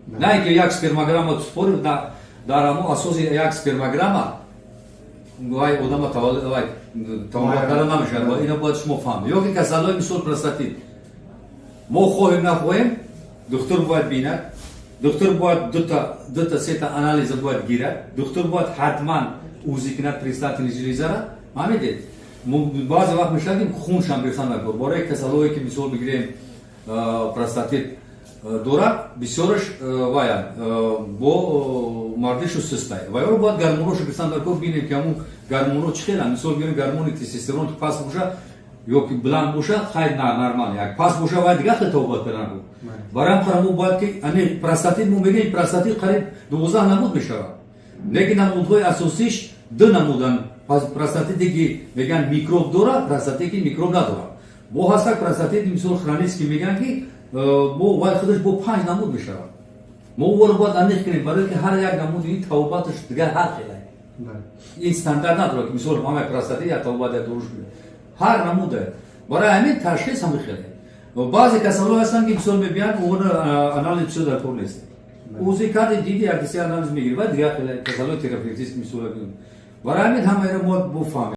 на ин ки як спермограмма спори, дар ҳамун асоси як спермограмма вай одама вай табобат карда намешавад. Ино бояд шумо фаҳмед. Ё ки касалҳои, мисол, простатит, мо хоҳем, нахоҳем, духтур бояд бинад, духтур бояд дута, сета анализа бояд гирад, духтур бояд ҳатман УЗИ кунад предстательный железа ра. Фаҳмидед, баъзе вақт мешавад, ки хуншам гирифтан накор. Бораи касалҳое ки, мисол бигирем, простатит дорад, бисёраш вая бо мардишу сустай, вайро бояд гормоношо гирифтан дар кор, бинем, ки ҳамун гормоно чӣ хеланд. Мисол бигирем, гормони тестостерон паст боша ё ки баланд боша, хайр, нормал, як паст боша, вай дигар хел табобат кардан буд. Барои ҳам мо бояд ки ани простатит, мо мегӯем, простатит қариб 12 намуд мешавад, лекин намудҳои асосиш ду намудан: простатите, ки мегӯянд, микроб дорад, простатите, ки микроб надорад. Бо ҳастак простатит, мисол, хронический мегӯянд, ки бо вай худаш бо панҷ намуд мешавад. Мо ӯро бояд аниқ кунем, барои ки ҳар як намуди ин табобаташ дигар ҳар хелай, ин стандарт надорад, ки, мисол, ҳамаи простатит як табобат, як доруш. Ҳар намуда, барои ҳамин ташхис ҳами хеле. Баъзе касалҳо ҳастанд, ки, мисол, мебиёнд, ӯ анализ бисёр дар кор нест, УЗИ карди, диди, як се анализ мегири, ва дигар хеле касалҳои терапевтический, мисол. Барои ҳамин ҳамаеро мо бофаҳмем.